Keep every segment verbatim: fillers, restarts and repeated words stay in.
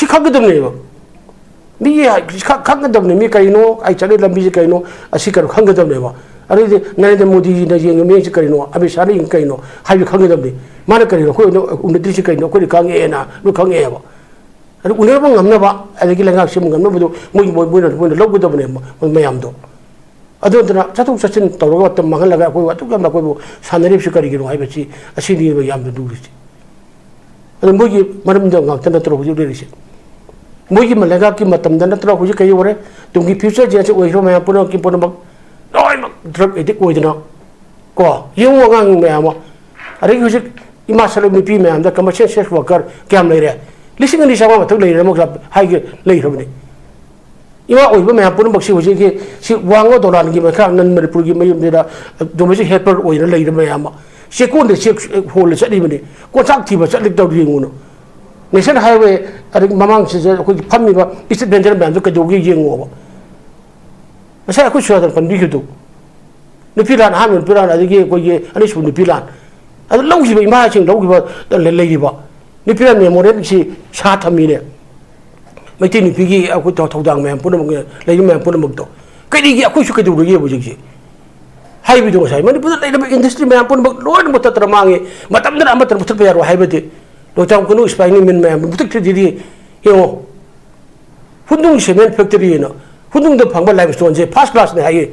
ꯁꯤ ꯈꯪꯒꯗꯕꯅꯦꯕ꯫ ꯃꯤ ꯈ-, ꯈꯪꯒꯗꯕꯅꯤ, ꯃꯤ ꯀꯩꯅꯣ, ꯑꯩ ꯆꯠꯂꯤ ꯂꯝꯕꯤꯁꯤ ꯀꯩꯅꯣ, ꯑꯁꯤ ꯀꯩꯅꯣ ꯈꯪꯒꯗꯕꯅꯦꯕ꯫ ꯑꯗꯩꯗꯤ ꯅꯔꯦꯟꯗ꯭ꯔ ꯃꯣꯗꯤꯅ ꯌꯦꯡꯉꯤ ꯃꯤꯠꯌꯦꯡꯁꯤ ꯀꯩꯅꯣ, ꯑꯃꯤꯠ ꯁꯥꯍꯅ ꯌꯦꯡꯉꯤ ꯀꯩꯅꯣ ꯍꯥꯏꯕ ꯈꯪꯒꯗꯕꯅꯤ꯫ ꯃꯥꯅ ꯀꯔꯤꯅꯣ ꯑꯩꯈꯣꯏ ꯎꯅ-, ꯎꯅꯗ꯭ꯔꯤꯁꯤ ꯀꯩꯅꯣ, ꯑꯩꯈꯣꯏꯗꯤ ꯈꯪꯉꯛꯑꯦꯅ ꯂꯣꯏ ꯈꯪꯉꯛꯑꯦꯕ꯫ ꯑꯗꯨ ꯎꯅꯔꯕ ꯉꯝꯅꯕ, ꯑꯗꯒꯤ ꯂꯩꯉꯥꯛ ꯁꯦꯝꯕ ꯉꯝꯅꯕꯗꯣ ꯃꯣꯏ, ꯃꯣꯏ, ꯃꯣꯏꯅ, ꯃꯣꯏꯅ ꯂꯧꯒꯗꯕꯅꯦ ꯃ-, ꯃꯌꯥꯝꯗꯣ꯫ ꯑꯗꯨ ꯅꯠꯇꯅ ꯆꯠꯊꯣꯛ ꯆꯠꯁꯤꯟ ꯇꯧꯔꯒ ꯃꯇꯝ ꯃꯥꯡꯍꯜꯂꯒ ꯑꯩꯈꯣꯏꯕꯨ ꯑꯗꯨꯛ ꯌꯥꯝꯅ ꯑꯩꯈꯣꯏꯕꯨ ꯁꯥꯟꯅꯔꯤꯕꯁꯤ ꯀꯔꯤꯒꯤꯅꯣ ꯍꯥꯏꯕꯁꯤ ꯑꯁꯤꯅꯤ ꯌꯥꯝꯅ ꯂꯨꯔꯤꯁꯤ꯫ ꯑꯗꯨ ꯃꯣꯏꯒꯤ ꯃꯔꯝꯗ ꯉꯥꯛꯇ ꯅꯠꯇ꯭ꯔꯣ ꯍꯧꯖꯤꯛ ꯂꯩꯔꯤꯁꯦ? ꯃꯣꯏꯒꯤ ꯃ-, ꯂꯩꯉꯥꯛꯀꯤ ꯃꯇꯝꯗ ꯅꯠꯇ꯭ꯔꯣ ꯍꯧꯖꯤꯛ ꯀꯩ ꯑꯣꯏꯔꯦ? ꯇꯨꯡꯒꯤ future generation ꯑꯣꯏꯈ꯭ꯔꯤꯕ ꯃꯌꯥꯝ ꯄꯨꯝꯅꯃꯛꯀꯤ ꯄꯨꯝꯅꯃꯛ ꯂꯣꯏꯅꯃꯛ drug addict ꯑꯣꯏꯗꯅ ꯀꯣ, ꯌꯦꯡꯉꯨ ꯑꯉꯥꯡ ꯃꯌꯥꯝ ꯑꯃ꯫ ꯑꯗꯒꯤ ꯍꯧꯖꯤꯛ ꯏꯃꯥ ꯁꯔꯨ ꯅꯨꯄꯤ ꯃꯌꯥꯝꯗ commercial sex worker ꯀꯌꯥꯝ ꯂꯩꯔꯦ? ꯂꯤꯁꯤꯡ ꯑꯅꯤ ꯆꯥꯝꯃꯉꯥ ꯃꯊꯛ ꯂꯩꯔꯦ ꯑꯃꯨꯛ ꯍꯥꯏꯒꯦ ꯂꯩꯈ꯭ꯔꯕꯅꯤ꯫ ꯏꯃꯥ ꯑꯣꯏꯕ ꯃꯌꯥꯝ ꯄꯨꯝꯅꯃꯛꯁꯤ ꯍꯧꯖꯤꯛꯀꯤ ꯁꯤ ꯋꯥꯡꯉ ꯗꯣꯂꯥꯟꯒꯤ ꯃꯈꯥ ꯅꯟ ꯃꯅꯤꯄꯨꯔꯒꯤ ꯃꯌꯨꯝꯁꯤꯗ domestic helper ꯑꯣꯏꯅ ꯂꯩꯔꯤꯕ ꯃꯌꯥꯝ ꯑꯃ ꯆꯦꯛꯀꯣꯟꯗ ꯆꯦꯛ ꯍꯣꯜꯂ ꯆꯠꯂꯤꯕꯅꯤ, ꯀꯣꯟꯆꯥꯛ ꯊꯤꯕ ꯆꯠꯂꯤ ꯇꯧꯔꯤ ꯌꯦꯡꯉꯨꯅ꯫ National highway ꯑꯗꯒꯤ ꯃꯃꯥꯡꯁꯤꯗ ꯑꯩꯈꯣꯏꯒꯤ ꯐꯝꯃꯤꯕ street vendor ꯃꯌꯥꯝꯗꯣ ꯀꯩꯗꯧꯒꯦ ꯌꯦꯡꯉꯣꯕ꯫ ꯉꯁꯥꯏ ꯑꯩꯈꯣꯏ ꯁꯨꯔꯥꯗꯟ ꯄꯟꯕꯤꯈꯤꯕꯗꯣ, ꯅꯨꯄꯤ ꯂꯥꯟ, ꯑꯍꯥꯟꯕ ꯅꯨꯄꯤ ꯂꯥꯟ, ꯑꯗꯒꯤ ꯑꯩꯈꯣꯏꯒꯤ ꯑꯅꯤꯁꯨꯕ ꯅꯨꯄꯤ ꯂꯥꯟ, ꯑꯗꯨ ꯂꯧꯈꯤꯕ ꯏꯃꯥꯁꯤꯡ ꯂꯧꯈꯤꯕ ꯂꯩꯔꯤꯕ ꯅꯨꯄꯤ ꯂꯥꯟ memorialꯁꯤ ꯁꯥ ꯊꯝꯃꯤꯅꯦ꯫ ꯃꯩꯇꯩ ꯅꯨꯄꯤꯒꯤ ꯑꯩꯈꯣꯏ ꯊꯧ-, ꯊꯧꯗꯥꯡ ꯃꯌꯥꯝ ꯄꯨꯝꯅꯃꯛ, ꯂꯩꯔꯤꯕ ꯃꯌꯥꯝ ꯄꯨꯝꯅꯃꯛꯇꯣ ꯀꯔꯤꯒꯤ ꯑꯩꯈꯣꯏꯁꯨ ꯀꯩꯗꯧꯔꯒꯦꯕ ꯍꯧꯖꯤꯛꯁꯦ? ꯍꯥꯏꯕꯗꯣ ꯉꯁꯥꯏ ꯃꯅꯤꯄꯨꯔꯗ ꯂꯩꯔꯤꯕ industry ꯃꯌꯥꯝ ꯄꯨꯝꯅꯃꯛ ꯂꯣꯏꯅ ꯃꯨꯊꯠꯇꯅ ꯃꯥꯡꯉꯦ꯫ ꯃꯇꯝꯗꯨꯗ ꯑꯃꯠꯇꯅ ꯃꯨꯊꯠꯄ ꯌꯥꯔꯣꯏ ꯍꯥꯏꯕꯗꯤ ꯂꯣꯛꯆꯥꯝ ꯀꯨꯅꯨ spinning mill ꯃꯌꯥꯝ ꯃꯨꯊꯠꯈ꯭ꯔꯤꯗꯨꯗꯤ ꯌꯦꯡꯉꯣ꯫ ꯍꯨꯟꯗꯨꯡ cement factory ꯍꯥꯏꯅ ꯍꯨꯟꯗꯨꯡꯗ ꯐꯪꯕ limestoneꯁꯦ first classꯅꯤ ꯍꯥꯏꯌꯦ꯫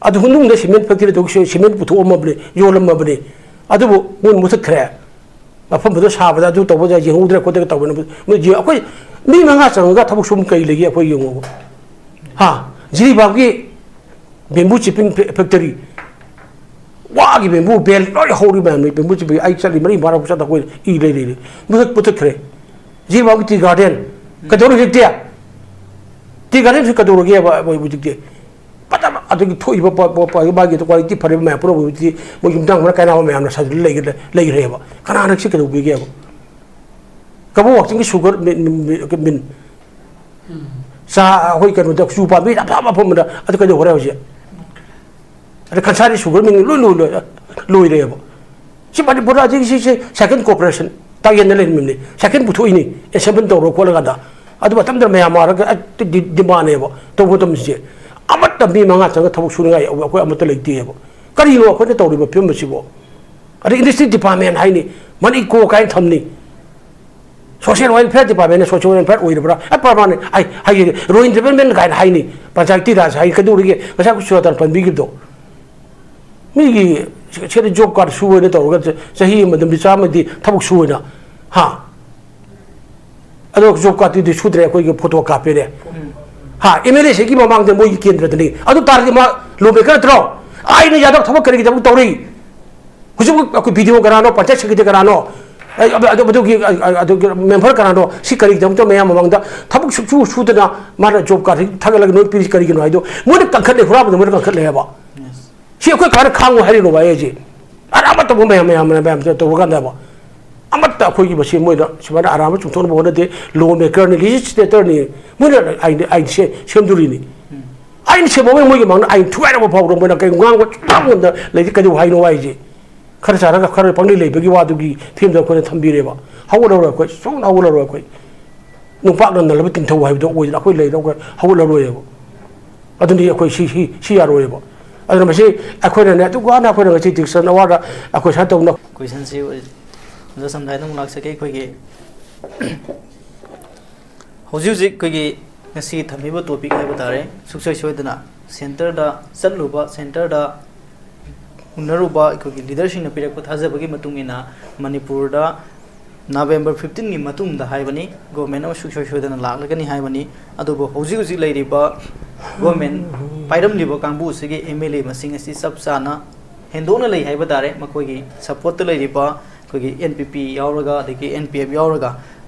ꯑꯗꯨ ꯍꯨꯟꯗꯨꯡꯗ cement factory ꯇꯧ-, cement ꯄꯨꯊꯣꯛꯑꯝꯃꯕꯅꯤ, ꯌꯣꯜꯂꯝꯃꯕꯅꯤ꯫ ꯑꯗꯨꯕꯨ ꯃꯣꯏꯅ ꯃꯨꯊꯠꯈ꯭ꯔꯦ꯫ ꯃꯐꯝꯗꯨꯗ ꯁꯥꯕꯗ ꯑꯗꯨ ꯇꯧꯕꯗ ꯌꯦꯡꯍꯧꯗ꯭ꯔꯦ ꯈꯣꯠꯇ꯭ꯔꯦ ꯇꯧꯕꯅꯤ꯫ ꯃꯣꯏ ꯌꯦꯡ-, ꯑꯩꯈꯣꯏ ꯃꯤ ꯃꯉꯥ ꯆꯪꯉꯒ ꯊꯕꯛ ꯁꯨꯕ ꯀꯩ ꯂꯩꯒꯦ ꯑꯩꯈꯣꯏ ꯌꯦꯡꯉꯣꯕ꯫ ꯍꯥ? ꯖꯤꯔꯤꯕꯥꯝꯒꯤ bamboo chipping factory, ꯋꯥꯒꯤ bamboo bale ꯂꯣꯏ ꯍꯧꯔꯤ ꯃꯌꯥꯝꯅꯤ꯫ Bamboo chipping ꯑꯩ ꯆꯠꯂꯤ ꯃꯔꯤ ꯃꯉꯥꯔꯛ ꯆꯠꯇ ꯑꯩꯈꯣꯏ ꯏ ꯂꯩ ꯂꯩꯔꯤ꯫ ꯃꯨꯊꯠ-, ꯃꯨꯊꯠꯈ꯭ꯔꯦ꯫ ꯖꯤꯔꯤꯕꯥꯝꯒꯤ tea garden ꯀꯩꯗꯧꯔꯦ ꯍꯧꯖꯤꯛꯇꯤ? Tea gardenꯁꯤ ꯀꯩꯗꯧꯔꯒꯦꯕ ꯃꯣꯏ ꯍꯧꯖꯤꯛꯇꯤ? ꯐꯖꯅ ꯑꯗꯨꯒꯤ ꯊꯣꯛꯏꯕ ꯄ-, ꯄ-, ꯄ-, ꯃꯥꯒꯤ quality ꯐꯔꯤꯕ ꯃꯌꯥꯝ ꯄꯨꯝꯅꯃꯛ ꯍꯧꯖꯤꯛꯇꯤ ꯃꯣꯏ ꯌꯨꯝꯊꯪ ꯑꯃꯅ ꯀꯥꯏꯅꯕ ꯃꯌꯥꯝꯅ ꯁꯥꯖꯤꯜꯂ ꯂꯩꯈ꯭ꯔꯦ-, ꯂꯩꯈ꯭ꯔꯦꯕ꯫ ꯀꯅꯥꯅ ꯁꯤ ꯀꯩꯗꯧꯕꯤꯒꯦꯕ? ꯀꯕꯣ ꯋꯥꯛꯆꯤꯡꯒꯤ sugar ꯃꯤꯟ, ꯃꯤꯟ, ꯃꯤꯟ, ꯆꯥ ꯑꯩꯈꯣꯏ ꯀꯩꯅꯣꯗ ꯆꯨ ꯄꯥꯝꯕꯤ ꯑꯐ ꯑꯐꯕꯗ ꯑꯗꯨ ꯀꯩꯗꯧꯈ꯭ꯔꯦ ꯍꯧꯖꯤꯛ? ꯑꯗ ꯈꯟꯁꯥꯔꯤ sugar mill ꯂꯣꯏ ꯂꯣꯏ-, ꯂꯣꯏ-, ꯂꯣꯏꯔꯦꯕ꯫ ꯁꯤ ꯃꯅꯤꯄꯨꯔꯗ ꯍꯧꯖꯤꯛ ꯁꯤꯁꯦ second corporation꯫ ꯇꯥꯛꯌꯦꯟꯗ ꯂꯩꯔꯝꯃꯤꯕꯅꯤ, ꯁꯥꯏꯀꯜ ꯄꯨꯊꯣꯛꯏꯅꯤ, ꯑꯦꯁꯦꯝꯕꯜ ꯇꯧꯔꯣ ꯈꯣꯠꯂꯀꯥꯟꯗ꯫ ꯑꯗꯨ ꯃꯇꯝꯗ ꯃꯌꯥꯝ ꯃꯥꯔꯒ ꯑꯦ, ꯗꯤ-, ꯗꯤꯃꯥꯟꯅꯦꯕ ꯇꯧꯕ ꯃꯇꯝꯁꯦ꯫ ꯑꯃꯠꯇ ꯃꯤ ꯃꯉꯥ ꯆꯪꯉꯒ ꯊꯕꯛ ꯁꯨꯅꯤꯡꯉꯥꯏ ꯑꯩꯈꯣꯏ ꯑꯃꯠꯇ ꯂꯩꯇꯦꯕ꯫ ꯀꯔꯤꯅꯣ ꯑꯩꯈꯣꯏꯅ ꯇꯧꯔꯤꯕ ꯐꯤꯕꯝ ꯑꯁꯤꯕꯣ? ꯑꯗꯩ ꯏꯟꯗꯁꯇ꯭ꯔꯤ ꯗꯤꯄꯥꯔꯠꯃꯦꯟ ꯍꯥꯏꯅꯤ, ꯃꯅꯤꯀꯣ ꯀꯥꯏꯅ ꯊꯝꯅꯤ꯫ ꯁꯣꯁꯤꯌꯦꯜ ꯋꯦꯜꯐꯤꯌꯥꯔ ꯗꯤꯄꯥꯔꯠꯃꯦꯟꯅ ꯁꯣꯁꯤꯌꯦꯜ ꯋꯦꯜꯐꯤꯌꯥꯔ ꯑꯣꯏꯔꯕ꯭ꯔꯥ? ꯑꯦ, ꯄ꯭ꯔꯃꯥꯟꯅꯦ꯫ ꯑꯩ ꯍꯥꯏꯒꯦ, ꯔꯨꯔꯦꯜ ꯗꯤꯕꯂꯞꯃꯦꯟ ꯀꯥꯏꯅ ꯍꯥꯏꯅꯤ, ꯄꯟꯆꯥꯌꯇꯤ ꯔꯥꯖ ꯍꯥꯏ, ꯀꯩꯗꯧꯔꯤꯒꯦ? ꯉꯁꯥꯏ ꯑꯩꯈꯣꯏ ꯁꯨꯖꯥꯇꯥꯅ ꯄꯟꯕꯤꯈꯤꯕꯗꯣ, ꯃꯤꯒꯤ ꯁꯤꯗ ꯖꯣꯕ ꯀꯥꯔꯗ ꯁꯨꯕ ꯑꯣꯏꯅ ꯇꯧꯔꯒ ꯆ-, ꯆꯍꯤ ꯑꯃꯗ ꯅꯨꯃꯤꯠ ꯆꯥꯝꯃꯗꯤ ꯊꯕꯛ ꯁꯨꯕ ꯑꯣꯏꯅ, ꯍꯥ? ꯑꯗꯣ ꯖꯣꯕ ꯀꯥꯔꯗꯇꯨꯗꯤ ꯁꯨꯗ꯭ꯔꯦ, ꯑꯩꯈꯣꯏꯒꯤ ꯐꯣꯇꯣ ꯀꯥꯞꯄꯦꯅꯦ꯫ ꯍꯥ, ꯑꯦꯝ ꯑꯦꯜ ꯑꯦ ꯁꯤꯒꯤ ꯃꯃꯥꯡꯗ ꯃꯣꯏꯒꯤ ꯀꯦꯟꯗ꯭ꯔꯗꯅꯤ꯫ ꯑꯗꯨ ꯇꯥꯔꯗꯤ ꯃꯥ ꯂꯣ ꯃꯦꯀꯔ ꯅꯠꯇ꯭ꯔꯣ? ꯑꯩꯅ ꯌꯥꯗꯕ ꯊꯕꯛ ꯀꯔꯤꯒꯤꯗꯃꯛ ꯇꯧꯔꯤ? ꯍꯧꯖꯤꯛ ꯑꯩꯈꯣꯏ ꯕꯤ ꯗꯤ ꯑꯣ ꯀꯅꯥꯅꯣ, ꯄꯟꯆꯥꯌꯠ ꯁꯦꯀ꯭ꯔꯦꯇꯔꯤ ꯀꯅꯥꯅꯣ, ꯑꯩ ꯑꯗꯨ, ꯑꯗꯨ, ꯑꯗꯨꯒꯤ, ꯑ, ꯑ, ꯑꯗꯨꯒꯤ ꯃꯦꯝꯕꯔ ꯀꯅꯥꯅꯣ? ꯁꯤ ꯀꯔꯤꯒꯤꯗꯃꯛꯇ ꯃꯌꯥꯝ ꯃꯃꯥꯡꯗ ꯊꯕꯛ ꯁꯨꯛꯁꯨ ꯁꯨꯗꯅ ꯃꯥꯅ ꯖꯣꯕ ꯀꯥꯔꯗ ꯊꯥꯒꯠꯂꯒ ꯅꯣꯏ ꯄꯤꯔꯤꯁꯤ ꯀꯔꯤꯒꯤꯅꯣ ꯍꯥꯏꯗꯣ ꯃꯣꯏꯅ ꯀꯟꯈꯠꯂꯦ, ꯍꯨꯔꯥꯟꯕꯗ ꯃꯣꯏꯅ ꯀꯟꯈꯠꯂꯦ ꯍꯥꯏꯕ꯫ ꯁꯤ ꯑꯩꯈꯣꯏ ꯀꯃꯥꯏꯅ ꯈꯥꯡꯉꯨ ꯍꯥꯏꯔꯤꯅꯣ ꯚꯥꯏ ꯑꯩꯁꯦ? ꯑꯔꯥꯟꯕ ꯇꯧꯕ ꯃꯌꯥꯝ, ꯃꯌꯥꯝ, ꯃꯌꯥꯝ, ꯃꯌꯥꯝ ꯇꯧꯔꯀꯥꯟꯗꯕ ꯑꯃꯠꯇ ꯑꯩꯈꯣꯏꯒꯤ ꯃꯁꯤ ꯃꯣꯏꯅ ꯁꯨꯃꯥꯏꯅ ꯑꯔꯥꯟꯕ ꯆꯨꯝꯊꯣꯛꯅꯕ ꯍꯣꯠꯅꯗꯦ꯫ ꯂꯣ ꯃꯦꯀꯔꯅꯤ, ꯂꯤꯖꯤꯁꯂꯦꯇꯔꯅꯤ, ꯃꯣꯏꯅ ꯑꯥꯏꯟ, ꯑꯥꯏꯟ ꯁꯦ-, ꯁꯦꯝꯗꯣꯔꯤꯅꯤ꯫ ꯑꯥꯏꯟ ꯁꯦꯝꯃꯒ ꯃꯣꯏꯒꯤ ꯃꯥꯡꯗ ꯑꯥꯏꯟ ꯊꯨꯒꯥꯏꯔꯕ ꯐꯥꯎꯕꯗ ꯃꯣꯏꯅ ꯀꯩ ꯉꯥꯡꯕ ꯁꯨꯡꯉꯥꯡ ꯉꯝꯗ ꯂꯩꯇꯦ꯫ ꯀꯩꯗꯧ ꯍꯥꯏꯅꯣ ꯍꯥꯏꯁꯦ? ꯈꯔ ꯆꯥꯔꯒ ꯈꯔ ꯄꯪꯂꯩ ꯂꯩꯕꯒꯤ ꯋꯥꯗꯨꯒꯤ ꯐꯤꯕꯝꯗ ꯑꯩꯈꯣꯏꯅ ꯊꯝꯕꯤꯔꯦꯕ꯫ ꯍꯧꯒꯠꯂꯔꯣꯏ ꯑꯩꯈꯣꯏ, ꯁꯨꯡ ꯍꯧꯒꯠꯂꯔꯣꯏ ꯑꯩꯈꯣꯏ꯫ ꯅꯨꯄꯥꯛꯅ ꯅꯜꯂꯕ ꯇꯤꯟꯊꯧ ꯍꯥꯏꯕꯗꯣ ꯑꯣꯏꯗꯅ ꯑꯩꯈꯣꯏ ꯂꯩꯔꯒ ꯍꯧꯒꯠꯂꯔꯣꯏꯕ꯫ ꯑꯗꯨꯅꯤ ꯑꯩꯈꯣꯏ ꯁꯤ, ꯁꯤ, ꯁꯤ ꯌꯥꯔꯣꯏꯕ꯫ ꯑꯗꯨꯅ ꯃꯁꯤ ꯑꯩꯈꯣꯏꯅꯅꯦ, ꯑꯗꯨꯛ ꯋꯥꯅ ꯑꯩꯈꯣꯏꯅ ꯉꯁꯤ ꯗꯤꯁꯀꯁꯟ ꯑꯋꯥꯔꯗ ꯑꯩꯈꯣꯏ ꯁꯨꯃꯥꯏꯅ ꯇꯧꯅ ꯀꯣꯏꯁꯟꯁꯤ ꯑꯣꯖꯥ ꯁꯝꯗꯥꯏꯗ ꯑꯃꯨꯛ ꯂꯥꯛꯆꯒꯦ꯫ ꯑꯩꯈꯣꯏꯒꯤ ꯍꯧꯖꯤꯛ ꯍꯧꯖꯤꯛ ꯑꯩꯈꯣꯏꯒꯤ ꯉꯁꯤ ꯊꯝꯃꯤꯕ ꯇꯣꯄꯤꯛ ꯍꯥꯏꯕ ꯇꯥꯔꯦ, ꯁꯨꯡꯁꯣꯏ ꯁꯣꯏꯗꯅ ꯁꯦꯟꯇꯔꯗ ꯆꯠꯂꯨꯕ, ꯁꯦꯟꯇꯔꯗ ꯎꯅꯔꯨꯕ ꯑꯩꯈꯣꯏꯒꯤ ꯂꯤꯗꯔꯁꯤꯡꯅ ꯄꯤꯔꯛꯄ ꯊꯥꯖꯕꯒꯤ ꯃꯇꯨꯡ ꯏꯟꯅ ꯃꯅꯤꯄꯨꯔꯗ ꯅꯕꯦꯝꯕꯔ ꯐꯤꯐꯇꯤꯟꯒꯤ ꯃꯇꯨꯡꯗ ꯍꯥꯏꯕꯅꯤ, ꯒꯣꯔꯃꯦꯟ ꯑꯃ ꯁꯨꯡꯁꯣꯏ ꯁꯣꯏꯗꯅ ꯂꯥꯛꯂꯒꯅꯤ ꯍꯥꯏꯕꯅꯤ꯫ ꯑꯗꯨꯕꯨ ꯍꯧꯖꯤꯛ ꯍꯧꯖꯤꯛ ꯂꯩꯔꯤꯕ ꯒꯣꯔꯃꯦꯟ ꯄꯥꯏꯔꯝꯂꯤꯕ ꯀꯥꯡꯕꯨ ꯑꯁꯤꯒꯤ ꯑꯦꯝ ꯑꯦꯜ ꯑꯦ ꯃꯁꯤꯡ ꯑꯁꯤ ꯆꯞ ꯆꯥꯅ ꯍꯦꯟꯗꯣꯛꯅ ꯂꯩ ꯍꯥꯏꯕ ꯇꯥꯔꯦ꯫ ꯃꯈꯣꯏꯒꯤ ꯁꯄꯣꯔꯠꯇ ꯂꯩꯔꯤꯕ ꯑꯩꯈꯣꯏꯒꯤ ꯑꯦꯟ ꯄꯤ ꯄꯤ ꯌꯥꯎꯔꯒ, ꯑꯗꯒꯤ ꯑꯦꯟ ꯄꯤ ꯑꯦꯐ ꯌꯥꯎꯔꯒ,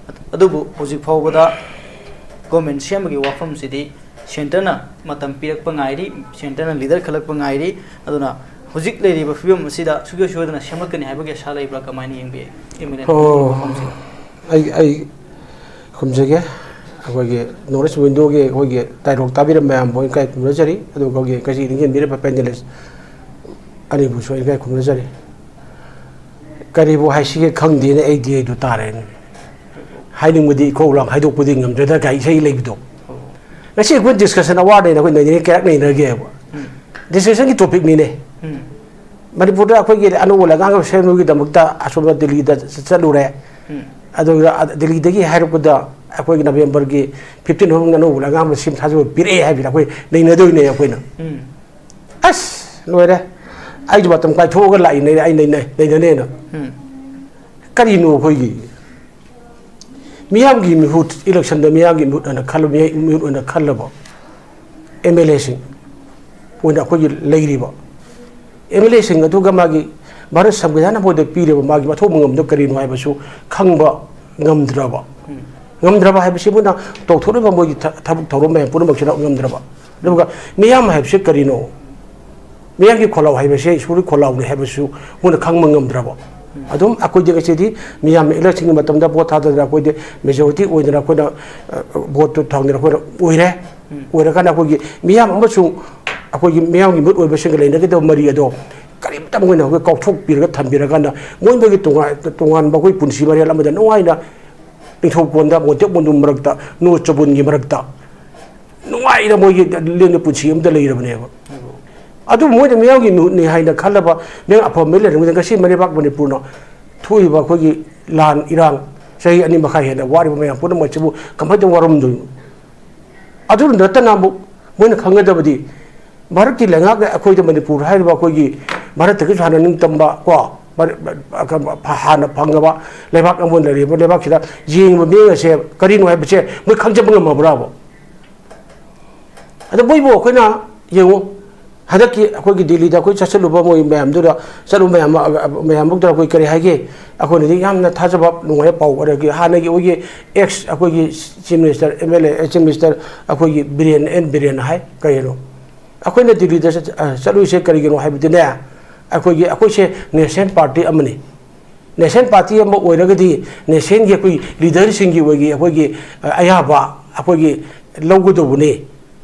ꯑꯗꯨꯕꯨ ꯍꯧꯖꯤꯛ ꯐꯥꯎꯕꯗ ꯒꯣꯔꯃꯦꯟ ꯁꯦꯝꯕꯒꯤ ꯋꯥꯐꯝꯁꯤꯗꯤ ꯁꯦꯟꯇꯔꯅ ꯃꯇꯝ ꯄꯤꯔꯛꯄ ꯉꯥꯏꯔꯤ, ꯁꯦꯟꯇꯔꯅ ꯂꯤꯗꯔ ꯈꯜꯂꯛꯄ ꯉꯥꯏꯔꯤ꯫ ꯑꯗꯨꯅ ꯍꯧꯖꯤꯛ ꯂꯩꯔꯤꯕ ꯐꯤꯕꯝ ꯑꯁꯤꯗ ꯁꯨꯡꯁꯣꯏ ꯁꯣꯏꯗꯅ ꯁꯦꯝꯂꯛꯀꯅꯤ ꯍꯥꯏꯕꯒꯤ ꯑꯁꯥ ꯂꯩꯕ꯭ꯔꯥ? ꯀꯃꯥꯏꯅ ꯌꯦꯡꯕꯤ, ꯑꯦꯝ ꯑꯦꯜ ꯑꯦ ꯑꯣ, ꯋꯥꯐꯝꯁꯤ? ꯑꯩ, ꯑꯩ ꯈꯨꯝꯖꯒꯦ꯫ ꯑꯩꯈꯣꯏꯒꯤ ꯅꯣꯔꯠ ꯏꯁ ꯋꯤꯟꯗꯣꯒꯤ ꯑꯩꯈꯣꯏꯒꯤ ꯗꯥꯏꯂꯣꯛ ꯇꯥꯕꯤꯔꯝꯕ ꯃꯌꯥꯝꯕꯨ ꯑꯩ ꯏꯀꯥꯏ ꯈꯨꯝꯅꯖꯔꯤ, ꯑꯗꯨꯒ ꯑꯩꯈꯣꯏꯒꯤ ꯉꯁꯤ ꯅꯤꯡꯁꯤꯡꯕꯤꯔꯤꯕ ꯄꯦꯅꯦꯂꯤꯁ ꯑꯅꯤꯕꯨꯁꯨ ꯑꯩ ꯏꯀꯥꯏ ꯈꯨꯝꯅꯖꯔꯤ꯫ ꯀꯔꯤꯕꯨ ꯍꯥꯏꯁꯤꯒꯦ ꯈꯪꯗꯦꯅꯦ, ꯑꯩꯗꯤ ꯑꯩꯗꯨ ꯇꯥꯔꯦꯅꯦ꯫ ꯍꯥꯏꯅꯤꯡꯕꯗꯤ ꯏꯈꯧ ꯂꯥꯡ ꯍꯥꯏꯗꯣꯛꯄꯗꯤ ꯉꯝꯗ꯭ꯔꯦꯗ, ꯀꯥꯏ ꯏꯁꯩ ꯂꯩꯕꯗꯣ꯫ ꯉꯁꯤ ꯑꯩꯈꯣꯏ ꯗꯤꯁꯀꯁꯟ ꯑꯋꯥꯔꯅꯦꯅ ꯑꯩꯈꯣꯏ ꯅꯩꯅꯔꯦ, ꯀꯌꯥꯔꯛ ꯅꯩꯅꯔꯒꯦꯕ꯫ ꯗꯤꯁꯀꯁꯟꯒꯤ ꯇꯣꯄꯤꯛꯅꯤꯅꯦ꯫ ꯃꯅꯤꯄꯨꯔꯗ ꯑꯩꯈꯣꯏꯒꯤ ꯑꯅꯧꯕ ꯂꯩꯉꯥꯛ ꯑꯃ ꯁꯦꯝꯕꯒꯤꯗꯃꯛꯇ ꯑꯁꯣꯝꯗ ꯗꯤꯜꯂꯤꯗ ꯆꯠꯂꯨꯔꯦ꯫ ꯑꯗꯨꯒ ꯗꯤꯜꯂꯤꯗꯒꯤ ꯍꯥꯏꯔꯛꯄꯗ ꯑꯩꯈꯣꯏꯒꯤ ꯅꯕꯦꯝꯕꯔꯒꯤ ꯐꯤꯐꯇꯤꯟ ꯐꯥꯎꯕ ꯑꯅꯧꯕ ꯂꯩꯉꯥꯛ ꯑꯃ ꯁꯦꯝ ꯁꯥꯖꯕ ꯄꯤꯔꯛꯑꯦ ꯍꯥꯏꯕꯗ ꯑꯩꯈꯣꯏ ꯅꯩꯅꯗꯣꯏꯅꯦ ꯑꯩꯈꯣꯏꯅ꯫ ꯑꯁ ꯂꯣꯏꯔꯦ, ꯑꯩꯁꯨ ꯃꯇꯝ ꯀꯥꯏꯊꯣꯛꯑꯒ ꯂꯥꯛꯏꯅꯦ, ꯑꯩ ꯅꯩꯅ- ꯅꯩꯅꯅꯦꯅ꯫ ꯀꯔꯤꯅꯣ ꯑꯩꯈꯣꯏꯒꯤ ꯃꯤꯌꯥꯝꯒꯤ ꯃꯤꯍꯨꯠ, ꯏꯂꯦꯛꯁꯟꯗ ꯃꯤꯌꯥꯝꯒꯤ ꯃꯤꯍꯨꯠ ꯑꯣꯏꯅ ꯈꯜꯂꯕ, ꯃꯤꯍꯨꯠ ꯑꯣꯏꯅ ꯈꯜꯂꯕ ꯑꯦꯝ ꯑꯦꯜ ꯑꯦꯁꯤꯡ ꯑꯣꯏꯅ ꯑꯩꯈꯣꯏꯒꯤ ꯂꯩꯔꯤꯕ ꯑꯦꯝ ꯑꯦꯜ ꯑꯦꯁꯤꯡ ꯑꯗꯨꯒ ꯃꯥꯒꯤ ꯚꯥꯔꯠ ꯁꯪꯕꯤꯙꯥꯟ ꯃꯣꯏꯗ ꯄꯤꯔꯤꯕ ꯃꯥꯒꯤ ꯃꯊꯧ ꯃꯉꯝꯗꯣ ꯀꯔꯤꯅꯣ ꯍꯥꯏꯕꯁꯨ ꯈꯪꯕ ꯉꯝꯗ꯭ꯔꯕ꯫ ꯉꯝꯗ꯭ꯔꯕ ꯍꯥꯏꯕꯁꯤ ꯃꯣꯏꯅ ꯇꯧꯊꯣꯛꯂꯤꯕ ꯃꯣꯏꯒꯤ ꯊ- ꯊꯕꯛ ꯊꯧꯔꯝ ꯃꯌꯥꯝ ꯄꯨꯝꯅꯃꯛꯁꯤꯅ ꯉꯝꯗ꯭ꯔꯕ꯫ ꯑꯗꯨꯒ ꯃꯤꯌꯥꯝ ꯍꯥꯏꯕꯁꯤ ꯀꯔꯤꯅꯣ? ꯃꯤꯌꯥꯝꯒꯤ ꯈꯣꯜꯂꯥꯎ ꯍꯥꯏꯕꯁꯦ ꯏꯁꯣꯔꯒꯤ ꯈꯣꯜꯂꯥꯎꯅꯤ ꯍꯥꯏꯕꯁꯨ ꯃꯣꯏꯅ ꯈꯪꯕ ꯉꯝꯗ꯭ꯔꯕ꯫ ꯑꯗꯨꯝ ꯑꯩꯈꯣꯏꯗꯤ ꯉꯁꯤꯗꯤ ꯃꯤꯌꯥꯝꯅ ꯏꯂꯦꯛꯁꯟꯒꯤ ꯃꯇꯝꯗ ꯚꯣꯠ ꯊꯥꯗꯗꯅ ꯑꯩꯈꯣꯏꯗꯤ ꯃꯦꯖꯣꯔꯤꯇꯤ ꯑꯣꯏꯗꯅ ꯑꯩꯈꯣꯏꯅ, ꯑ, ꯚꯣꯠꯇꯨ ꯊꯥꯡꯗꯅ ꯑꯩꯈꯣꯏꯅ ꯑꯣꯏꯔꯦ꯫ ꯑꯣꯏꯔꯀꯥꯟꯗ ꯑꯩꯈꯣꯏꯒꯤ ꯃꯤꯌꯥꯝ ꯑꯃꯁꯨꯡ ꯑꯩꯈꯣꯏꯒꯤ ꯃꯤꯌꯥꯝꯒꯤ ꯃꯤꯍꯨꯠ ꯑꯣꯏꯕꯁꯤꯡꯒ ꯂꯩꯅꯒꯗꯕ ꯃꯔꯤ ꯑꯗꯣ ꯀꯔꯤꯝꯇ ꯃꯣꯏꯅ ꯑꯩꯈꯣꯏ ꯀꯥꯎꯊꯣꯛꯄꯤꯔꯒ ꯊꯝꯕꯤꯔꯀꯥꯟꯗ ꯃꯣꯏ ꯃꯣꯏꯒꯤ ꯇꯣꯉꯥꯟ ꯇꯣꯉꯥꯟꯕ ꯑꯩꯈꯣꯏ ꯄꯨꯟꯁꯤ ꯃꯔꯦꯜ ꯑꯃꯗ ꯅꯨꯡꯉꯥꯏꯅ ꯅꯤꯡꯊꯧꯀꯣꯟꯗ ꯃꯣꯟꯇꯦꯛ ꯃꯣꯟꯗꯨꯝ ꯃꯔꯛꯇ, ꯅꯣ ꯆꯕꯨꯟꯒꯤ ꯃꯔꯛꯇ ꯅꯨꯡꯉꯥꯏꯅ ꯃꯣꯏꯒꯤ ꯂꯦꯝꯅ ꯄꯨꯟꯁꯤ ꯑꯃꯗ ꯂꯩꯔꯕꯅꯦꯕ꯫ ꯑꯗꯨꯕꯨ ꯃꯣꯏꯅ ꯃꯤꯌꯥꯝꯒꯤ ꯃꯤꯍꯨꯠꯅꯤ ꯍꯥꯏꯅ ꯈꯜꯂꯕ ꯃꯤꯌꯥꯝ ꯑꯐꯕ ꯃꯤ ꯂꯩꯔꯝꯒꯅꯤ꯫ ꯉꯁꯤ ꯃꯩꯔꯩꯕꯥꯛ ꯃꯅꯤꯄꯨꯔꯅ ꯊꯣꯛꯏꯕ ꯑꯩꯈꯣꯏꯒꯤ ꯂꯥꯟ ꯏꯔꯥꯡ ꯆꯍꯤ ꯑꯅꯤ ꯃꯈꯥꯏ ꯍꯦꯟꯅ ꯋꯥꯔꯤꯕ ꯃꯌꯥꯝ ꯄꯨꯝꯅꯃꯛꯁꯤꯕꯨ ꯀꯃꯥꯏꯅ ꯇꯧꯅ ꯋꯥꯔꯝꯗꯣꯏꯅꯣ? ꯑꯗꯨ ꯅꯠꯇꯅ ꯑꯃꯨꯛ ꯃꯣꯏꯅ ꯈꯪꯒꯗꯕꯗꯤ ꯚꯥꯔꯠꯀꯤ ꯂꯩꯉꯥꯛꯅ ꯑꯩꯈꯣꯏꯗ ꯃꯅꯤꯄꯨꯔ ꯍꯥꯏꯔꯤꯕ ꯑꯩꯈꯣꯏꯒꯤ ꯚꯥꯔꯠꯇꯒꯤꯁꯨ ꯍꯥꯟꯅ ꯅꯤꯡꯇꯝꯕ ꯀꯣ, ꯚꯥꯔ-, ꯍꯥꯟꯅ ꯐꯪꯉꯕ ꯂꯩꯕꯥꯛ ꯑꯃ ꯑꯣꯏꯅ ꯂꯩꯔꯤꯕ ꯂꯩꯕꯥꯛꯁꯤꯗ ꯌꯦꯡꯉꯤꯕ ꯃꯤꯠꯌꯦꯡ ꯑꯁꯦ ꯀꯔꯤꯅꯣ ꯍꯥꯏꯕꯁꯦ ꯃꯣꯏ ꯈꯪꯖꯕ ꯉꯝꯃꯕ꯭ꯔꯥꯕ? ꯑꯗꯣ ꯃꯣꯏꯕꯨ ꯑꯩꯈꯣꯏꯅ ꯌꯦꯡꯉꯨ, ꯍꯟꯗꯛꯀꯤ ꯑꯩꯈꯣꯏꯒꯤ ꯗꯤꯜꯂꯤꯗ ꯑꯩꯈꯣꯏ ꯆꯠꯁꯤꯜꯂꯨꯕ ꯃꯣꯏ ꯃꯌꯥꯝꯗꯨꯗ ꯆꯠꯂꯨꯕ ꯃꯌꯥꯝ, ꯃꯌꯥꯝꯃꯛꯇ ꯑꯩꯈꯣꯏ ꯀꯔꯤ ꯍꯥꯏꯒꯦ? ꯑꯩꯈꯣꯏꯅꯗꯤ ꯌꯥꯝꯅ ꯊꯥꯖꯕ ꯅꯨꯡꯉꯥꯏꯕ ꯄꯥꯎ꯫ ꯑꯗꯒꯤ ꯍꯥꯟꯅꯒꯤ ꯑꯩꯈꯣꯏꯒꯤ ꯑꯦꯛꯁ ꯑꯩꯈꯣꯏꯒꯤ chief minister, M L A, chief minister ꯑꯩꯈꯣꯏꯒꯤ ꯕꯤꯔꯦꯟ ꯑꯦꯟ ꯕꯤꯔꯦꯟ ꯍꯥꯏ ꯀꯩꯅꯣ, ꯑꯩꯈꯣꯏꯅ ꯗꯤꯜꯂꯤꯗ ꯆꯠ-, ꯑ, ꯆꯠꯂꯨꯏꯁꯦ ꯀꯔꯤꯒꯤꯅꯣ ꯍꯥꯏꯕꯗꯤꯅꯦ, ꯑꯩꯈꯣꯏꯒꯤ, ꯑꯩꯈꯣꯏꯁꯦ ꯅꯦꯁꯅꯦꯜ ꯄꯥꯔꯇꯤ ꯑꯃꯅꯤ꯫ ꯅꯦꯁꯅꯦꯜ ꯄꯥꯔꯇꯤ ꯑꯃ ꯑꯣꯏꯔꯒꯗꯤ ꯅꯦꯁꯅꯦꯜꯒꯤ ꯑꯩꯈꯣꯏ ꯂꯤꯗꯔꯁꯤꯡꯒꯤ ꯑꯣꯏꯒꯤ ꯑꯩꯈꯣꯏꯒꯤ, ꯑ, ꯑꯌꯥꯕ ꯑꯩꯈꯣꯏꯒꯤ ꯂꯧꯒꯗꯧꯕꯅꯤ꯫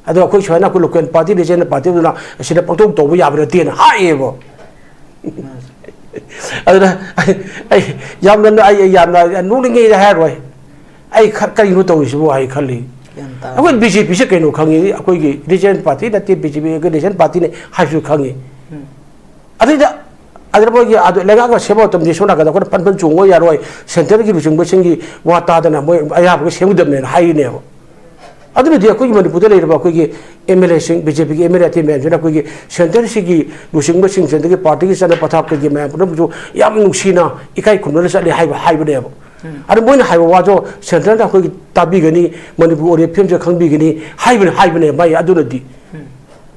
ꯑꯗꯣ ꯑꯩꯈꯣꯏ ꯁꯨꯃꯥꯏꯅ ꯑꯩꯈꯣꯏ ꯂꯣꯀꯦꯜ ꯄꯥꯔꯇꯤ, ꯔꯤꯖꯅꯦꯜ ꯄꯥꯔꯇꯤ ꯑꯗꯨꯅ ꯑꯁꯤꯗ ꯄꯪꯇꯧ ꯇꯧꯕ ꯌꯥꯕ ꯅꯠꯇꯦꯅ ꯍꯥꯏꯌꯦꯕ꯫ ꯑꯗꯨꯅ ꯑꯩ, ꯑꯩ ꯌꯥꯝꯅ, ꯑꯩ ꯌꯥꯝꯅ ꯅꯣꯛꯅꯤꯡꯉꯦ ꯍꯥꯏꯔꯣꯏ꯫ ꯑꯩ ꯈ-, ꯀꯔꯤꯅꯣ ꯇꯧꯔꯤꯁꯤꯕꯨ ꯍꯥꯏ ꯈꯜꯂꯤ꯫ ꯒ꯭ꯌꯥꯟ ꯇꯥꯗꯦ꯫ ꯑꯩꯈꯣꯏ ꯕꯤ ꯖꯦ ꯄꯤꯁꯦ ꯀꯩꯅꯣ ꯈꯪꯉꯤ, ꯑꯩꯈꯣꯏꯒꯤ ꯔꯤꯖꯅꯦꯜ ꯄꯥꯔꯇꯤ ꯅꯠꯇꯦ, ꯕꯤ ꯖꯦ ꯄꯤ ꯑꯩꯈꯣꯏ ꯅꯦꯁꯅꯦꯜ ꯄꯥꯔꯇꯤꯅꯦ ꯍꯥꯏꯕꯁꯨ ꯈꯪꯉꯤ꯫ ꯑꯗꯨꯗ, ꯑꯗꯨꯗ ꯃꯣꯏꯒꯤ ꯑꯗꯨ ꯂꯩꯉꯥꯛꯅ ꯁꯦꯝꯕ ꯃꯇꯝꯗ ꯁꯣꯝ ꯅꯥꯀꯟꯗ ꯑꯩꯈꯣꯏꯅ ꯐꯟ ꯐꯟ ꯆꯣꯡꯕ ꯌꯥꯔꯣꯏ, ꯁꯦꯟꯇꯔꯒꯤ ꯂꯨꯆꯤꯡꯕꯁꯤꯡꯒꯤ ꯋꯥ ꯇꯥꯗꯅ ꯃꯣꯏ ꯑꯌꯥꯕꯒ ꯁꯦꯝꯒꯗꯕꯅꯦꯅ ꯍꯥꯏꯔꯤꯅꯦꯕ꯫ ꯑꯗꯨꯅꯗꯤ ꯑꯩꯈꯣꯏꯒꯤ ꯃꯅꯤꯄꯨꯔꯗ ꯂꯩꯔꯤꯕ ꯑꯩꯈꯣꯏꯒꯤ ꯑꯦꯝ ꯑꯦꯜ ꯑꯦꯁꯤꯡ, ꯕꯤ ꯖꯦ ꯄꯤꯒꯤ ꯑꯦꯝ ꯑꯦꯜ ꯑꯦ ꯑꯇꯩ ꯃꯌꯥꯝꯁꯤꯅ ꯑꯩꯈꯣꯏꯒꯤ ꯁꯦꯟꯇꯔꯁꯤꯒꯤ ꯂꯨꯆꯤꯡꯕꯁꯤꯡ, ꯁꯦꯟꯇꯔꯒꯤ ꯄꯥꯔꯇꯤꯒꯤ ꯆꯠꯅ ꯄꯊꯥꯞ ꯀꯩꯒꯤ ꯃꯌꯥꯝ ꯄꯨꯝꯅꯃꯛꯁꯨ ꯌꯥꯝ ꯅꯨꯡꯁꯤꯅ ꯏꯀꯥꯏ ꯈꯨꯝꯅꯅ ꯆꯠꯂꯤ ꯍꯥꯏꯕ, ꯍꯥꯏꯕꯅꯦꯕ꯫ ꯑꯗꯨ ꯃꯣꯏꯅ ꯍꯥꯏꯕ ꯋꯥꯗꯣ ꯁꯦꯟꯇꯔꯅ ꯑꯩꯈꯣꯏꯒꯤ ꯇꯥꯕꯤꯒꯅꯤ, ꯃꯅꯤꯄꯨꯔ ꯑꯣꯏꯔꯤꯕ ꯐꯤꯕꯝꯁꯦ ꯈꯪꯕꯤꯒꯅꯤ ꯍꯥꯏꯕꯅꯤ, ꯍꯥꯏꯕꯅꯦ ꯃꯥꯏ ꯑꯗꯨꯅꯗꯤ꯫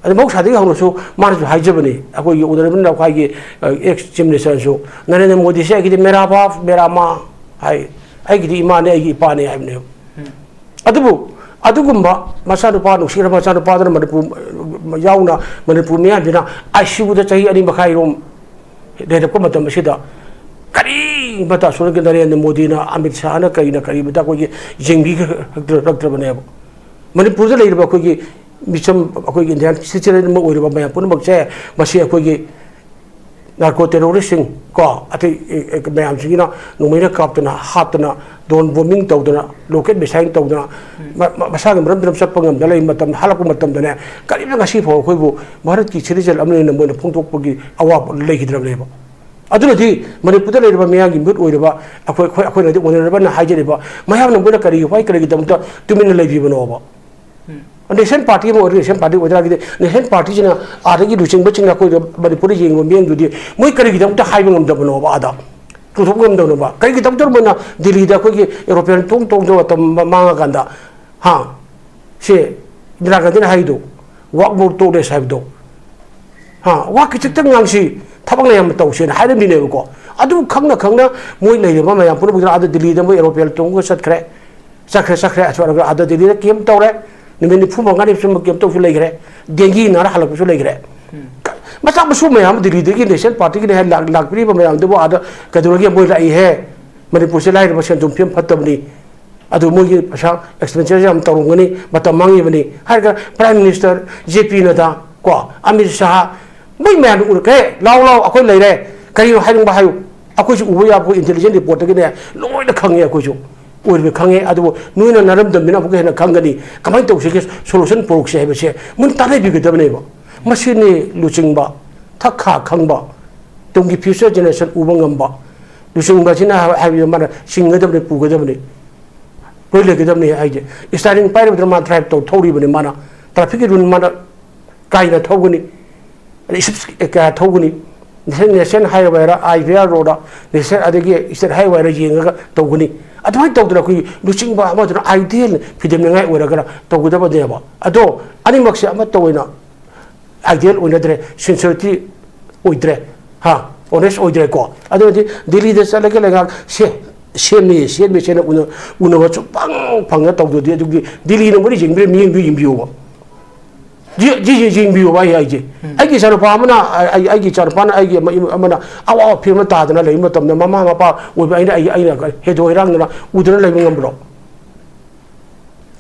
ꯑꯗꯨ ꯃꯍꯧꯁꯥꯗꯒꯤ ꯍꯧꯅꯁꯨ ꯃꯥꯅꯁꯨ ꯍꯥꯏꯖꯕꯅꯤ, ꯑꯩꯈꯣꯏꯒꯤ ꯑꯣꯅꯔꯦꯕꯜ ꯑꯩꯈꯣꯏꯒꯤ ꯑꯦꯛꯁ ꯆꯤꯐ ꯃꯤꯅꯤꯁꯇꯔꯁꯨ, "ꯅꯔꯦꯟꯗ꯭ꯔ ꯃꯣꯗꯤꯁꯦ ꯑꯩꯒꯤꯗꯤ ꯃꯦꯔꯥ ꯕꯥꯞ, ꯃꯦꯔꯥ ꯃꯥ ꯍꯥꯏ, ꯑꯩꯒꯤꯗꯤ ꯏꯃꯥꯅꯦ, ꯑꯩꯒꯤ ꯏꯄꯥꯅꯦ" ꯍꯥꯏꯕꯅꯦꯕ꯫ ꯑꯗꯨꯕꯨ ꯑꯗꯨꯒꯨꯝꯕ ꯃꯆꯥꯅꯨꯄꯥ, ꯅꯨꯡꯁꯤꯔꯕ ꯃꯆꯥꯅꯨꯄꯥꯗꯨꯅ ꯃꯅꯤꯄꯨꯔ ꯌꯥꯎꯅ ꯃꯅꯤꯄꯨꯔ ꯃꯤꯌꯥꯝꯁꯤꯅ ꯑꯥꯏ ꯁꯤ ꯌꯨꯗ ꯆꯍꯤ ꯑꯅꯤ ꯃꯈꯥꯏꯔꯣꯝ ꯂꯩꯔꯛꯄ ꯃꯇꯝ ꯑꯁꯤꯗ ꯀꯔꯤꯃꯇ ꯑꯁꯣꯝꯒꯤ ꯅꯔꯦꯟꯗ꯭ꯔ ꯃꯣꯗꯤꯅ, ꯑꯃꯤꯠ ꯁꯥꯍꯅ ꯀꯔꯤꯅ ꯀꯔꯤꯃꯇ ꯑꯩꯈꯣꯏꯒꯤ ꯌꯦꯡꯕꯤꯔꯛꯇ꯭ꯔꯕꯅꯦꯕ꯫ ꯃꯅꯤꯄꯨꯔꯗ ꯂꯩꯔꯤꯕ ꯑꯩꯈꯣꯏꯒꯤ ꯃꯤꯆꯝ, ꯑꯩꯈꯣꯏꯒꯤ ꯏꯟꯗꯤꯌꯥꯟ ꯁꯤꯇꯤꯖꯦꯟ ꯑꯃ ꯑꯣꯏꯔꯤꯕ ꯃꯌꯥꯝ ꯄꯨꯝꯅꯃꯛꯁꯦ, ꯃꯁꯤ ꯑꯩꯈꯣꯏꯒꯤ ꯅꯥꯔꯀꯣ ꯇꯦꯔꯣꯔꯤꯁꯁꯤꯡ ꯀꯣ, ꯑꯇꯩ, ꯑꯦ, ꯑꯦ, ꯃꯌꯥꯝꯁꯤꯡꯁꯤꯅ ꯅꯣꯡꯃꯩꯅ ꯀꯥꯞꯇꯅ, ꯍꯥꯠꯇꯅ, ꯗ꯭ꯔꯣꯟ ꯕꯣꯝꯕꯤꯡ ꯇꯧꯗꯅ, ꯔꯣꯀꯦꯠ ꯃꯤꯁꯥꯏꯜ ꯇꯧꯗꯅ, ꯃ-, ꯃ-, ꯃꯁꯥꯒꯤ ꯃꯔꯝ ꯃꯔꯝ ꯆꯠꯄ ꯉꯝꯗ ꯂꯩ ꯃꯇꯝ, ꯍꯜꯂꯛꯄ ꯃꯇꯝꯗꯅꯦ, ꯀꯔꯤꯝꯇ ꯉꯁꯤ ꯐꯥꯎ ꯑꯩꯈꯣꯏꯕꯨ ꯚꯥꯔꯠꯀꯤ ꯁꯤꯇꯤꯖꯦꯟ ꯑꯃꯅꯤꯅ ꯃꯣꯏꯅ ꯐꯣꯡꯗꯣꯛꯄꯒꯤ ꯑꯋꯥꯕ ꯂꯩꯈꯤꯗ꯭ꯔꯕꯅꯦꯕ꯫ ꯑꯗꯨꯅꯗꯤ ꯃꯅꯤꯄꯨꯔꯗ ꯂꯩꯔꯤꯕ ꯃꯤꯌꯥꯝꯒꯤ ꯃꯤꯍꯨꯠ ꯑꯣꯏꯔꯤꯕ ꯑꯩꯈꯣꯏ, ꯑꯩꯈꯣꯏ, ꯑꯩꯈꯣꯏꯅꯗꯤ ꯑꯣꯏꯅꯔꯕꯅ ꯍꯥꯏꯖꯔꯤꯕ ꯃꯌꯥꯝꯅ ꯃꯣꯏꯅ ꯀꯔꯤꯒꯤ, why ꯀꯔꯤꯒꯤꯗꯃꯛꯇ ꯇꯨꯃꯤꯟꯅ ꯂꯩꯕꯤꯕꯅꯣꯕ? ꯅꯦꯁꯟ ꯄꯥꯔꯇꯤ ꯑꯃ ꯑꯣꯏꯔꯒ ꯅꯦꯁꯟ ꯄꯥꯔꯇꯤ ꯑꯣꯏꯇꯥꯔꯒꯗꯤ, ꯅꯦꯁꯟ ꯄꯥꯔꯇꯤꯁꯤꯅ ꯑꯥꯗꯒꯤ ꯂꯨꯆꯤꯡꯕꯁꯤꯡꯅ ꯑꯩꯈꯣꯏꯗ ꯃꯅꯤꯄꯨꯔꯗ ꯌꯦꯡꯕ ꯃꯤꯠꯌꯦꯡꯗꯨꯗꯤ ꯃꯣꯏ ꯀꯔꯤꯒꯤꯗꯃꯛꯇ ꯍꯥꯏꯕ ꯉꯝꯗꯕꯅꯣꯕ? ꯑꯥꯗ ꯄꯨꯊꯣꯛꯄ ꯉꯝꯗꯕꯅꯣꯕ? ꯀꯔꯤꯒꯤꯗꯃꯛꯇ ꯃꯣꯏꯅ ꯗꯤꯜꯂꯤꯗ ꯑꯩꯈꯣꯏꯒꯤ ꯑꯦꯔꯣꯄ꯭ꯂꯦꯟ ꯇꯣꯡ ꯇꯣꯡꯗꯅ ꯃꯇꯝ ꯃꯥꯡꯉꯀꯥꯟꯗ, ꯍꯥ, ꯁꯦ ꯏꯟꯗꯤꯔꯥ ꯒꯥꯟꯙꯤꯅ ꯍꯥꯏꯗꯣ, "Walk more talk less" ꯍꯥꯏꯕꯗꯣ, ꯍꯥ, ꯋꯥ ꯈꯤꯇꯪ ꯉꯥꯡꯁꯤ, ꯊꯕꯛꯅ ꯌꯥꯝꯅ ꯇꯧꯁꯦꯅ ꯍꯥꯏꯔꯝꯃꯤꯅꯦꯕꯀꯣ꯫ ꯑꯗꯨ ꯈꯪꯅ ꯈꯪꯅ ꯃꯣꯏ ꯂꯩꯔꯤꯕ ꯃꯌꯥꯝ ꯄꯨꯝꯅꯃꯛ ꯑꯥꯗ ꯗꯤꯜꯂꯤꯗ ꯃꯣꯏ ꯑꯦꯔꯣꯄ꯭ꯂꯦꯟ ꯇꯣꯡꯉꯒ ꯆꯠꯈ꯭ꯔꯦ꯫ ꯆꯠꯈ꯭ꯔꯦ, ꯆꯠꯈ꯭ꯔꯦ꯫ ꯑꯁꯣꯝ ꯑꯥꯗ ꯗꯤꯜꯂꯤꯗ ꯀꯦꯝ ꯇꯧꯔꯦ꯫ ꯅꯨꯃꯤꯠ ꯅꯤꯐꯨ ꯃꯉꯥꯅꯤ ꯁꯨꯝꯕ ꯀꯦꯝ ꯇꯧꯁꯨ ꯂꯩꯈ꯭ꯔꯦ꯫ ꯗꯦꯡꯒꯤ ꯅꯥꯔ ꯍꯜꯂꯛꯄꯁꯨ ꯂꯩꯈ꯭ꯔꯦ꯫ ꯃꯆꯥ ꯃꯁꯨ ꯃꯌꯥꯝ ꯗꯤꯜꯂꯤꯗꯒꯤ ꯅꯦꯁꯅꯦꯜ ꯄꯥꯔꯇꯤꯒꯤ ꯂꯥꯛ-, ꯂꯥꯛꯄꯤꯔꯤꯕ ꯃꯌꯥꯝꯗꯨꯕꯨ ꯑꯥꯗ ꯀꯩꯗꯧꯔꯒꯦ? ꯃꯣꯏ ꯂꯥꯛꯏꯍꯦ꯫ ꯃꯅꯤꯄꯨꯔꯁꯦ ꯂꯥꯏꯔꯕ, ꯁꯦꯟ ꯊꯨꯝ ꯐꯤꯕꯝ ꯐꯠꯇꯕꯅꯤ꯫ ꯑꯗꯨ ꯃꯣꯏꯒꯤ ꯄꯩꯁꯥ ꯑꯦꯛꯁꯄꯦꯟꯗꯤꯆꯔ ꯌꯥꯝ ꯇꯧꯔꯝꯒꯅꯤ, ꯃꯇꯝ ꯃꯥꯡꯉꯤꯕꯅꯤ ꯍꯥꯏꯔꯒ ꯄ꯭ꯔꯥꯏꯝ ꯃꯤꯅꯤꯁꯇꯔ ꯖꯦ ꯄꯤ ꯅꯗꯥ ꯀꯣ, ꯑꯃꯤꯠ ꯁꯥꯍ, ꯃꯣꯏ ꯃꯌꯥꯝꯗꯨ ꯎꯔꯒ, "ꯍꯦ, ꯂꯥꯎ, ꯂꯥꯎ, ꯑꯩꯈꯣꯏ ꯂꯩꯔꯦ, ꯀꯔꯤꯅꯣ ꯍꯥꯏꯅꯤꯡꯕ ꯍꯥꯏꯌꯨ꯫ ꯑꯩꯈꯣꯏꯁꯨ ꯎꯕ ꯌꯥꯕ ꯑꯩꯈꯣꯏ intelligent reportꯇꯒꯤꯅꯦ ꯂꯣꯏꯅ ꯈꯪꯉꯦ꯫ ꯑꯩꯈꯣꯏꯁꯨ ꯑꯣꯏꯔꯤꯕ ꯈꯪꯉꯦ꯫ ꯑꯗꯨꯕꯨ ꯅꯣꯏꯅ ꯅꯔꯝꯗꯝꯅꯤꯅ ꯑꯃꯨꯛꯀ ꯍꯦꯟꯅ ꯈꯪꯒꯅꯤ꯫ ꯀꯃꯥꯏꯅ ꯇꯧꯁꯤꯒꯦ solution ꯄꯨꯔꯛꯁꯦ ꯍꯥꯏꯕꯁꯦ ꯃꯨꯟ ꯇꯥꯟꯅꯕꯤꯒꯗꯕꯅꯦꯕ꯫ ꯃꯁꯤꯅꯤ ꯂꯨꯆꯤꯡꯕ, ꯊꯛ ꯈꯥ ꯈꯪꯕ, ꯇꯨꯡꯒꯤ future generation ꯎꯕ ꯉꯝꯕ꯫ ꯂꯨꯆꯤꯡꯕꯁꯤꯅ ꯍꯥꯏꯕꯗ ꯃꯥꯅ ꯆꯤꯡꯒꯗꯕꯅꯤ, ꯄꯨꯒꯗꯕꯅꯤ, ꯂꯣꯏ ꯂꯩꯒꯗꯕꯅꯤ ꯍꯥꯏꯁꯦ꯫ Steering ꯄꯥꯏꯔꯕꯗ ꯃꯥ drive ꯇꯧ ꯊꯧꯔꯤꯕꯅꯤ꯫ ꯃꯥꯅ trafficꯀꯤ rule ꯃꯥꯅ ꯀꯥꯏꯅ ꯊꯧꯒꯅꯤ꯫ ꯑꯗꯩ speed ꯀꯌꯥ ꯊꯧꯒꯅꯤ꯫ National, national highwayꯔ, IVR roadꯔ, national ꯑꯗꯒꯤ state highwayꯔ ꯌꯦꯡꯉꯒ ꯇꯧꯒꯅꯤ꯫ ꯑꯗꯨꯃꯥꯏꯅ ꯇꯧꯗꯅ ꯑꯩꯈꯣꯏꯒꯤ ꯂꯨꯆꯤꯡꯕ ꯑꯃꯗꯨꯅ ideal ꯐꯤꯗꯝꯅꯤꯡꯉꯥꯏ ꯑꯣꯏꯔꯒꯅ ꯇꯧꯒꯗꯕꯅꯦꯕ꯫ ꯑꯗꯣ ꯑꯅꯤꯃꯛꯁꯦ ꯑꯃꯠꯇ ꯑꯣꯏꯅ ideal ꯑꯣꯏꯅꯗ꯭ꯔꯦ, sincerity ꯑꯣꯏꯗ꯭ꯔꯦ, ꯍꯥ, honest ꯑꯣꯏꯗ꯭ꯔꯦꯀꯣ꯫ ꯑꯗꯨꯅꯗꯤ ꯗꯤꯜꯂꯤꯗ ꯆꯠꯂꯒ ꯂꯩꯉꯥꯛ ꯁꯦ-, ꯁꯦꯝꯃꯤ, ꯁꯦꯝꯃꯤ, ꯁꯦꯝꯅ ꯎꯅ-, ꯎꯅꯕ ꯁꯨꯡꯐꯪ ꯐꯪꯅ ꯇꯧꯗ꯭ꯔꯗꯤ ꯑꯗꯨꯒꯤ ꯗꯤꯜꯂꯤꯅ ꯃꯣꯏꯅ ꯌꯦꯡꯕꯤꯔ ꯃꯤꯠꯌꯦꯡꯗꯨ ꯌꯦꯡꯕꯤꯌꯣꯕ꯫ ꯖꯤ-, ꯖꯤ-, ꯖꯤ-, ꯌꯦꯡꯕꯤꯌꯣꯕ ꯑꯩ ꯍꯥꯏꯁꯦ꯫ ꯎꯝ꯫ ꯑꯩꯒꯤ ꯏꯆꯥꯅꯨꯄꯥ ꯑꯃꯅ, ꯑꯩ-, ꯑꯩꯒꯤ ꯏꯆꯥꯅꯨꯄꯥꯅ ꯑꯩꯒꯤ ꯑꯃ-, ꯑꯃꯅ ꯑꯋꯥꯕ ꯐꯤꯕꯝ ꯑꯃ ꯇꯥꯗꯅ ꯂꯩꯕ ꯃꯇꯝꯗ ꯃꯃꯥ ꯃꯄꯥ ꯑꯣꯏꯕ ꯑꯩꯅ ꯑꯩ, ꯑꯩꯅ ꯍꯦꯗꯣ ꯍꯩꯔꯥꯡꯗꯅ ꯎꯗꯅ ꯂꯩꯕ ꯉꯝꯕ꯭ꯔꯣ?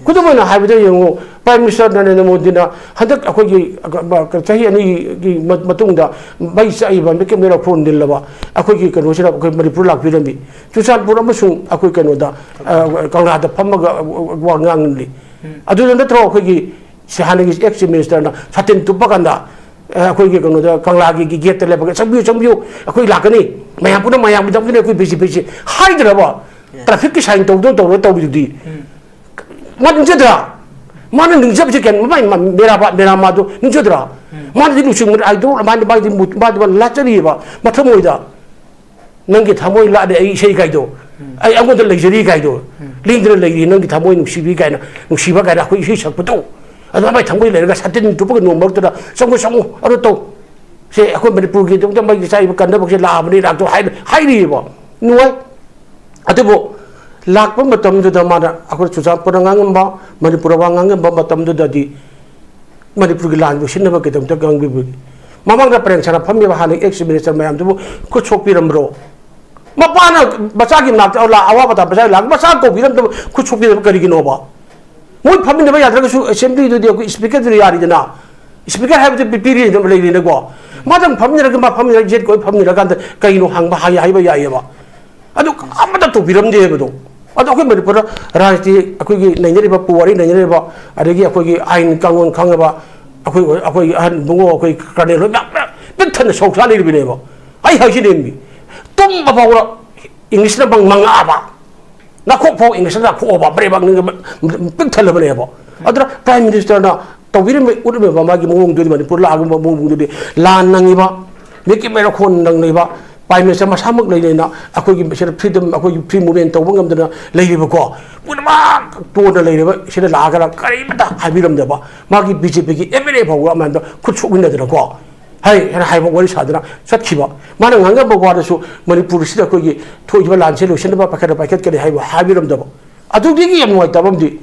ꯈꯨꯗꯝ ꯑꯣꯏꯅ ꯍꯥꯏꯕꯗ ꯌꯦꯡꯉꯨ, Prime Minister ꯅꯔꯦꯟꯗ꯭ꯔ ꯃꯣꯗꯤꯅ ꯍꯟꯗꯛ ꯑꯩꯈꯣꯏꯒꯤ ꯆꯍꯤ ꯑꯅꯤꯒꯤ ꯃ-, ꯃꯇꯨꯡꯗ ꯃꯩ ꯆꯥꯛꯏꯕ ꯃꯤꯀꯞ ꯃꯤꯔ ꯈꯨꯔꯨꯝ ꯅꯤꯜꯂꯕ ꯑꯩꯈꯣꯏꯒꯤ ꯀꯩꯅꯣꯁꯤꯗ ꯑꯩꯈꯣꯏ ꯃꯅꯤꯄꯨꯔ ꯂꯥꯛꯄꯤꯔꯝꯃꯤ꯫ ꯆꯨꯔꯆꯥꯟꯄꯨꯔ ꯑꯃꯁꯨꯡ ꯑꯩꯈꯣꯏ ꯀꯩꯅꯣꯗ, ꯑ, ꯀꯪꯂꯥꯗ ꯐꯝꯃꯒ ꯋꯥ ꯉꯥꯡꯂꯤ꯫ ꯎꯝ꯫ ꯑꯗꯨꯗ ꯅꯠꯇ꯭ꯔꯣ ꯑꯩꯈꯣꯏꯒꯤ ꯁꯤ ꯍꯥꯟꯅꯒꯤ ex Chief Ministerꯅ ꯁꯥꯇꯤꯟ ꯇꯨꯞꯄ ꯀꯥꯟꯗ, ꯑ, ꯑꯩꯈꯣꯏꯒꯤ ꯀꯩꯅꯣꯗ ꯀꯪꯂꯥꯒꯤ ꯒꯦꯠꯇ ꯂꯦꯞꯄꯒ, "ꯆꯪꯕꯤꯌꯨ, ꯆꯪꯕꯤꯌꯨ, ꯑꯩꯈꯣꯏ ꯂꯥꯛꯀꯅꯤ, ꯃꯌꯥꯝ ꯄꯨꯟꯅ ꯃꯌꯥꯝꯒꯤꯗꯃꯛꯇꯅꯤ ꯑꯩꯈꯣꯏ ꯕꯤ ꯖꯦ ꯄꯤꯁꯤ" ꯍꯥꯏꯗ꯭ꯔꯕ? Yes. Trafficꯀꯤ sign ꯇꯧꯗꯅ ꯇꯧꯔ ꯇꯧꯔꯤꯗꯨꯗꯤ꯫ ꯎꯝ꯫ ꯃꯥ ꯅꯤꯡꯖꯗ꯭ꯔꯥ? ꯃꯥꯅ ꯅꯤꯡꯖꯕꯁꯦ ꯀꯩꯅꯣ? ꯃꯥꯏ ꯃ-, ꯃꯦꯔꯥꯕ-, ꯃꯦꯔꯥꯃꯥꯗꯣ ꯅꯤꯡꯖꯗ꯭ꯔꯥ? ꯎꯝ꯫ ꯃꯥꯅꯗꯤ ꯂꯨꯆꯤꯡꯕ idol, ꯃꯥꯗꯤ, ꯃꯥꯗꯤ ꯃꯨ-, ꯃꯥꯗꯤ ꯃꯥ ꯂꯥꯠꯆꯔꯤꯑꯕ ꯃꯊꯃꯣꯏꯗ꯫ "ꯅꯪꯒꯤ ꯊꯃꯣꯏ ꯂꯥꯠꯂꯦ ꯑꯩ ꯏꯁꯩ" ꯀꯥꯏꯗꯣ꯫ ꯎꯝ꯫ "ꯑꯩ ꯑꯩꯉꯣꯟꯗ ꯂꯩꯖꯔꯤ" ꯀꯥꯏꯗꯣ꯫ ꯎꯝ꯫ "ꯂꯦꯡꯗꯅ ꯂꯩꯔꯤ ꯅꯪꯒꯤ ꯊꯃꯣꯏ ꯅꯨꯡꯁꯤꯕꯤ" ꯀꯥꯏꯅ, ꯅꯨꯡꯁꯤꯕ ꯀꯥꯏꯅ ꯑꯩꯈꯣꯏ ꯏꯁꯩ ꯁꯛꯄꯗꯣ꯫ ꯑꯗꯨꯃꯥꯏꯅ ꯃꯥꯏ ꯊꯃꯣꯏ ꯂꯩꯔꯒ ꯁꯥꯇꯤꯟ ꯇꯨꯞꯄꯒ ꯅꯣꯡ ꯃꯔꯛꯇꯨꯗ "ꯆꯪꯉꯨ, ꯆꯪꯉꯨ, ꯑꯗꯨ ꯇꯧ꯫ ꯁꯦ ꯑꯩꯈꯣꯏ ꯃꯅꯤꯄꯨꯔꯒꯤꯗꯃꯛꯇ ꯃꯩ ꯆꯥꯏꯕ ꯀꯟꯅꯕꯁꯦ ꯂꯥꯛꯑꯕꯅꯤ" ꯂꯥꯛꯇꯣ ꯍꯥꯏ-, ꯍꯥꯏꯔꯤꯑꯕ꯫ ꯅꯨꯡꯉꯥꯏ꯫ ꯑꯗꯨꯕꯨ ꯂꯥꯛꯄ ꯃꯇꯝꯗꯨꯗ ꯃꯥꯅ ꯑꯩꯈꯣꯏ ꯆꯨꯔꯆꯥꯟꯄꯨꯔꯗ ꯉꯥꯡꯉꯝꯕ, ꯃꯅꯤꯄꯨꯔꯗ ꯋꯥ ꯉꯥꯡꯉꯝꯕ ꯃꯇꯝꯗꯨꯗꯗꯤ ꯃꯅꯤꯄꯨꯔꯒꯤ ꯂꯥꯟꯕꯨ ꯁꯤꯟꯅꯕ ꯀꯩꯗꯧꯗ ꯉꯥꯡꯕꯤꯕꯒꯦ? ꯃꯃꯥꯡꯗ ꯄꯔꯦꯡ ꯁꯥꯅ ꯐꯝꯃꯤꯕ ꯍꯥꯟꯅ ex minister ꯃꯌꯥꯝꯗꯨꯕꯨ ꯈꯨꯠ ꯁꯣꯛꯄꯤꯔꯝꯕ꯭ꯔꯣ? ꯃꯄꯥꯅ ꯃꯆꯥꯒꯤ ꯅꯥꯛꯇ, ꯑ, ꯂꯥꯛ-, ꯑꯋꯥꯕ ꯇꯥꯕ ꯃꯆꯥꯒꯤ ꯂꯥꯛ-, ꯃꯆꯥ ꯀꯧꯕꯤꯔꯝꯗꯕ, ꯈꯨꯠ ꯁꯣꯛꯄꯤꯔꯝꯕ ꯀꯔꯤꯒꯤꯅꯣꯕ? ꯃꯣꯏ ꯐꯝꯃꯤꯟꯅꯕ ꯌꯥꯗ꯭ꯔꯒꯁꯨ assemblyꯗꯨꯗꯤ ꯑꯩꯈꯣꯏ speakerꯗꯨꯅ ꯌꯥꯔꯤꯗꯅ꯫ Speaker ꯍꯥꯏꯕꯗꯨ ꯄꯤ-, ꯄꯤꯔꯤꯗꯅ ꯂꯩꯔꯤꯅꯀꯣ꯫ ꯃꯥꯗꯪ ꯐꯝꯃꯤꯟꯅꯔꯒ, ꯃꯥ ꯐꯝꯃꯤꯟꯅꯔꯒ ꯖꯦꯠ ꯀꯣꯏ ꯐꯝꯃꯤꯟꯅꯔꯀꯥꯟꯗ ꯀꯩꯅꯣ ꯍꯪꯕ, ꯍꯥꯏ-, ꯍꯥꯏꯕ ꯌꯥꯏꯌꯦꯕ꯫ ꯑꯗꯨ ꯑꯃꯠꯇ ꯇꯧꯕꯤꯔꯝꯗꯦ ꯍꯥꯏꯕꯗꯣ꯫ ꯑꯗꯣ ꯑꯩꯈꯣꯏ ꯃꯅꯤꯄꯨꯔꯗ ꯔꯥꯖꯅꯤꯇꯤ, ꯑꯩꯈꯣꯏꯒꯤ ꯅꯩꯅꯔꯤꯕ, ꯄꯨꯋꯥꯔꯤ ꯅꯩꯅꯔꯤꯕ, ꯑꯗꯒꯤ ꯑꯩꯈꯣꯏꯒꯤ ꯑꯥꯏꯟ ꯀꯥꯡꯂꯣꯟ ꯈꯪꯉꯕ, ꯑꯩꯈꯣꯏ, ꯑꯩꯈꯣꯏꯒꯤ ꯑꯍꯟ ꯏꯕꯨꯡꯉꯣ, ꯑꯩꯈꯣꯏ ꯀꯔꯅꯦꯜ ꯍꯣꯏ ꯃꯌꯥꯝ, ꯃꯌꯥꯝ ꯄꯤꯛ ꯊꯟꯅ ꯁꯧꯁꯥ ꯂꯩꯔꯤꯕꯅꯦꯕ꯫ ꯑꯩ ꯍꯥꯏꯁꯤꯅꯦꯃꯤ, ꯇꯨꯝꯕ ꯐꯥꯎꯕ ꯏꯪꯂꯤꯁꯅ ꯃꯪ-, ꯃꯪꯉꯛꯑꯕ꯫ ꯅꯥꯈꯣꯛ ꯐꯥꯎ ꯏꯪꯂꯤꯁꯅ ꯅꯥꯈꯣꯛꯑꯕ, ꯕ꯭ꯔꯦꯕꯥꯛ ꯅꯤꯡꯒ ꯄꯤꯛ ꯊꯜꯂꯕꯅꯦꯕ꯫ ꯑꯗꯨꯅ ꯄ꯭ꯔꯥꯏꯝ ꯃꯤꯅꯤꯁꯇꯔꯅ ꯇꯧꯕꯤꯔꯝꯃꯤ, ꯎꯠꯂꯝꯃꯤꯕ ꯃꯥꯒꯤ ꯃꯑꯣꯡꯗꯨꯗꯤ, ꯃꯅꯤꯄꯨꯔ ꯂꯥꯛꯑꯒ ꯃꯑꯣꯡꯗꯨꯗꯤ ꯂꯥꯟ ꯅꯪꯉꯤꯕ, ꯃꯤꯀꯤ ꯃꯩꯔꯥꯈꯣꯟ ꯅꯪꯂꯤꯕ, ꯄ꯭ꯔꯥꯏꯝ ꯃꯤꯅꯤꯁꯇꯔ ꯃꯁꯥꯃꯛ ꯂꯩꯅ ꯑꯩꯈꯣꯏꯒꯤ ꯁꯤꯗ ꯐ꯭ꯔꯤꯗꯝ, ꯑꯩꯈꯣꯏꯒꯤ ꯐ꯭ꯔꯤ ꯃꯨꯚꯃꯦꯟ ꯇꯧꯕ ꯉꯝꯗꯅ ꯂꯩꯔꯤꯕꯀꯣ, ꯄꯨꯝꯅꯃꯛ ꯇꯣꯟꯅ ꯂꯩꯔꯤꯕ ꯁꯤꯗ ꯂꯥꯛꯑꯒ ꯀꯔꯤꯃꯇ ꯍꯥꯏꯕꯤꯔꯝꯗꯕ, ꯃꯥꯒꯤ ꯕꯤ ꯖꯦ ꯄꯤꯒꯤ ꯑꯦꯝ ꯑꯦꯜ ꯑꯦ ꯐꯥꯎꯕ ꯑꯃꯗ ꯈꯨꯠ ꯁꯣꯛꯃꯤꯟꯅꯗꯅꯀꯣ, ꯍꯥꯏ ꯍꯥꯏꯅ ꯍꯥꯏꯕ ꯋꯥꯔꯤ ꯁꯥꯗꯅ ꯆꯠꯈꯤꯕ꯫ ꯃꯥꯅ ꯉꯥꯡꯉꯝꯕ ꯋꯥꯗꯁꯨ ꯃꯅꯤꯄꯨꯔꯁꯤꯗ ꯑꯩꯈꯣꯏꯒꯤ ꯊꯣꯛꯏꯕ ꯂꯥꯟꯁꯦ ꯂꯣꯏꯁꯤꯟꯅꯕ ꯄꯥꯏꯈꯠ ꯄꯥꯏꯈꯠꯀꯅꯤ ꯍꯥꯏꯕ ꯍꯥꯏꯕꯤꯔꯝꯗꯕ꯫ ꯑꯗꯨꯗꯒꯤ ꯌꯥꯝ ꯅꯨꯡꯉꯥꯏꯇꯕ ꯑꯃꯗꯤ,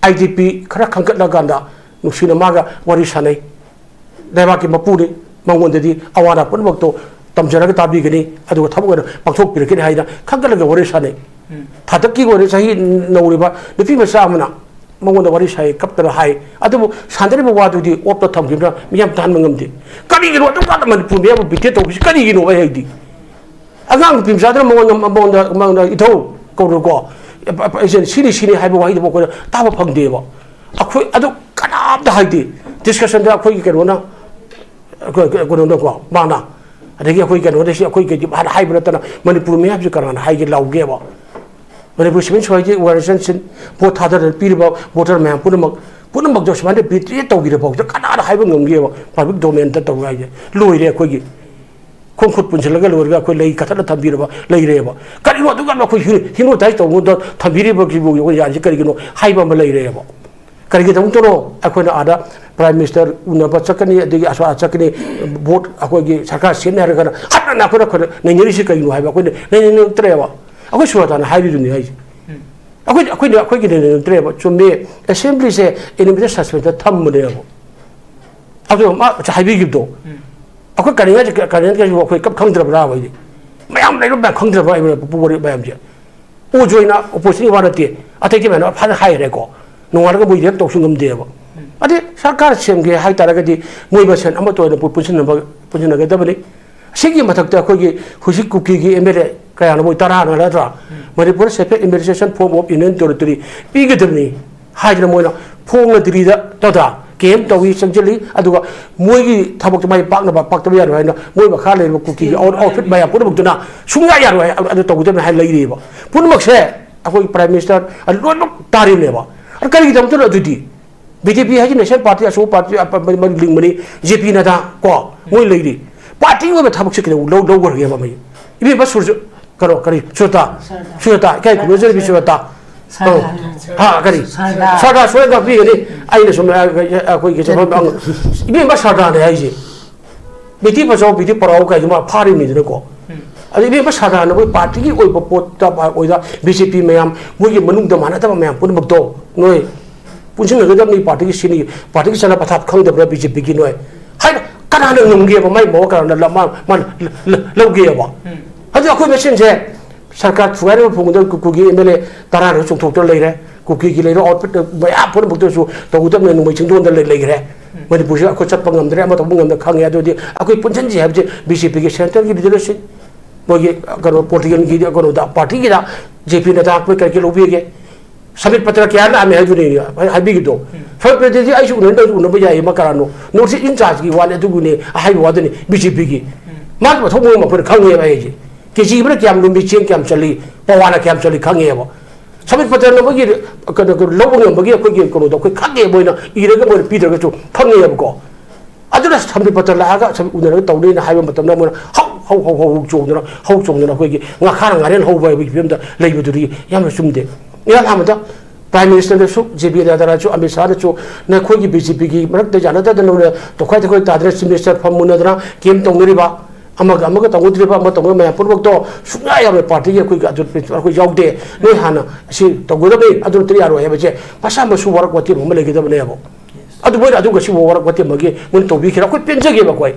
ꯑꯥꯏ ꯗꯤ ꯄꯤ ꯈꯔ ꯈꯟꯒꯠꯂꯀꯥꯟꯗ ꯅꯨꯡꯁꯤꯅ ꯃꯥꯒ ꯋꯥꯔꯤ ꯁꯥꯟꯅꯩ꯫ ꯂꯩꯕꯥꯛꯀꯤ ꯃꯄꯨꯅꯤ, ꯃꯉꯣꯟꯗꯗꯤ ꯑꯋꯥ ꯑꯅꯥ ꯄꯨꯝꯅꯃꯛꯇꯣ ꯇꯝꯖꯔꯒ ꯇꯥꯕꯤꯒꯅꯤ, ꯑꯗꯨꯒ ꯊꯕꯛ ꯑꯣꯏꯅ ꯄꯥꯡꯊꯣꯛꯄꯤꯔꯛꯀꯅꯤ ꯍꯥꯏꯅ ꯈꯟꯒꯠꯂꯒ ꯋꯥꯔꯤ ꯁꯥꯟꯅꯩ꯫ ꯎꯝ꯫ ꯊꯥꯗꯛꯀꯤ ꯑꯣꯏꯅ ꯆꯍꯤ ꯅꯧꯔꯤꯕ ꯅꯨꯄꯤ ꯃꯆꯥ ꯑꯃꯅ ꯃꯉꯣꯟꯗ ꯋꯥꯔꯤ ꯁꯥꯏ, ꯀꯞꯇꯅ ꯍꯥꯏ, ꯑꯗꯨꯕꯨ ꯁꯥꯟꯅꯔꯤꯕ ꯋꯥꯗꯨꯗꯤ ꯑꯣꯞꯇ ꯊꯝꯈꯤꯕꯅ ꯃꯤꯌꯥꯝ ꯇꯥꯍꯟꯕ ꯉꯝꯗꯦ꯫ ꯀꯔꯤꯒꯤꯅꯣ ꯑꯗꯨꯝ ꯀꯥꯟꯗ ꯃꯅꯤꯄꯨꯔ ꯃꯤꯌꯥꯝꯕꯨ ꯕꯤꯇꯦ ꯇꯧꯕꯁꯤ ꯀꯔꯤꯒꯤꯅꯣ ꯑꯩ ꯍꯥꯏꯗꯤ? ꯑꯉꯥꯡ ꯅꯨꯄꯤ ꯃꯆꯥꯗꯨꯅ ꯃꯉꯣꯟꯗ, ꯃꯉꯣꯟꯗ, ꯃꯉꯣꯟꯗ "ꯏꯊꯧ ꯀꯧꯔꯨꯀꯣ, ꯑꯩꯁꯦ ꯁꯤꯅꯤ, ꯁꯤꯅꯤ" ꯍꯥꯏꯕ ꯋꯥꯍꯩꯗꯨꯕꯨ ꯑꯩꯈꯣꯏꯅ ꯇꯥꯕ ꯐꯪꯗꯦꯕ꯫ ꯑꯩꯈꯣꯏ ꯑꯗꯨ ꯀꯅꯥꯝꯇ ꯍꯥꯏꯗꯦ꯫ ꯗꯤꯁꯀꯁꯟꯗ ꯑꯩꯈꯣꯏꯒꯤ ꯀꯩꯅꯣꯅ, ꯑꯩꯈꯣꯏ ꯀꯩꯅꯣꯅꯀꯣ, ꯃꯥꯅ, ꯑꯗꯒꯤ ꯑꯩꯈꯣꯏ ꯀꯩꯅꯣꯗ ꯁꯤ ꯑꯩꯈꯣꯏ ꯀꯩꯗꯤ ꯃꯥꯅ ꯍꯥꯏꯕ ꯅꯠꯇꯅ ꯃꯅꯤꯄꯨꯔ ꯃꯤꯌꯥꯝꯁꯤ ꯀꯅꯥꯅ ꯍꯥꯏꯒꯦ ꯂꯥꯎꯒꯦꯕ? ꯃꯅꯤꯄꯨꯔ ꯁꯤꯚꯤꯜ ꯁꯣꯁꯥꯏꯇꯤ ꯑꯣꯔꯒꯅꯥꯏꯖꯦꯁꯟꯁꯤꯡ, ꯚꯣꯠ ꯊꯥꯗꯔ ꯄꯤꯔꯤꯕ ꯚꯣꯇꯔ ꯃꯌꯥꯝ ꯄꯨꯝꯅꯃꯛ, ꯄꯨꯝꯅꯃꯛꯇ ꯁꯨꯃꯥꯏꯅ ꯕꯤꯇ꯭ꯔꯦ ꯇꯧꯕꯤꯔ ꯐꯥꯎꯗ ꯀꯅꯥꯅ ꯍꯥꯏꯕ ꯉꯝꯒꯦꯕ? ꯄꯕ꯭ꯂꯤꯛ ꯗꯣꯃꯦꯟꯗ ꯇꯧꯔꯦ ꯍꯥꯏꯁꯦ ꯂꯣꯏꯔꯦ꯫ ꯑꯩꯈꯣꯏꯒꯤ ꯈꯣꯡ ꯈꯨꯠ ꯄꯨꯟꯁꯤꯜꯂꯒ ꯂꯣꯏꯔꯒ ꯑꯩꯈꯣꯏ ꯂꯩ ꯀꯠꯊꯠꯂ ꯊꯝꯕꯤꯔꯕ ꯂꯩꯔꯦꯕ꯫ ꯀꯔꯤꯅꯣ ꯑꯗꯨꯛ ꯌꯥꯝꯅ ꯑꯩꯈꯣꯏ ꯍꯤꯅꯣ-, ꯍꯤꯅꯣꯇꯥꯏꯁ ꯇꯧꯕꯗ ꯊꯝꯕꯤꯔꯤꯕ ꯌꯥꯔꯤꯁꯦ ꯀꯔꯤꯒꯤꯅꯣ ꯍꯥꯏꯕ ꯑꯃ ꯂꯩꯔꯦꯕ꯫ ꯀꯔꯤꯒꯤꯗꯃꯛꯇꯅꯣ ꯑꯩꯈꯣꯏꯅ ꯑꯥꯗ ꯄ꯭ꯔꯥꯏꯝ ꯃꯤꯅꯤꯁꯇꯔ ꯎꯅꯕ ꯆꯠꯀꯅꯤ, ꯑꯗꯒꯤ ꯑꯁꯣꯝ ꯑꯥ ꯆꯠꯀꯅꯤ, ꯚꯣꯠ ꯑꯩꯈꯣꯏꯒꯤ ꯁꯔꯀꯥꯔ ꯁꯦꯝꯅꯤ ꯍꯥꯏꯔꯒꯅ ꯍꯟꯅ ꯑꯩꯈꯣꯏꯅ, ꯑꯩꯈꯣꯏꯅ ꯅꯩꯅꯔꯤꯁꯤ ꯀꯔꯤꯅꯣ ꯍꯥꯏꯕ ꯑꯩꯈꯣꯏꯅ ꯅꯩꯅꯅꯤꯡꯉꯛꯇ꯭ꯔꯦꯕ꯫ ꯑꯩꯈꯣꯏ ꯁꯨꯔꯇꯥꯅ ꯍꯥꯏꯔꯤꯗꯨꯅꯤ ꯍꯥꯏꯁꯦ꯫ ꯎꯝ꯫ ꯑꯩꯈꯣꯏ, ꯑꯩꯈꯣꯏꯅ, ꯑꯩꯈꯣꯏꯒꯤ ꯅꯩꯅꯅꯤꯡꯗ꯭ꯔꯦꯕ꯫ ꯆꯨꯝꯃꯤ, ꯑꯦꯁꯦꯝꯕ꯭ꯂꯤꯁꯦ ꯑꯦꯅꯤꯃꯦꯇꯦꯠ ꯁꯁꯄꯦꯟꯁꯇ ꯊꯝꯕꯅꯦꯕ꯫ ꯑꯗꯨ ꯃꯥ ꯍꯥꯏꯕꯤꯈꯤꯕꯗꯣ, ꯎꯝ꯫ ꯑꯩꯈꯣꯏ ꯀꯔꯤꯉꯩ-, ꯀꯔꯤꯉꯩꯗꯁꯨ ꯑꯩꯈꯣꯏ ꯀꯞ ꯈꯪꯗ꯭ꯔꯕ꯭ꯔꯥ ꯍꯥꯏꯗꯤ? ꯃꯌꯥꯝ ꯂꯩꯔ ꯃꯌꯥꯝ ꯈꯪꯗ꯭ꯔꯕ꯭ꯔꯥ ꯍꯥꯏꯕ ꯄꯨꯄꯨ ꯋꯥꯔꯤ ꯃꯌꯥꯝꯁꯦ? ꯑꯣ ꯖꯣꯏꯅ ꯑꯣꯄꯣꯖꯤꯁꯟꯒꯤ ꯋꯥ ꯅꯠꯇꯦ, ꯑꯇꯩꯗꯤ ꯃꯌꯥꯝꯅ ꯐꯖꯅ ꯍꯥꯏꯈ꯭ꯔꯦꯀꯣ꯫ ꯅꯣꯡꯉꯥꯜꯂꯒ ꯃꯣꯏ ꯔꯤꯌꯦꯛ ꯇꯧꯁꯨ ꯉꯝꯗꯦꯕ꯫ ꯎꯝ꯫ ꯑꯗꯩ ꯁꯔꯀꯥꯔ ꯁꯦꯝꯒꯦ ꯍꯥꯏꯇꯥꯔꯒꯗꯤ ꯃꯣꯏ ꯃꯁꯦꯟ ꯑꯃꯠꯇ ꯑꯣꯏꯅ ꯄꯨ-, ꯄꯨꯟꯁꯤꯟꯅꯕ, ꯄꯨꯟꯁꯤꯟꯅꯒꯗꯕꯅꯤ꯫ ꯑꯁꯤꯒꯤ ꯃꯊꯛꯇ ꯑꯩꯈꯣꯏꯒꯤ ꯍꯧꯖꯤꯛ ꯀꯨꯀꯤꯒꯤ ꯑꯦꯝ ꯑꯦꯜ ꯑꯦ ꯀꯌꯥꯅꯣ, ꯃꯣꯏ ꯇꯔꯥꯅ ꯅꯠꯇ꯭ꯔꯥ? Manipur separate administration form of union territory ꯄꯤꯒꯗꯕꯅꯤ ꯍꯥꯏꯗꯅ ꯃꯣꯏꯅ ꯐꯣꯡꯅ ꯗꯤꯜꯂꯤꯗ ꯇꯧꯗ꯭ꯔꯥ? ꯀꯦꯝ ꯇꯧꯏ, ꯆꯪꯁꯤꯜꯂꯤ꯫ ꯑꯗꯨꯒ ꯃꯣꯏꯒꯤ ꯊꯕꯛꯇꯣ ꯃꯥꯏ ꯄꯥꯛꯅꯕ, ꯄꯥꯛꯇꯕ ꯌꯥꯔꯣꯏ ꯍꯥꯏꯅ ꯃꯣꯏ ꯃꯈꯥ ꯂꯩꯔꯤꯕ ꯀꯨꯀꯤꯒꯤ ꯑꯥꯎꯠ-, ꯑꯥꯎꯠꯐꯤꯠ ꯃꯌꯥꯝ ꯄꯨꯝꯅꯃꯛꯇꯨꯅ ꯁꯨꯡꯌꯥ ꯌꯥꯔꯣꯏ ꯍꯥꯏ, ꯑꯗꯨ ꯇꯧꯒꯗꯕꯅꯤ ꯍꯥꯏꯅ ꯂꯩꯔꯤꯑꯕ꯫ ꯄꯨꯝꯅꯃꯛꯁꯦ ꯑꯩꯈꯣꯏꯒꯤ ꯄ꯭ꯔꯥꯏꯝ ꯃꯤꯅꯤꯁꯇꯔ ꯂꯣꯏꯅꯃꯛ ꯇꯥꯔꯤꯕꯅꯦꯕ꯫ ꯑꯗꯨ ꯀꯔꯤꯒꯤꯗꯃꯛꯇꯅꯣ ꯑꯗꯨꯗꯤ? ꯕꯤ ꯖꯦ ꯄꯤ ꯍꯥꯏꯁꯤ ꯅꯦꯁꯅꯦꯜ ꯄꯥꯔꯇꯤ, ꯑꯆꯧꯕ ꯄꯥꯔꯇꯤ, ꯑ, ꯄ-, ꯃꯔꯤ ꯂꯤꯡꯕꯅꯤ, ꯖꯦ ꯄꯤ ꯅꯗꯥ ꯀꯣ, ꯃꯣꯏ ꯂꯩꯔꯤ꯫ ꯄꯥꯔꯇꯤꯒꯤ ꯑꯣꯏꯕ ꯊꯕꯛꯁꯦ ꯀꯩꯗꯧ ꯂꯧ-, ꯂꯧꯈ꯭ꯔꯒꯦꯕ ꯃꯣꯏ? ꯏꯕꯦꯝꯃ ꯁꯨꯔꯖ-, ꯀꯩꯅꯣ, ꯀꯔꯤ, ꯁꯨꯔꯇꯥ? ꯁꯨꯔꯇꯥ꯫ ꯁꯨꯔꯇꯥ, ꯏꯀꯥꯏ ꯈꯨꯝꯅꯖꯔꯤꯕꯤ ꯁꯨꯔꯇꯥ꯫ ꯁꯔꯗꯥ꯫ ꯑꯧ꯫ ꯍꯥ, ꯀꯔꯤ? ꯁꯔꯗꯥ꯫ ꯁꯔꯗꯥ ꯁꯣꯏꯗꯅ ꯉꯥꯛꯄꯤꯒꯅꯤ꯫ ꯑꯩꯅ ꯁꯨꯝ, ꯑ, ꯑ, ꯑꯩꯈꯣꯏꯒꯤ ꯆꯠꯐꯝ ꯑꯪ-, ꯏꯕꯦꯝꯃ ꯁꯔꯗꯥꯅꯦ ꯍꯥꯏꯁꯦ꯫ ꯕꯦꯇꯤ ꯕꯆꯥꯎ, ꯕꯦꯇꯤ ꯄꯔꯥꯎ ꯀꯥꯏꯗꯣ ꯃꯥ ꯐꯥꯔꯤꯕꯅꯤꯗꯅꯀꯣ꯫ ꯑꯗ ꯏꯕꯦꯝꯃ ꯁꯔꯗꯥꯅ ꯃꯣꯏ ꯄꯥꯔꯇꯤꯒꯤ ꯑꯣꯏꯕ ꯄꯣꯠꯇ ꯑꯣꯏꯗ ꯕꯤ ꯖꯦ ꯄꯤ ꯃꯌꯥꯝ, ꯃꯣꯏꯒꯤ ꯃꯅꯨꯡꯗ ꯃꯥꯟꯅꯗꯕ ꯃꯌꯥꯝ ꯄꯨꯝꯅꯃꯛꯇꯣ ꯅꯣꯏ ꯄꯨꯟꯁꯤꯟꯅꯒꯗꯕꯅꯤ, ꯄꯥꯔꯇꯤꯒꯤ ꯁꯤꯅꯤ, ꯄꯥꯔꯇꯤꯒꯤ ꯆꯠꯅ ꯄꯊꯥꯞ ꯈꯪꯗꯕ꯭ꯔꯥ ꯕꯤ ꯖꯦ ꯄꯤꯒꯤ ꯅꯣꯏ? ꯍꯥꯏꯕ ꯀꯅꯥꯅ ꯉꯝꯒꯦꯕ? ꯃꯥꯏ ꯃꯑꯣꯡ ꯀꯅꯥꯅ ꯂ-, ꯃꯥ-, ꯃꯥꯅ ꯂ-, ꯂ-, ꯂꯧꯒꯦꯕ? ꯑꯗꯨ ꯑꯩꯈꯣꯏ ꯃꯁꯦꯟꯁꯦ ꯁꯔꯀꯥꯔ ꯊꯨꯒꯥꯏꯅꯕ ꯐꯣꯡꯕꯗ ꯀꯨꯀꯤꯒꯤ ꯑꯦꯝ ꯑꯦꯜ ꯑꯦ ꯇꯔꯥꯅ ꯆꯣꯡꯊꯣꯛꯇꯨꯅ ꯂꯩꯔꯦ꯫ ꯀꯨꯀꯤꯒꯤ ꯂꯩꯔꯣ ꯑꯥꯎꯠꯐꯤꯠ ꯃꯌꯥꯝ ꯄꯨꯝꯅꯃꯛꯇꯁꯨ ꯇꯧꯒꯗꯕꯅꯤ, ꯅꯣꯡꯃꯩ ꯆꯤꯡꯗꯣꯟꯗ ꯂꯩ-, ꯂꯩꯈ꯭ꯔꯦ꯫ ꯃꯅꯤꯄꯨꯔꯁꯤꯗ ꯑꯩꯈꯣꯏ ꯆꯠꯄ ꯉꯝꯗ꯭ꯔꯦ, ꯑꯃ ꯇꯧꯕ ꯉꯝꯗ꯭ꯔꯦ ꯈꯪꯉꯦ꯫ ꯑꯗꯨꯗꯤ ꯑꯩꯈꯣꯏ ꯄꯨꯟꯁꯤꯟꯁꯤ ꯍꯥꯏꯕꯁꯦ ꯕꯤ ꯖꯦ ꯄꯤꯒꯤ ꯁꯦꯟꯇ꯭ꯔꯦꯜꯒꯤ ꯂꯤꯗꯔꯁꯤꯞ, ꯃꯣꯏꯒꯤ ꯀꯩꯅꯣ ꯄꯣꯂꯤꯇꯤꯀꯦꯜꯒꯤ ꯀꯩꯅꯣꯗ, ꯄꯥꯔꯇꯤꯒꯤꯗ, ꯖꯦ ꯄꯤꯅ ꯇꯥꯛꯄ ꯀꯔꯤ ꯀꯔꯤ ꯂꯧꯕꯤꯒꯦ? ꯁꯃꯤꯠ ꯄꯇ꯭ꯔ ꯀꯌꯥ ꯂꯥꯛꯑꯝꯃꯦ ꯍꯥꯏꯗꯨꯅꯤ ꯍꯥꯏꯕꯤꯈꯤꯕꯗꯣ꯫ ꯁꯃꯤꯠ ꯄꯇ꯭ꯔꯗꯤ ꯑꯩꯁꯨ ꯎꯅꯗꯕꯁꯨ ꯎꯅꯕ ꯌꯥꯏ, ꯃꯥ ꯀꯅꯥꯅꯣ? ꯅꯣꯔꯠ ꯏꯁ ꯏꯟ ꯆꯥꯔꯖꯀꯤ ꯋꯥꯅꯤ, ꯑꯗꯨꯒꯤꯅꯦ ꯑꯍꯥꯏꯕ ꯋꯥꯗꯨꯅꯤ ꯕꯤ ꯖꯦ ꯄꯤꯒꯤ꯫ ꯃꯥꯒꯤ ꯃꯊꯧ ꯃꯉꯝ ꯑꯩꯈꯣꯏꯅ ꯈꯪꯉꯦꯕ ꯑꯩꯁꯦ꯫ ꯀꯦ ꯖꯤ ꯑꯃꯅ ꯀꯌꯥꯝ ꯂꯨꯝꯃꯤ, ꯆꯦꯡ ꯀꯌꯥꯝ ꯆꯜꯂꯤ, ꯄꯋꯥꯅ ꯀꯌꯥꯝ ꯆꯜꯂꯤ ꯈꯪꯉꯦꯕ꯫ ꯁꯃꯤꯠ ꯄꯇ꯭ꯔꯅ ꯃꯣꯏꯒꯤ ꯀꯩꯅꯣ, ꯂꯧꯕ ꯉꯝꯕꯒꯤ ꯑꯩꯈꯣꯏꯒꯤ ꯀꯩꯅꯣꯗꯣ ꯑꯩꯈꯣꯏ ꯈꯪꯉꯦ, ꯃꯣꯏꯅ ꯏꯔꯒ ꯃꯣꯏꯅ ꯄꯤꯗ꯭ꯔꯒꯁꯨ ꯈꯪꯉꯦꯕꯀꯣ꯫ ꯑꯗꯨꯅ ꯁꯃꯤꯠ ꯄꯇ꯭ꯔ ꯂꯥꯛꯑꯒ ꯁꯃꯤꯠ ꯎꯅꯔꯒ ꯇꯧꯅꯤꯅ ꯍꯥꯏꯕ ꯃꯇꯝꯗ ꯃꯣꯏꯅ ꯍꯧ ꯍꯧ ꯍꯧ ꯍꯧ ꯍꯧ ꯆꯣꯡꯗꯅ, ꯍꯧ ꯆꯣꯡꯗꯅ ꯑꯩꯈꯣꯏꯒꯤ ꯉꯥꯈꯥꯅ ꯉꯥꯔꯦꯟ ꯍꯧꯕ ꯍꯥꯏꯕꯒꯤ ꯐꯤꯕꯝꯗ ꯂꯩꯕꯗꯨꯗꯤ ꯌꯥꯝꯅ ꯆꯨꯝꯗꯦ꯫ ꯏꯍꯥꯟ ꯍꯥꯟꯕꯗ ꯄ꯭ꯔꯥꯏꯝ ꯃꯤꯅꯤꯁꯇꯔꯗꯁꯨ, ꯖꯦ ꯄꯤ ꯅꯗ꯭ꯗꯥꯗꯁꯨ, ꯑꯃꯤꯠ ꯁꯥꯍꯗꯁꯨ, ꯅꯈꯣꯏꯒꯤ ꯕꯤ ꯖꯦ ꯄꯤꯒꯤ ꯃꯔꯛꯇ ꯌꯥꯅꯗꯗꯅ ꯅꯣꯏꯅ ꯇꯣꯈꯥꯏ ꯇꯣꯈꯥꯏ ꯇꯥꯗꯅ ꯆꯤꯐ ꯃꯤꯅꯤꯁꯇꯔ ꯐꯝ ꯃꯨꯟꯅꯗꯅ ꯀꯦꯝ ꯇꯧꯅꯔꯤꯕ, ꯑꯃꯒ ꯑꯃꯒ ꯇꯧꯅꯗ꯭ꯔꯤꯕ, ꯑꯃ ꯇꯧꯅ ꯃꯌꯥꯝ ꯄꯨꯝꯅꯃꯛꯇꯣ ꯁꯨꯡꯌꯥ ꯌꯥꯔꯣꯏ꯫ ꯄꯥꯔꯇꯤꯒꯤ ꯑꯩꯈꯣꯏꯒꯤ ꯑꯗꯨ ꯑꯩꯈꯣꯏ ꯌꯥꯎꯗꯦ꯫ ꯅꯣꯏ ꯍꯥꯟꯅ ꯑꯁꯤ ꯇꯧꯒꯗꯕꯅꯤ, ꯑꯗꯨ ꯅꯠꯇ꯭ꯔꯗꯤ ꯌꯥꯔꯣꯏ ꯍꯥꯏꯕꯁꯦ ꯃꯁꯥ ꯃꯁꯨ ꯋꯥꯔꯛ ꯋꯥꯇꯦꯝ ꯑꯃ ꯂꯩꯒꯗꯕꯅꯦꯕ꯫ ꯑꯗꯨ ꯃꯣꯏꯅ ꯑꯗꯨꯒ ꯁꯤꯕꯨ ꯋꯥꯔꯛ ꯋꯥꯇꯦꯝ ꯑꯃꯒꯤ ꯃꯣꯏꯅ ꯇꯧꯕꯤꯈꯤꯔ ꯑꯩꯈꯣꯏ ꯄꯦꯟꯖꯒꯦꯕ ꯑꯩꯈꯣꯏ꯫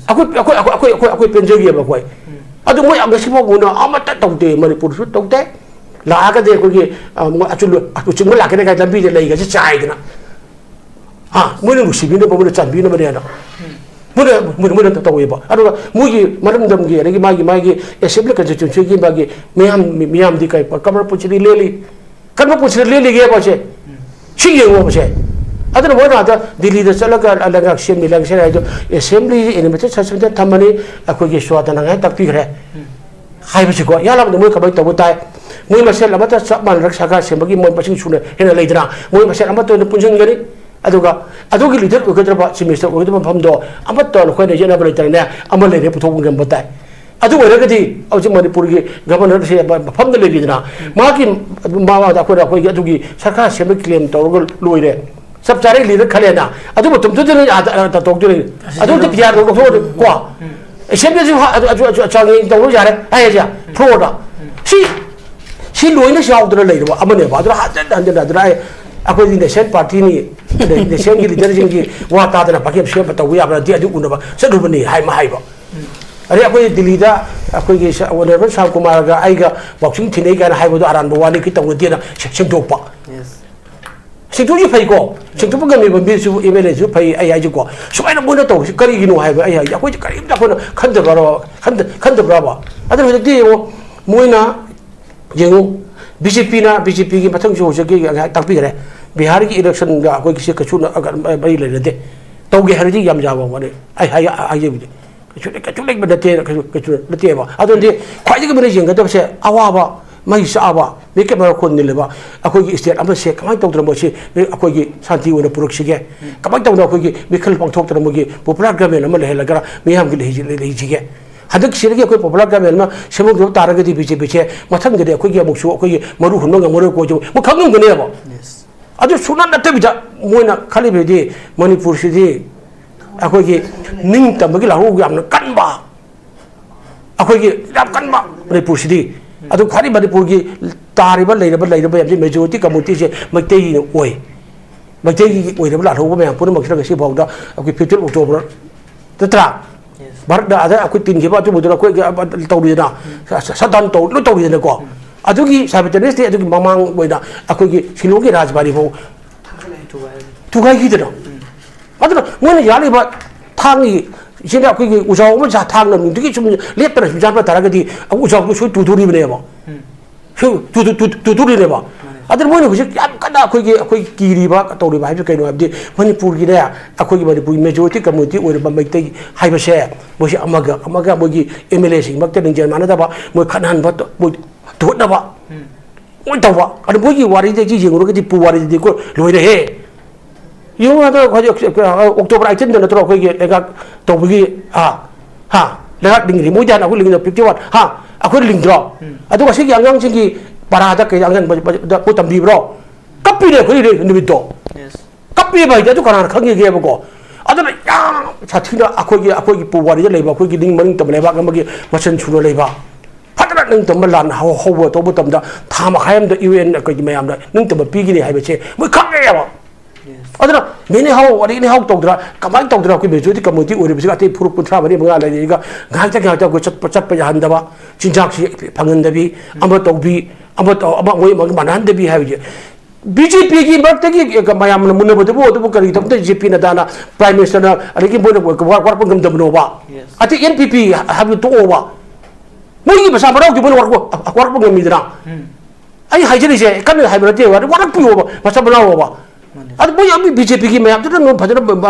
ꯑꯩꯈꯣꯏ, ꯑꯩꯈꯣꯏ, ꯑꯩꯈꯣꯏ, ꯑꯩꯈꯣꯏ, ꯑꯩꯈꯣꯏ ꯄꯦꯟꯖꯒꯦꯕ ꯑꯩꯈꯣꯏ꯫ ꯑꯗꯨ ꯃꯣꯏ ꯉꯁꯤ ꯐꯥꯎꯕꯅ ꯑꯃꯠꯇ ꯇꯧꯗꯦ, ꯃꯅꯤꯄꯨꯔꯁꯨ ꯇꯧꯗꯦ꯫ ꯂꯥꯛꯑꯒꯗꯤ ꯑꯩꯈꯣꯏꯒꯤ, ꯑ, ꯃꯣꯏ ꯑꯆꯨꯝꯕ, ꯑꯆꯨꯝꯕ ꯂꯥꯛꯀꯅꯤ ꯀꯥꯏꯅ ꯂꯝꯕꯤꯗ ꯂꯩꯒꯁꯦ ꯆꯥꯏꯗꯅ꯫ ꯑꯥ, ꯃꯣꯏꯅ ꯅꯨꯡꯁꯤꯕꯤꯅꯕ, ꯃꯣꯏꯅ ꯆꯥꯟꯕꯤꯅꯕꯅꯦꯅ ꯃꯣꯏꯅ, ꯃꯣꯏꯅ, ꯃꯣꯏꯅ ꯇꯧꯋꯦꯕ꯫ ꯑꯗꯨꯒ ꯃꯣꯏꯒꯤ ꯃꯔꯝꯗꯝꯒꯤ, ꯑꯗꯒꯤ ꯃꯥꯒꯤ, ꯃꯥꯒꯤ assembly constituencyꯒꯤ ꯃꯥꯒꯤ ꯃꯤꯌꯥꯝ, ꯃꯤ-, ꯃꯤꯌꯥꯝꯗꯤ ꯀꯩ, ꯀꯔꯝꯕ ꯄꯨꯟꯁꯤꯗꯤ ꯂꯦꯜꯂꯤ, ꯀꯔꯝꯕ ꯄꯨꯟꯁꯤꯗ ꯂꯦꯜꯂꯤꯒꯦꯕ ꯁꯦ? ꯁꯤ ꯌꯦꯡꯉꯣꯕ ꯁꯦ꯫ ꯑꯗꯨꯅ ꯃꯣꯏꯅ ꯑꯥꯗ ꯗꯤꯜꯂꯤꯗ ꯆꯠꯂꯒ ꯂꯩꯉꯥꯛ ꯁꯦꯝꯅꯤ, ꯂꯩꯉꯥꯛ ꯁꯦꯝꯅꯤ ꯍꯥꯏꯗꯣ, assembly animated session ꯊꯝꯃꯅꯤ, ꯑꯩꯈꯣꯏꯒꯤ ꯁ꯭ꯋꯥꯗꯅ ꯉꯥꯏ ꯇꯥꯛꯄꯤꯈ꯭ꯔꯦ ꯍꯥꯏꯕꯁꯤꯀꯣ꯫ ꯌꯥꯜꯂꯕꯗ ꯃꯣꯏ ꯀꯃꯥꯏꯅ ꯇꯧꯕ ꯇꯥꯏ? ꯃꯣꯏ ꯃꯁꯦꯜ ꯑꯃꯠꯇ ꯆꯞ ꯃꯥꯟꯅꯔꯒ ꯁꯔꯀꯥꯔ ꯁꯦꯝꯕꯒꯤ ꯃꯣꯏ ꯃꯁꯤꯡ ꯁꯨꯅ ꯍꯦꯟꯅ ꯂꯩꯗꯅ, ꯃꯣꯏ ꯃꯁꯦꯜ ꯑꯃꯠꯇ ꯑꯣꯏꯅ ꯄꯨꯟꯁꯤꯟꯒꯅꯤ꯫ ꯑꯗꯨꯒ ꯑꯗꯨꯒꯤ leader ꯑꯣꯏꯒꯗ꯭ꯔꯕ, chief minister ꯑꯣꯏꯒꯗꯕ ꯃꯐꯝꯗꯣ ꯑꯃꯠꯇ ꯑꯩꯈꯣꯏꯅ ꯌꯦꯠꯅꯕ ꯂꯩꯇꯅꯅꯦ, ꯑꯃ ꯂꯩꯔꯦ ꯄꯨꯊꯣꯛꯄ ꯉꯝꯕ ꯇꯥꯏ꯫ ꯑꯗꯨ ꯑꯣꯏꯔꯒꯗꯤ ꯍꯧꯖꯤꯛ ꯃꯅꯤꯄꯨꯔꯒꯤ governorꯁꯦ ꯃꯐꯝꯗ ꯂꯩꯔꯤꯗꯅ, ꯃꯥꯒꯤ ꯃꯃꯥꯡꯗ ꯑꯩꯈꯣꯏꯅ ꯑꯩꯈꯣꯏꯒꯤ ꯑꯗꯨꯒꯤ ꯁꯔꯀꯥꯔ ꯁꯦꯝꯕ claim ꯇꯧꯔꯒ ꯂꯣꯏꯔꯦ꯫ ꯆꯞ ꯆꯥꯔꯦ leader ꯈꯜꯂꯦꯅ꯫ ꯑꯗꯨ ꯃꯇꯝꯗꯨꯗ ꯅꯣꯏ ꯑꯥꯗ, ꯑꯥꯗ ꯇꯧꯗꯣꯏꯅꯤ꯫ ꯑꯗꯨ ꯑꯝꯇ P R ꯗꯣ ꯂꯧꯊꯣꯛꯑꯣ ꯀꯣ꯫ Assemblyꯁꯨ ꯍꯥ-, ꯑꯗꯨ, ꯑꯗꯨ, ꯑꯗꯨ, ꯆꯥꯡꯌꯦꯡ ꯇꯧꯔꯣ ꯌꯥꯔꯦ ꯍꯥꯏꯁꯦ, floorꯗ꯫ ꯁꯤ, ꯁꯤ ꯂꯣꯏꯅ ꯌꯥꯎꯗꯅ ꯂꯩꯔꯕ ꯑꯃꯅꯦꯕ꯫ ꯑꯗꯨꯅ ꯍꯟꯖꯤꯟ ꯍꯟꯖꯤꯟ ꯑꯗꯨꯅ ꯑꯩ, ꯑꯩꯈꯣꯏꯗꯤ nation partyꯅꯤ, nationꯒꯤ leaderꯁꯤꯡꯒꯤ ꯋꯥ ꯇꯥꯗꯅ ꯄꯥꯀꯦꯝ ꯁꯦꯝꯕ ꯇꯧꯕ ꯌꯥꯕ ꯅꯠꯇꯦ, ꯑꯗꯨ ꯎꯅꯕ ꯆꯠꯂꯨꯕꯅꯤ ꯍꯥꯏ ꯑꯃ ꯍꯥꯏꯕ꯫ ꯑꯗꯩ ꯑꯩꯈꯣꯏ ꯗꯤꯜꯂꯤꯗ ꯑꯩꯈꯣꯏꯒꯤ ꯁ-, Honourable ꯁ꯭ꯌꯥꯝ ꯀꯨꯃꯥꯔꯒ ꯑꯩꯒ boxing ꯊꯤꯟꯅꯩ ꯀꯥꯏꯅ ꯍꯥꯏꯕꯗꯣ ꯑꯔꯥꯟꯕ ꯋꯥꯅꯤ, ꯀꯩ ꯇꯧꯅꯗꯦꯅ ꯁꯦ-, ꯁꯦꯡꯗꯣꯛꯄ꯫ Yes꯫ ꯁꯦꯡꯗꯣꯛꯄꯁꯨ ꯐꯩꯀꯣ, ꯁꯦꯡꯗꯣꯛꯄ ꯉꯝꯃꯤꯕ ꯃꯤꯁꯨ MLAꯁꯨ ꯐꯩ, ꯑꯩ ꯍꯥꯏꯁꯤꯀꯣ꯫ ꯁꯨꯃꯥꯏꯅ ꯃꯣꯏꯅ ꯇꯧꯕꯁꯤ ꯀꯔꯤꯒꯤꯅꯣ ꯍꯥꯏꯕ ꯑꯩ ꯍꯥꯏꯁꯦ, ꯑꯩꯈꯣꯏꯁꯦ ꯀꯔꯤꯝꯇ ꯑꯩꯈꯣꯏꯅ ꯈꯟꯗꯕ꯭ꯔꯕ, ꯈꯟꯗ-, ꯈꯟꯗꯕ꯭ꯔꯕ? ꯑꯗꯨꯅ ꯍꯧꯖꯤꯛꯇꯤ ꯌꯦꯡꯉꯣ, ꯃꯣꯏꯅ ꯌꯦꯡꯉꯨ, BJPꯅ, BJPꯒꯤ ꯃꯊꯪꯁꯨ ꯍꯧꯖꯤꯛꯀꯤ ꯇꯥꯛꯄꯤꯈ꯭ꯔꯦ, ꯕꯤꯍꯥꯔꯒꯤ electionꯒ ꯑꯩꯈꯣꯏꯒꯤꯁꯦ ꯀꯩꯁꯨ ꯃꯔꯤ ꯂꯩꯅꯗꯦ꯫ ꯇꯧꯒꯦ ꯍꯥꯏꯔꯗꯤ ꯌꯥꯝ ꯌꯥꯕ ꯋꯥꯅꯤ, ꯑꯩ ꯍꯥꯏ-, ꯍꯥꯏꯖꯕꯗꯤ꯫ ꯀꯩꯁꯨ, ꯀꯩꯁꯨ ꯂꯩꯕ ꯅꯠꯇꯦ, ꯀꯩꯁꯨ, ꯀꯩꯁꯨ ꯅꯠꯇꯦꯕ꯫ ꯑꯗꯨꯅꯗꯤ ꯈ꯭ꯋꯥꯏꯗꯒꯤ ꯃꯔꯨ ꯌꯦꯡꯒꯗꯕꯁꯦ ꯑꯋꯥꯕ, ꯃꯩ ꯆꯥꯛꯑꯕ, ꯃꯤꯀꯞ ꯃꯔꯛ ꯈꯣꯟ ꯅꯤꯜꯂꯕ ꯑꯩꯈꯣꯏꯒꯤ state ꯑꯃꯁꯦ ꯀꯃꯥꯏꯅ ꯇꯧꯗꯅ ꯃꯁꯤ ꯑꯩꯈꯣꯏꯒꯤ ꯁꯥꯟꯇꯤ ꯑꯣꯏꯅ ꯄꯨꯔꯛꯁꯤꯒꯦ? ꯀꯃꯥꯏꯅ ꯇꯧꯗꯅ ꯑꯩꯈꯣꯏꯒꯤ ꯃꯤꯈꯜ ꯄꯥꯡꯊꯣꯛꯇꯅ ꯃꯣꯏꯒꯤ popular government ꯑꯃ ꯂꯩꯍꯜꯂꯒ ꯃꯤꯌꯥꯝꯒꯤ ꯂꯩ-, ꯂꯩꯁꯤꯒꯦ? ꯍꯟꯗꯛꯁꯤꯗꯒꯤ ꯑꯩꯈꯣꯏ popular government ꯑꯃ ꯁꯦꯝꯍꯧꯗꯕ ꯇꯥꯔꯒꯗꯤ BJPꯁꯦ ꯃꯊꯪꯗꯗꯤ ꯑꯩꯈꯣꯏꯒꯤ ꯑꯃꯨꯛꯁꯨ ꯑꯩꯈꯣꯏꯒꯤ ꯃꯔꯨ ꯍꯨꯟꯕ ꯉꯝꯃꯔꯣꯏꯀꯣ, ꯃꯣꯏ ꯈꯪꯉꯝꯒꯅꯦꯕ꯫ Yes꯫ ꯑꯗꯨ ꯁꯨꯡꯅꯠ ꯅꯠꯇꯕꯤꯗ ꯃꯣꯏꯅ ꯈꯜꯂꯤꯕꯗꯤ ꯃꯅꯤꯄꯨꯔꯁꯤꯗꯤ ꯑꯩꯈꯣꯏꯒꯤ ꯅꯤꯡꯇꯝꯕꯒꯤ ꯂꯥꯍꯧ ꯌꯥꯝꯅ ꯀꯟꯕ, ꯑꯩꯈꯣꯏꯒꯤ ꯌꯥꯝ ꯀꯟꯕ ꯃꯅꯤꯄꯨꯔꯁꯤꯗꯤ꯫ ꯑꯗꯨ ꯈ꯭ꯋꯥꯏꯗꯒꯤ ꯃꯅꯤꯄꯨꯔꯒꯤ ꯇꯥꯔꯤꯕ, ꯂꯩꯔꯕ, ꯂꯩꯔꯕ ꯃꯌꯥꯝꯁꯤ majority communityꯁꯦ ꯃꯩꯇꯩꯒꯤ ꯑꯣꯏ꯫ ꯃꯩꯇꯩꯒꯤ ꯑꯣꯏꯔꯕ ꯂꯥꯜꯍꯧꯕ ꯃꯌꯥꯝ ꯄꯨꯝꯅꯃꯛꯁꯤꯅ ꯉꯁꯤ ꯐꯥꯎꯗ ꯑꯩꯈꯣꯏ fifteen October ꯅꯠꯇ꯭ꯔꯥ? Yes꯫ ꯚꯥꯔꯠꯅ ꯑꯗ ꯑꯩꯈꯣꯏ ꯇꯤꯟꯈꯤꯕ ꯑꯗꯨꯝꯕꯗꯨꯅ ꯑꯩꯈꯣꯏ ꯇꯧꯔꯤꯗꯅ, shutdown ꯇꯧ-, ꯂꯣꯏ ꯇꯧꯔꯤꯗꯅꯀꯣ꯫ ꯑꯗꯨꯒꯤ Sabbath Day ꯑꯗꯨꯒꯤ ꯃꯃꯥꯡ ꯑꯣꯏꯅ ꯑꯩꯈꯣꯏꯒꯤ ꯁꯤꯂꯣꯡꯒꯤ ꯔꯥꯖꯕꯥꯔꯤ ꯐꯥꯎ ꯊꯨꯒꯥꯏꯈꯤꯗꯅ꯫ ꯑꯗꯨꯅ ꯃꯣꯏꯅ ꯌꯥꯜꯂꯤꯕ ꯊꯥꯡꯒꯤ, ꯁꯤꯅ ꯑꯩꯈꯣꯏꯒꯤ ꯎꯖꯥꯎ ꯑꯃ ꯁꯥ-, ꯊꯥꯡꯅ ꯅꯨꯡꯇꯤꯒꯤ ꯁꯨꯝ ꯂꯦꯞꯇꯅ ꯁꯨꯝ ꯌꯥꯟꯕ ꯇꯥꯔꯒꯗꯤ ꯎꯖꯥꯎꯗꯨ ꯁꯣꯏ ꯇꯨꯊꯣꯔꯤꯕꯅꯦꯕ꯫ ꯁꯣꯏ ꯇꯨ-, ꯇꯨ-, ꯇꯨ-, ꯇꯨꯊꯣꯔꯤꯅꯦꯕ꯫ ꯑꯗꯨꯅ ꯃꯣꯏꯅ ꯍꯧꯖꯤꯛ ꯌꯥꯝ ꯀꯟꯅ ꯑꯩꯈꯣꯏꯒꯤ, ꯑꯩꯈꯣꯏ ꯀꯤꯔꯤꯕ ꯇꯧꯔꯤꯕ ꯍꯥꯏꯕꯁꯤ ꯀꯩꯅꯣ ꯍꯥꯏꯕꯗꯤ, ꯃꯅꯤꯄꯨꯔꯒꯤꯅꯦ, ꯑꯩꯈꯣꯏꯒꯤ ꯃꯅꯤꯄꯨꯔꯒꯤ majority community ꯑꯣꯏꯔꯤꯕ ꯃꯩꯇꯩ ꯍꯥꯏꯕꯁꯦ, ꯃꯣꯏꯁꯦ ꯑꯃꯒ ꯑꯃꯒ, ꯃꯣꯏꯒꯤ MLA ꯁꯤꯡꯃꯛꯇ ꯂꯤꯡꯖꯦꯜ ꯃꯥꯟꯅꯗꯕ, ꯃꯣꯏ ꯈꯠꯅꯍꯟꯕ, ꯃꯣꯏ ꯇꯨꯍꯠꯅꯕ, ꯃꯣꯏ ꯇꯧꯕ꯫ ꯑꯗꯨ ꯃꯣꯏꯒꯤ ꯋꯥꯔꯤꯗꯒꯤ ꯌꯦꯡꯉꯨꯔꯒꯗꯤ, ꯄꯨ ꯋꯥꯔꯤꯗꯗꯤ ꯀꯣ ꯂꯣꯏꯔꯦꯍꯦ꯫ ꯌꯦꯡꯉꯨ, ꯍꯟꯗꯛ ꯍꯧꯖꯤꯛ, ꯑ, October eighteen ꯗ ꯅꯠꯇ꯭ꯔꯣ ꯑꯩꯈꯣꯏꯒꯤ ꯂꯩꯉꯥꯛ ꯇꯧꯕꯒꯤ, ꯑ, ꯍꯥ, ꯂꯩꯉꯥꯛ ꯂꯤꯡꯉꯤꯁꯦ? ꯃꯣꯏꯗꯤ ꯍꯥꯟꯅ ꯑꯩꯈꯣꯏ ꯂꯤꯡꯉꯤꯅ fifty one, ꯍꯥ, ꯑꯩꯈꯣꯏ ꯂꯤꯡꯗ꯭ꯔꯣ? ꯑꯗꯨꯒ ꯁꯤꯒꯤ ꯑꯉꯥꯡꯁꯤꯡꯒꯤ ꯄꯔꯥꯗ ꯀꯩ ꯑꯉꯥꯡ ꯃꯣꯏ ꯇꯝꯕꯤꯕ꯭ꯔꯣ? ꯀꯞꯄꯤꯅꯦ ꯑꯩꯈꯣꯏ ꯅꯨꯃꯤꯠꯇꯣ꯫ ꯀꯞꯄꯤꯕ ꯍꯥꯏꯗꯤ ꯑꯗꯨ ꯀꯅꯥꯅ ꯈꯪꯉꯤꯒꯦꯕꯀꯣ? ꯑꯗꯨꯅ ꯌꯥꯝ ꯁꯥꯊꯤꯅ ꯑꯩꯈꯣꯏꯒꯤ, ꯑꯩꯈꯣꯏꯒꯤ ꯄꯨꯋꯥꯔꯤꯗ ꯂꯩꯕ ꯑꯩꯈꯣꯏꯒꯤ ꯅꯤꯡ ꯃꯅꯤꯡ ꯇꯝꯕ ꯂꯩꯕꯥꯛ ꯑꯃꯒꯤ ꯃꯆꯜ ꯁꯨꯅ ꯂꯩꯕ, ꯐꯖꯅ ꯅꯤꯡꯇꯝꯕ ꯂꯥꯟ ꯍꯧ-, ꯍꯧꯕ ꯇꯧꯕ ꯃꯇꯝꯗ ꯊꯥ ꯃꯈꯥꯏ ꯑꯃꯗ UN ꯑꯩꯈꯣꯏꯒꯤ ꯃꯌꯥꯝꯅ ꯅꯤꯡꯇꯝꯕ ꯄꯤꯒꯅꯤ ꯍꯥꯏꯕꯁꯦ ꯃꯣꯏ ꯈꯪꯉꯦꯕ꯫ ꯑꯗꯨꯅ ꯃꯤꯅꯤ ꯍꯥꯎ, ꯋꯥꯔꯤꯅꯤ ꯍꯥꯎ ꯇꯧꯗ꯭ꯔꯥ, ꯀꯃꯥꯏꯅ ꯇꯧꯗ꯭ꯔꯥ? ꯑꯩꯈꯣꯏ majority community ꯑꯣꯏꯔꯤꯕꯁꯤꯒ ꯑꯇꯩ ꯐꯨꯔꯨꯞ ꯀꯨꯟꯊ꯭ꯔꯥ ꯃꯔꯤ ꯃꯉꯥ ꯂꯩꯔꯤꯒ ꯉꯥꯏꯍꯥꯛꯇ, ꯉꯥꯏꯍꯥꯛꯇ ꯑꯩꯈꯣꯏ ꯆꯠꯄ, ꯆꯠꯄ ꯌꯥꯍꯟꯗꯕ, ꯆꯤꯟꯖꯥꯛꯁꯤ ꯐꯪꯍꯟꯗꯕꯤ, ꯑꯃ ꯇꯧꯕꯤ, ꯑꯃ ꯇꯧ, ꯑꯃ ꯃꯣꯏ ꯑꯃ ꯃꯥꯟꯅꯍꯟꯗꯕꯤ ꯍꯥꯏꯕꯁꯦ꯫ BJPꯒꯤ ꯃꯔꯛꯇꯒꯤ ꯃꯌꯥꯝꯅ ꯃꯨꯟꯅꯕꯗꯨꯕꯨ, ꯑꯗꯨꯕꯨ ꯀꯔꯤꯒꯤꯗꯃꯛꯇ JP ꯅꯗꯥꯅ, Prime Minister ꯅ, ꯑꯗꯒꯤ ꯃꯣꯏꯅ ꯋꯥꯔꯛꯄ ꯉꯝꯗꯕꯅꯣꯕ? ꯑꯇꯩ NPP ꯍꯥꯏꯕꯗꯨ ꯇꯣꯛꯑꯣꯕ꯫ ꯃꯣꯏꯒꯤ ꯃꯁꯥ ꯃꯅꯥꯎꯗꯤ ꯃꯣꯏꯅ ꯋꯥꯔꯛꯄ, ꯋꯥꯔꯛꯄ ꯉꯝꯃꯤꯗꯅ꯫ ꯑꯩ ꯍꯥꯏꯖꯔꯤꯁꯦ ꯀꯟꯅ ꯍꯥꯏꯕ ꯅꯠꯇꯦ, ꯋꯥꯔꯛꯄꯤꯌꯣꯕ, ꯃꯁꯥ ꯃꯅꯥꯎꯕ꯫ ꯑꯗꯨ ꯃꯣꯏ ꯑꯃ BJPꯒꯤ ꯃꯌꯥꯝꯗꯨꯅ ꯅꯣꯡ ꯐꯖꯅ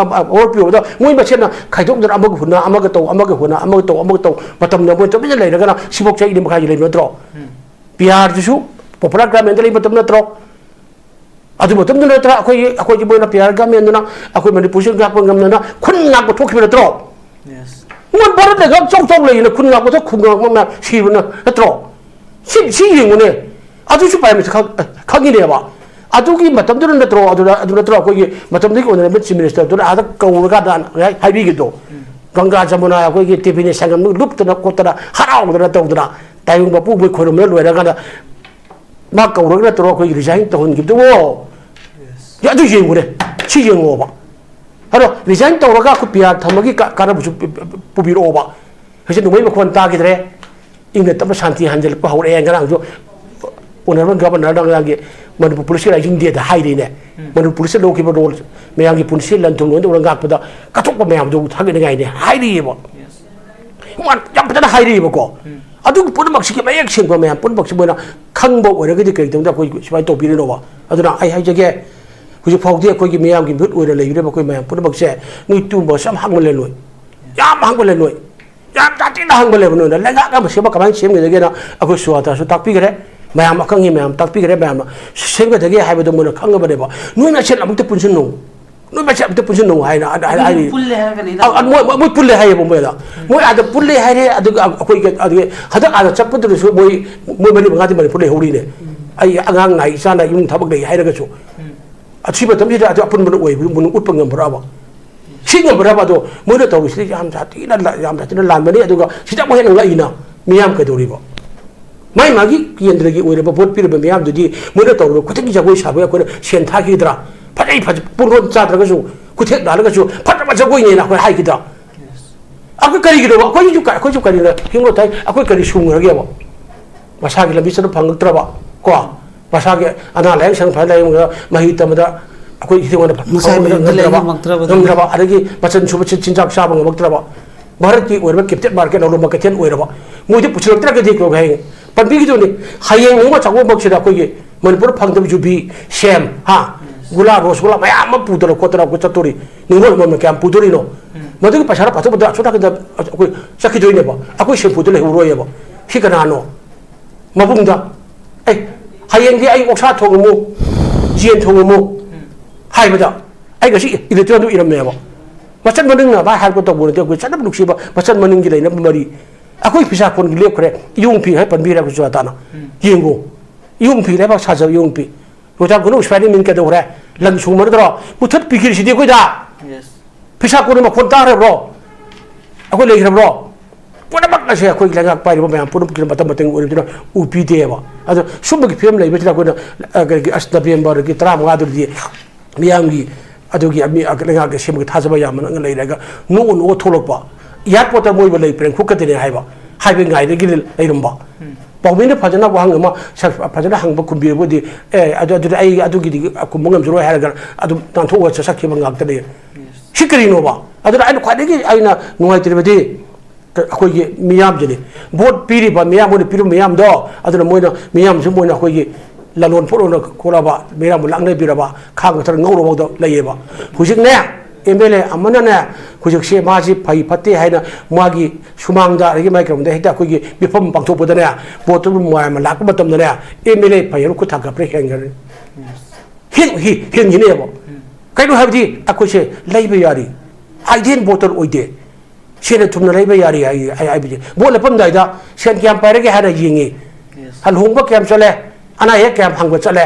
ꯋꯥꯔꯛꯄꯤꯌꯣꯕꯗ ꯃꯣꯏ ꯃꯁꯦꯟꯅ ꯈꯥꯏꯗꯣꯛꯅꯗꯅ ꯑꯃꯒ ꯍꯨꯟꯅ, ꯑꯃꯒ ꯇꯧ, ꯑꯃꯒ ꯍꯨꯟꯅ, ꯑꯃꯒ ꯇꯧ, ꯑꯃꯒ ꯇꯧ, ꯃꯇꯝꯗ ꯃꯣꯏ ꯇꯨꯃꯤꯟꯅ ꯂꯩꯔꯒꯅ ꯁꯤꯐꯧ ꯆꯍꯤ ꯑꯅꯤ ꯃꯈꯥꯏꯒꯤ ꯂꯩꯕ ꯅꯠꯇ꯭ꯔꯣ? PRꯗꯨꯁꯨ Popular Governmentꯗ ꯂꯩꯕ ꯃꯇꯝ ꯅꯠꯇ꯭ꯔꯣ? ꯑꯗꯨ ꯃꯇꯝꯗꯨ ꯅꯠꯇ꯭ꯔꯥ ꯑꯩꯈꯣꯏꯒꯤ, ꯑꯩꯈꯣꯏꯒꯤ ꯃꯣꯏꯅ P R Governmentꯗꯨꯅ ꯑꯩꯈꯣꯏ ꯃꯅꯤꯄꯨꯔꯁꯤ ꯉꯥꯛꯄ ꯉꯝꯗꯅ ꯈꯨꯟ ꯉꯥꯛꯄ ꯊꯣꯛꯈꯤꯕ ꯅꯠꯇ꯭ꯔꯣ? ꯃꯣꯏ ꯚꯥꯔꯠꯅ ꯉꯥꯛ ꯆꯥꯎ ꯆꯥꯎ ꯂꯩꯅ ꯈꯨꯟ ꯉꯥꯛꯄ ꯊꯣꯛ, ꯈꯨꯟ ꯉꯥꯛꯄ ꯃꯌꯥꯝ ꯁꯤꯕꯅ ꯅꯠꯇ꯭ꯔꯣ? ꯁꯤ, ꯁꯤ ꯌꯦꯡꯉꯨꯅꯦ꯫ ꯑꯗꯨꯁꯨ Prime Minister ꯈꯪ-, ꯈꯪꯉꯤꯅꯦꯕ꯫ ꯑꯗꯨꯒꯤ ꯃꯇꯝꯗꯨꯗ ꯅꯠꯇ꯭ꯔꯣ, ꯑꯗꯨꯗ, ꯑꯗꯨ ꯅꯠꯇ꯭ꯔꯣ ꯑꯩꯈꯣꯏꯒꯤ ꯃꯇꯝꯗꯨꯒꯤ Honourable Chief Ministerꯗꯨꯅ ꯑꯥꯗ ꯀꯧꯔꯀꯥꯟꯗ ꯍꯥꯏ-, ꯍꯥꯏꯕꯤꯒꯦꯗꯣ꯫ ꯒꯪꯒꯥ ꯖꯃꯨꯅꯥ ꯑꯩꯈꯣꯏꯒꯤ ꯇ꯭ꯔꯤꯕꯤꯅꯤ ꯁꯪꯒꯝꯗꯨ ꯂꯨꯞꯇꯅ ꯈꯣꯠꯇꯅ ꯍꯔꯥꯎꯗꯅ ꯇꯧꯗꯅ ꯇꯥꯏꯕꯪ ꯃꯄꯨ ꯃꯣꯏ ꯈꯣꯏꯔꯨꯝꯕ ꯂꯣꯏꯔꯀꯥꯟꯗ ꯃꯥ ꯀꯧꯔꯒ ꯅꯠꯇ꯭ꯔꯣ ꯑꯩꯈꯣꯏꯒꯤ resign ꯇꯧꯍꯟꯈꯤꯕꯗꯨꯕꯣ? ꯑꯗꯨ ꯌꯦꯡꯉꯨꯅꯦ, ꯁꯤ ꯌꯦꯡꯉꯣꯕ꯫ ꯑꯗꯣ resign ꯇꯧꯔꯒ ꯑꯩꯈꯣꯏ P R ꯊꯝꯕꯒꯤ ꯀ-, ꯀꯥꯟꯅꯕꯁꯨ ꯄꯨ-, ꯄꯨ-, ꯄꯨꯕꯤꯔꯛꯑꯣꯕ꯫ ꯍꯧꯖꯤꯛ ꯅꯣꯡꯃꯩ ꯃꯈꯣꯟ ꯇꯥꯈꯤꯗ꯭ꯔꯦ꯫ ꯏꯪꯅ ꯇꯞꯅ ꯁꯥꯟꯇꯤ ꯍꯟꯖꯤꯜꯂꯛꯄ ꯍꯧꯔꯛꯑꯦ꯫ ꯉꯔꯥꯡꯁꯨ ꯑꯣꯅꯔꯦꯕꯜ ꯒꯕꯔꯅꯔꯅ ꯉꯔꯥꯡꯒꯤ ꯃꯅꯤꯄꯨꯔ ꯄꯨꯂꯤꯁꯀꯤ ꯔꯥꯏꯖꯤꯡ ꯗꯦꯗ ꯍꯥꯏꯔꯤꯅꯦ꯫ ꯃꯅꯤꯄꯨꯔ ꯄꯨꯂꯤꯁꯅ ꯂꯧꯈꯤꯕ ꯔꯣꯜ, ꯃꯌꯥꯝꯒꯤ ꯄꯨꯟꯁꯤ ꯂꯟ ꯊꯨꯝ ꯂꯣꯏꯅ ꯇꯧꯔꯒ ꯉꯥꯛꯄꯗ ꯀꯠꯊꯣꯛꯄ ꯃꯌꯥꯝꯗꯨ ꯊꯥꯒꯠꯅꯤꯡꯉꯥꯏꯅꯦ ꯍꯥꯏꯔꯤꯑꯕ꯫ ꯃꯥꯅ ꯌꯥꯝ ꯐꯖꯅ ꯍꯥꯏꯔꯤꯑꯕꯀꯣ꯫ ꯑꯗꯨꯒꯤ ꯄꯨꯝꯅꯃꯛꯁꯤꯒꯤ ꯃꯌꯦꯛ ꯁꯦꯡꯕ ꯃꯌꯥꯝ ꯄꯨꯝꯅꯃꯛꯁꯤ ꯃꯣꯏꯅ ꯈꯪꯕ ꯑꯣꯏꯔꯒꯗꯤ ꯀꯔꯤꯒꯤꯗꯃꯛꯇ ꯑꯩꯈꯣꯏ ꯁꯨꯃꯥꯏꯅ ꯇꯧꯕꯤꯔꯤꯅꯣꯕ? ꯑꯗꯨꯅ ꯑꯩ ꯍꯥꯏꯖꯒꯦ, ꯍꯧꯖꯤꯛ ꯐꯥꯎꯗꯤ ꯑꯩꯈꯣꯏꯒꯤ ꯃꯤꯌꯥꯝꯒꯤ ꯃꯤꯍꯨꯠ ꯑꯣꯏꯅ ꯂꯩꯕꯤꯔꯤꯕ ꯑꯩꯈꯣꯏ ꯃꯌꯥꯝ ꯄꯨꯝꯅꯃꯛꯁꯦ ꯅꯣꯏ ꯇꯨꯝꯕꯁꯨ ꯌꯥꯝ ꯍꯥꯡꯕ ꯂꯩ ꯅꯣꯏ, ꯌꯥꯝ ꯍꯥꯡꯕ ꯂꯩ ꯅꯣꯏ꯫ ꯌꯥꯝ ꯁꯥꯊꯤꯅ ꯍꯪꯕ ꯂꯩꯕ ꯅꯣꯏꯅ ꯂꯩꯉꯥꯛ ꯑꯃ ꯁꯦꯝꯕ ꯀꯃꯥꯏꯅ ꯁꯦꯝꯒꯗꯒꯦꯅ ꯑꯩꯈꯣꯏ ꯁꯨꯍꯥꯇꯥꯁꯨ ꯇꯥꯛꯄꯤꯈ꯭ꯔꯦ, ꯃꯌꯥꯝ ꯑꯈꯪꯒꯤ ꯃꯌꯥꯝ ꯇꯥꯛꯄꯤꯈ꯭ꯔꯦ, ꯃꯌꯥꯝꯅ ꯁꯦꯝꯒꯗꯒꯦ ꯍꯥꯏꯕꯗꯣ ꯃꯣꯏꯅ ꯈꯪꯉꯕꯅꯦꯕ꯫ ꯅꯣꯏ ꯃꯁꯦꯟ ꯑꯃꯨꯛꯇ ꯄꯨꯟꯁꯤꯟꯅꯧ, ꯅꯣꯏ ꯃꯁꯦꯟ ꯑꯃꯨꯛꯇ ꯄꯨꯟꯁꯤꯟꯅꯧ ꯍꯥꯏꯅ ꯍꯥꯏ- ꯍꯥꯏ- ꯍꯥꯏꯔꯤ꯫ ꯄꯨꯜꯂꯦ ꯍꯥꯏꯔꯒꯅꯤ ꯑ, ꯑ, ꯃꯣꯏ ꯃꯣꯏ ꯄꯨꯜꯂꯦ ꯍꯥꯏꯌꯦꯕ ꯃꯣꯏꯗ꯫ ꯃꯣꯏ ꯑꯥꯗ ꯄꯨꯜꯂꯦ ꯍꯥꯏꯔꯦ, ꯑꯗꯨꯒ ꯑꯩꯈꯣꯏꯒꯤ ꯑꯗꯨꯒꯤ ꯍꯟꯗꯛ ꯑꯥꯗ ꯆꯠꯄꯗꯨꯗꯁꯨ ꯃꯣꯏ ꯃꯣꯏ ꯃꯔꯤ ꯃꯉꯥꯗꯤ ꯃꯅꯤꯄꯨꯔ ꯂꯩꯍꯧꯔꯤꯅꯦ꯫ ꯑꯩ ꯑꯉꯥꯡ ꯅꯥꯏ, ꯏꯆꯥ ꯅꯥꯏ, ꯏꯃꯨꯡ ꯊꯕꯛ ꯂꯩ ꯍꯥꯏꯔꯒꯁꯨ ꯑꯁꯤ ꯃꯇꯝꯁꯤꯗ ꯑꯗꯨ ꯑꯄꯨꯟꯕꯅ ꯑꯣꯏꯕ ꯃꯅꯨꯡ ꯎꯠꯄ ꯉꯝꯕ꯭ꯔꯕ? ꯁꯤ ꯉꯝꯕ꯭ꯔꯕ? ꯑꯗꯣ ꯃꯣꯏꯅ ꯇꯧꯔꯤꯁꯤꯗꯤ ꯌꯥꯝ ꯁꯥꯊꯤꯅ ꯂꯥ- ꯌꯥꯝ ꯁꯥꯊꯤꯅ ꯂꯥꯟꯕꯅꯤ꯫ ꯑꯗꯨꯒ ꯁꯤꯗ ꯑꯃꯨꯛ ꯍꯦꯟꯅ ꯉꯛꯏꯅ ꯃꯤꯌꯥꯝ ꯀꯩꯗꯧꯔꯤꯕ? ꯃꯥꯏ ꯃꯥꯒꯤ ꯀꯦꯟꯗ꯭ꯔꯒꯤ ꯑꯣꯏꯔꯕ ꯚꯣꯠ ꯄꯤꯔꯕ ꯃꯤꯌꯥꯝꯗꯨꯗꯤ ꯃꯣꯏꯅ ꯇꯧꯔꯤꯕ ꯈꯨꯗꯤꯡꯒꯤ ꯖꯒꯣꯏ ꯁꯥꯕꯒꯤ ꯑꯩꯈꯣꯏꯅ ꯁꯦꯟ ꯊꯥꯈꯤꯗ꯭ꯔꯥ? ꯐꯖꯩ ꯐꯖ ꯄꯨꯡꯂꯣꯟ ꯆꯥꯗ꯭ꯔꯒꯁꯨ, ꯈꯨꯊꯦꯛ ꯂꯥꯜꯂꯒꯁꯨ ꯐꯖꯕ ꯖꯒꯣꯏꯅꯦꯅ ꯑꯩꯈꯣꯏ ꯍꯥꯏꯈꯤꯗ꯭ꯔꯥ? ꯑꯩꯈꯣꯏ ꯀꯔꯤꯒꯤꯅꯣꯕ? ꯑꯩꯈꯣꯏꯁꯨ ꯀ- ꯑꯩꯈꯣꯏꯁꯨ ꯀꯔꯤꯅ ꯍꯤꯡꯕ ꯊꯥꯏ? ꯑꯩꯈꯣꯏ ꯀꯔꯤ ꯁꯨꯡꯈ꯭ꯔꯒꯦꯕ? ꯃꯁꯥꯒꯤ ꯂꯝꯕꯤ ꯆꯠꯄ ꯐꯪꯉꯛꯇ꯭ꯔꯕ ꯀꯣ? ꯃꯁꯥꯒꯤ ꯑꯅꯥ ꯂꯥꯏꯌꯦꯡ ꯁꯪ ꯐꯖꯅ ꯂꯥꯏꯌꯦꯡꯕꯗ ꯃꯍꯩ ꯇꯝꯕꯗ ꯑꯩꯈꯣꯏ ꯏꯊꯤꯡ ꯑꯣꯏꯅ ꯃꯁꯥꯒꯤ ꯐꯪꯕꯗ ꯃꯤꯡꯗ ꯉꯝꯗ꯭ꯔꯕ, ꯂꯥꯏꯌꯦꯡꯕ ꯉꯝꯃꯛꯇ꯭ꯔꯕꯗꯨꯅ꯫ ꯉꯝꯗ꯭ꯔꯕ, ꯑꯗꯒꯤ ꯃꯆꯟ ꯁꯨꯕ ꯆꯤꯟ- ꯆꯤꯟꯖꯥꯛ ꯆꯥꯕ ꯉꯝꯃꯛꯇ꯭ꯔꯕ, ꯚꯥꯔꯠꯀꯤ ꯑꯣꯏꯔꯕ ꯀꯦꯞꯇꯦꯟ ꯃꯥꯔꯀꯦꯠ ꯂꯧꯔꯝꯕ ꯀꯩꯊꯦꯜ ꯑꯣꯏꯔꯕ, ꯃꯣꯏꯗꯤ ꯄꯨꯁꯤꯜꯂꯛꯇ꯭ꯔꯒꯗꯤ ꯀꯩꯗꯧꯒꯦ ꯍꯥꯏ? ꯄꯟꯕꯤꯈꯤꯗꯨꯅꯤ꯫ ꯍꯌꯦꯡ ꯅꯤꯡꯉꯣꯜ ꯆꯥꯛꯀꯧꯕꯃꯛꯁꯤꯗ ꯑꯩꯈꯣꯏꯒꯤ ꯃꯅꯤꯄꯨꯔꯗ ꯐꯪꯗꯕ ꯌꯨꯕꯤ, ꯁꯦꯝ, ꯍꯥ, ꯒꯨꯂꯥ, ꯔꯣꯁ ꯒꯨꯂꯥ ꯃꯌꯥꯝ ꯑꯃ ꯄꯨꯗꯅ ꯈꯣꯠꯇꯅ ꯑꯩꯈꯣꯏ ꯆꯠꯇꯣꯔꯤ꯫ ꯅꯤꯡꯉꯣꯜ ꯑꯃꯃꯝꯅ ꯀꯌꯥꯝ ꯄꯨꯗꯣꯔꯤꯅꯣ? ꯃꯗꯨꯒꯤ ꯄꯩꯁꯥꯗ ꯄꯥꯊꯣꯛꯄꯗ ꯑꯁꯣꯝ ꯅꯥꯀꯟꯗ ꯑꯩꯈꯣꯏ ꯆꯠꯈꯤꯗꯣꯏꯅꯦꯕ꯫ ꯑꯩꯈꯣꯏ ꯁꯦꯝꯐꯨꯗ ꯂꯩꯍꯧꯔꯣꯏꯑꯕ꯫ ꯁꯤ ꯀꯅꯥꯅꯣ? ꯃꯕꯨꯡꯗ, "ꯑꯦ, ꯍꯌꯦꯡꯗꯤ ꯑꯩ ꯑꯣꯛꯁꯥ ꯊꯣꯡꯉꯝꯃꯨ, ꯌꯦꯟ ꯊꯣꯡꯉꯝꯃꯨ" ꯍꯥꯏꯕꯗ, ꯑꯩ ꯉꯁꯤ ꯏꯂꯦꯛꯇ꯭ꯔꯣꯟꯗꯨ ꯏꯔꯝꯃꯦꯕ꯫ ꯃꯆꯟ ꯃꯅꯤꯡꯅ ꯚꯥꯏ ꯍꯥꯏꯔꯛꯄ ꯇꯧꯕ ꯅꯠꯇꯦ, ꯑꯩꯈꯣꯏ ꯆꯠꯅꯕ ꯅꯨꯡꯁꯤꯕ ꯃꯆꯟ ꯃꯅꯤꯡꯒꯤ ꯂꯩꯅꯕ ꯃꯔꯤ꯫ ꯑꯩꯈꯣꯏ ꯐꯤꯁꯥ ꯀꯣꯟꯒꯤ ꯂꯦꯞꯈ꯭ꯔꯦ, ꯏꯌꯣꯡ ꯐꯤ ꯍꯥꯏ ꯄꯟꯕꯤꯔꯦ ꯑꯩꯈꯣꯏꯁꯨ ꯑꯇꯥꯅ꯫ ꯌꯦꯡꯉꯨ, ꯏꯌꯣꯡ ꯐꯤ, ꯂꯩꯕꯥꯛ ꯁꯥꯖꯕ ꯏꯌꯣꯡ ꯐꯤ꯫ ꯔꯣꯖꯥ ꯈꯨꯅꯧ ꯁ꯭ꯄꯥꯏꯗꯔ ꯃꯦꯟ ꯀꯩꯗꯧꯈ꯭ꯔꯦ? ꯂꯪ ꯁꯨꯡꯃꯔꯗ꯭ꯔꯣ? ꯃꯨꯊꯠ ꯄꯤꯈꯤꯔꯤꯁꯤꯗꯤ ꯑꯩꯈꯣꯏꯗ꯫ ꯐꯤꯁꯥ ꯀꯣꯟꯅ ꯃꯈꯣꯟ ꯇꯥꯈ꯭ꯔꯕ꯭ꯔꯣ? ꯑꯩꯈꯣꯏ ꯂꯩꯈ꯭ꯔꯕ꯭ꯔꯣ? ꯄꯨꯝꯅꯃꯛ ꯑꯁꯦ ꯑꯩꯈꯣꯏꯒꯤ ꯂꯩꯉꯥꯛ ꯄꯥꯏꯔꯤꯕ ꯃꯌꯥꯝ ꯄꯨꯝꯅꯃꯛꯀꯤ ꯃꯇꯝ ꯃꯇꯝꯒꯤ ꯑꯣꯏꯔꯤꯕꯗꯨꯅ ꯎ ꯄꯤꯗꯦꯕ꯫ ꯑꯗꯣ ꯁꯨꯝꯕꯒꯤ ꯐꯤꯕꯝ ꯂꯩꯕꯁꯤꯗ ꯑꯩꯈꯣꯏꯅ, ꯑ, ꯀꯔꯤꯒꯤ, ꯑꯁ, ꯅꯕꯦꯝꯕꯔꯒꯤ ꯇꯔꯥꯃꯉꯥꯗꯨꯗꯤ ꯃꯤꯌꯥꯝꯒꯤ ꯑꯗꯨꯒꯤ ꯃꯤ, ꯑ, ꯂꯩꯉꯥꯛꯀꯤ ꯁꯦꯝꯕꯒꯤ ꯊꯥꯖꯕ ꯌꯥꯝꯅ ꯂꯩꯔꯒ ꯅꯣꯛꯑ ꯅꯣꯛꯑ ꯊꯣꯛꯂꯛꯄ꯫ ꯑꯦꯌꯥꯔꯄꯣꯔꯠꯇ ꯃꯣꯏꯕꯨ ꯂꯩ ꯄ꯭ꯔꯦꯝ ꯈꯨꯛꯀꯗꯤꯅꯦ ꯍꯥꯏꯕ, ꯍꯥꯏꯕ ꯉꯥꯏꯗꯒꯤ ꯂꯩꯔꯝꯕ꯫ ꯄꯥꯎꯃꯤꯅ ꯐꯖꯅ ꯋꯥꯍꯪ ꯑꯃ ꯁꯛ-, ꯐꯖꯅ ꯍꯪꯕ ꯈꯨꯝꯕꯤꯔꯕꯨꯗꯤ, "ꯑꯦ, ꯑꯗꯨ, ꯑꯗꯨꯗꯤ ꯑꯩ ꯑꯗꯨꯒꯤꯗꯤ ꯈꯨꯝꯕ ꯉꯝꯖꯔꯣꯏ" ꯍꯥꯏꯔꯒ ꯑꯗꯨꯝ ꯅꯥꯟꯊꯣꯛꯑꯒ ꯆꯠꯈꯤꯕ ꯉꯥꯛꯇꯅꯤ꯫ ꯁꯤ ꯀꯔꯤꯅꯣꯕ? ꯑꯗꯨꯅ ꯑꯩꯅ ꯈ꯭ꯋꯥꯏꯗꯒꯤ ꯑꯩꯅ ꯅꯨꯡꯉꯥꯏꯇ꯭ꯔꯤꯕꯗꯤ ꯑꯩꯈꯣꯏꯒꯤ ꯃꯤꯌꯥꯝꯁꯤꯅꯤ꯫ ꯚꯣꯠ ꯄꯤꯔꯤꯕ ꯃꯤꯌꯥꯝ, ꯃꯣꯏꯅ ꯄꯤꯔꯤꯕ ꯃꯤꯌꯥꯝꯗꯣ, ꯑꯗꯨꯅ ꯃꯣꯏꯅ, ꯃꯤꯌꯥꯝꯁꯨ ꯃꯣꯏꯅ ꯑꯩꯈꯣꯏꯒꯤ ꯂꯂꯣꯟ ꯄꯣꯠꯂꯣꯟꯅ ꯈꯣꯠꯂꯕ, ꯃꯤꯌꯥꯝꯕꯨ ꯂꯥꯛꯅꯕꯤꯔꯕ, ꯈꯥꯡ ꯈꯛꯇ ꯉꯧꯔꯐꯥꯎꯗ ꯂꯩꯌꯦꯕ꯫ ꯍꯧꯖꯤꯛꯅꯦ, ꯑꯦꯝ ꯑꯦꯜ ꯑꯦ ꯑꯃꯅꯅꯦ, ꯍꯧꯖꯤꯛꯁꯦ ꯃꯥꯁꯤ ꯐꯩ ꯐꯠꯇꯦ ꯍꯥꯏꯅ ꯃꯥꯒꯤ ꯁꯨꯃꯥꯡꯗ, ꯑꯗꯒꯤ ꯃꯥꯒꯤ ꯀꯩꯅꯣꯗ ꯍꯦꯛꯇ ꯑꯩꯈꯣꯏꯒꯤ ꯃꯤꯐꯝ ꯄꯥꯡꯊꯣꯛꯄꯗꯅꯦ, ꯚꯣꯠꯇꯨ ꯃꯌꯥꯝ ꯑꯃ ꯂꯥꯛꯄ ꯃꯇꯝꯗꯅꯦ, ꯑꯦꯝ ꯑꯦꯜ ꯑꯦ ꯐꯩ ꯍꯥꯏꯕ ꯈꯨꯠ ꯊꯥꯡꯒꯠꯄ꯭ꯔꯥ ꯍꯦꯟꯒꯅꯤ꯫ ꯍꯦꯟ-, ꯍꯦ-, ꯍꯦꯟꯒꯤꯅꯦꯕ꯫ ꯀꯩꯅꯣ ꯍꯥꯏꯕꯗꯤ ꯑꯩꯈꯣꯏꯁꯦ ꯂꯩꯕ ꯌꯥꯔꯤ, ideal voter ꯑꯣꯏꯗꯦ, ꯁꯦꯟꯅ ꯊꯨꯝꯅ ꯂꯩꯕ ꯌꯥꯔꯤ ꯍꯥꯏ-, ꯍꯥꯏ-, ꯍꯥꯏꯕꯗꯤ ꯚꯣꯠ ꯂꯦꯞꯄꯝꯗꯥꯏꯗ ꯁꯦꯟ ꯀꯌꯥꯝ ꯄꯥꯏꯔꯒꯦ ꯍꯥꯏꯅ ꯌꯦꯡꯉꯤ, ꯂꯨꯍꯣꯡꯕ ꯀꯌꯥꯝ ꯆꯠꯂꯦ, ꯑꯅꯥ ꯑꯌꯦꯛ ꯀꯌꯥꯝ ꯍꯪꯕ ꯆꯠꯂꯦ,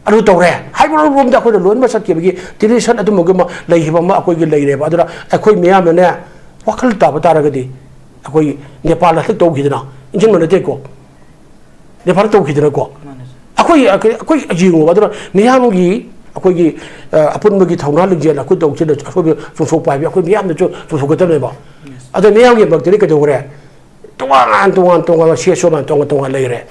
ꯑꯗꯨ ꯇꯧꯔꯦ ꯍꯥꯏꯕ ꯔꯣꯝꯗ ꯑꯩꯈꯣꯏꯅ ꯂꯣꯏꯅꯃꯛ ꯆꯠꯈꯤꯕꯒꯤ tradition ꯑꯗꯨꯝꯕꯒꯤ ꯑꯃ ꯂꯩꯈꯤꯕ ꯑꯃ ꯑꯩꯈꯣꯏꯒꯤ ꯂꯩꯔꯦꯕ꯫ ꯑꯗꯨꯅ ꯑꯩꯈꯣꯏ ꯃꯤꯌꯥꯝꯅꯅꯦ, ꯋꯥꯈꯜ ꯇꯥꯕ ꯇꯥꯔꯒꯗꯤ ꯑꯩꯈꯣꯏ ꯅꯦꯄꯥꯜ ꯍꯟꯗꯛ ꯇꯧꯈꯤꯗꯅ, ꯏꯟꯁꯤꯟꯕ ꯅꯠꯇꯦꯀꯣ, ꯅꯦꯄꯥꯜ ꯇꯧꯈꯤꯗꯅꯀꯣ꯫ ꯑꯩꯈꯣꯏ, ꯑꯩꯈꯣꯏ ꯌꯦꯡꯉꯨꯕ, ꯑꯗꯨꯅ ꯃꯤꯌꯥꯝꯒꯤ ꯑꯩꯈꯣꯏꯒꯤ, ꯑ, ꯑꯄꯨꯟꯕꯒꯤ ꯊꯧꯅꯥ ꯂꯤꯡꯖꯦꯜ ꯑꯩꯈꯣꯏ ꯇꯧꯁꯤꯅ ꯑꯁꯣꯏꯕ ꯆꯨꯝꯊꯣꯛꯄ ꯍꯥꯏꯕ ꯑꯩꯈꯣꯏ ꯃꯤꯌꯥꯝꯅꯁꯨ ꯆꯨꯝꯊꯣꯛꯀꯗꯕꯅꯦꯕ꯫ ꯑꯗꯣ ꯃꯤꯌꯥꯝꯒꯤ ꯃꯔꯛꯇꯗꯤ ꯀꯩꯗꯧꯈ꯭ꯔꯦ? ꯇꯣꯉꯥꯟ ꯇꯣꯉꯥꯟ ꯇꯣꯉꯥꯟꯕ ꯁꯤ ꯑꯁꯣꯏ ꯇꯣꯉꯥꯟ ꯇꯣꯉꯥꯟ ꯂꯩꯈ꯭ꯔꯦ꯫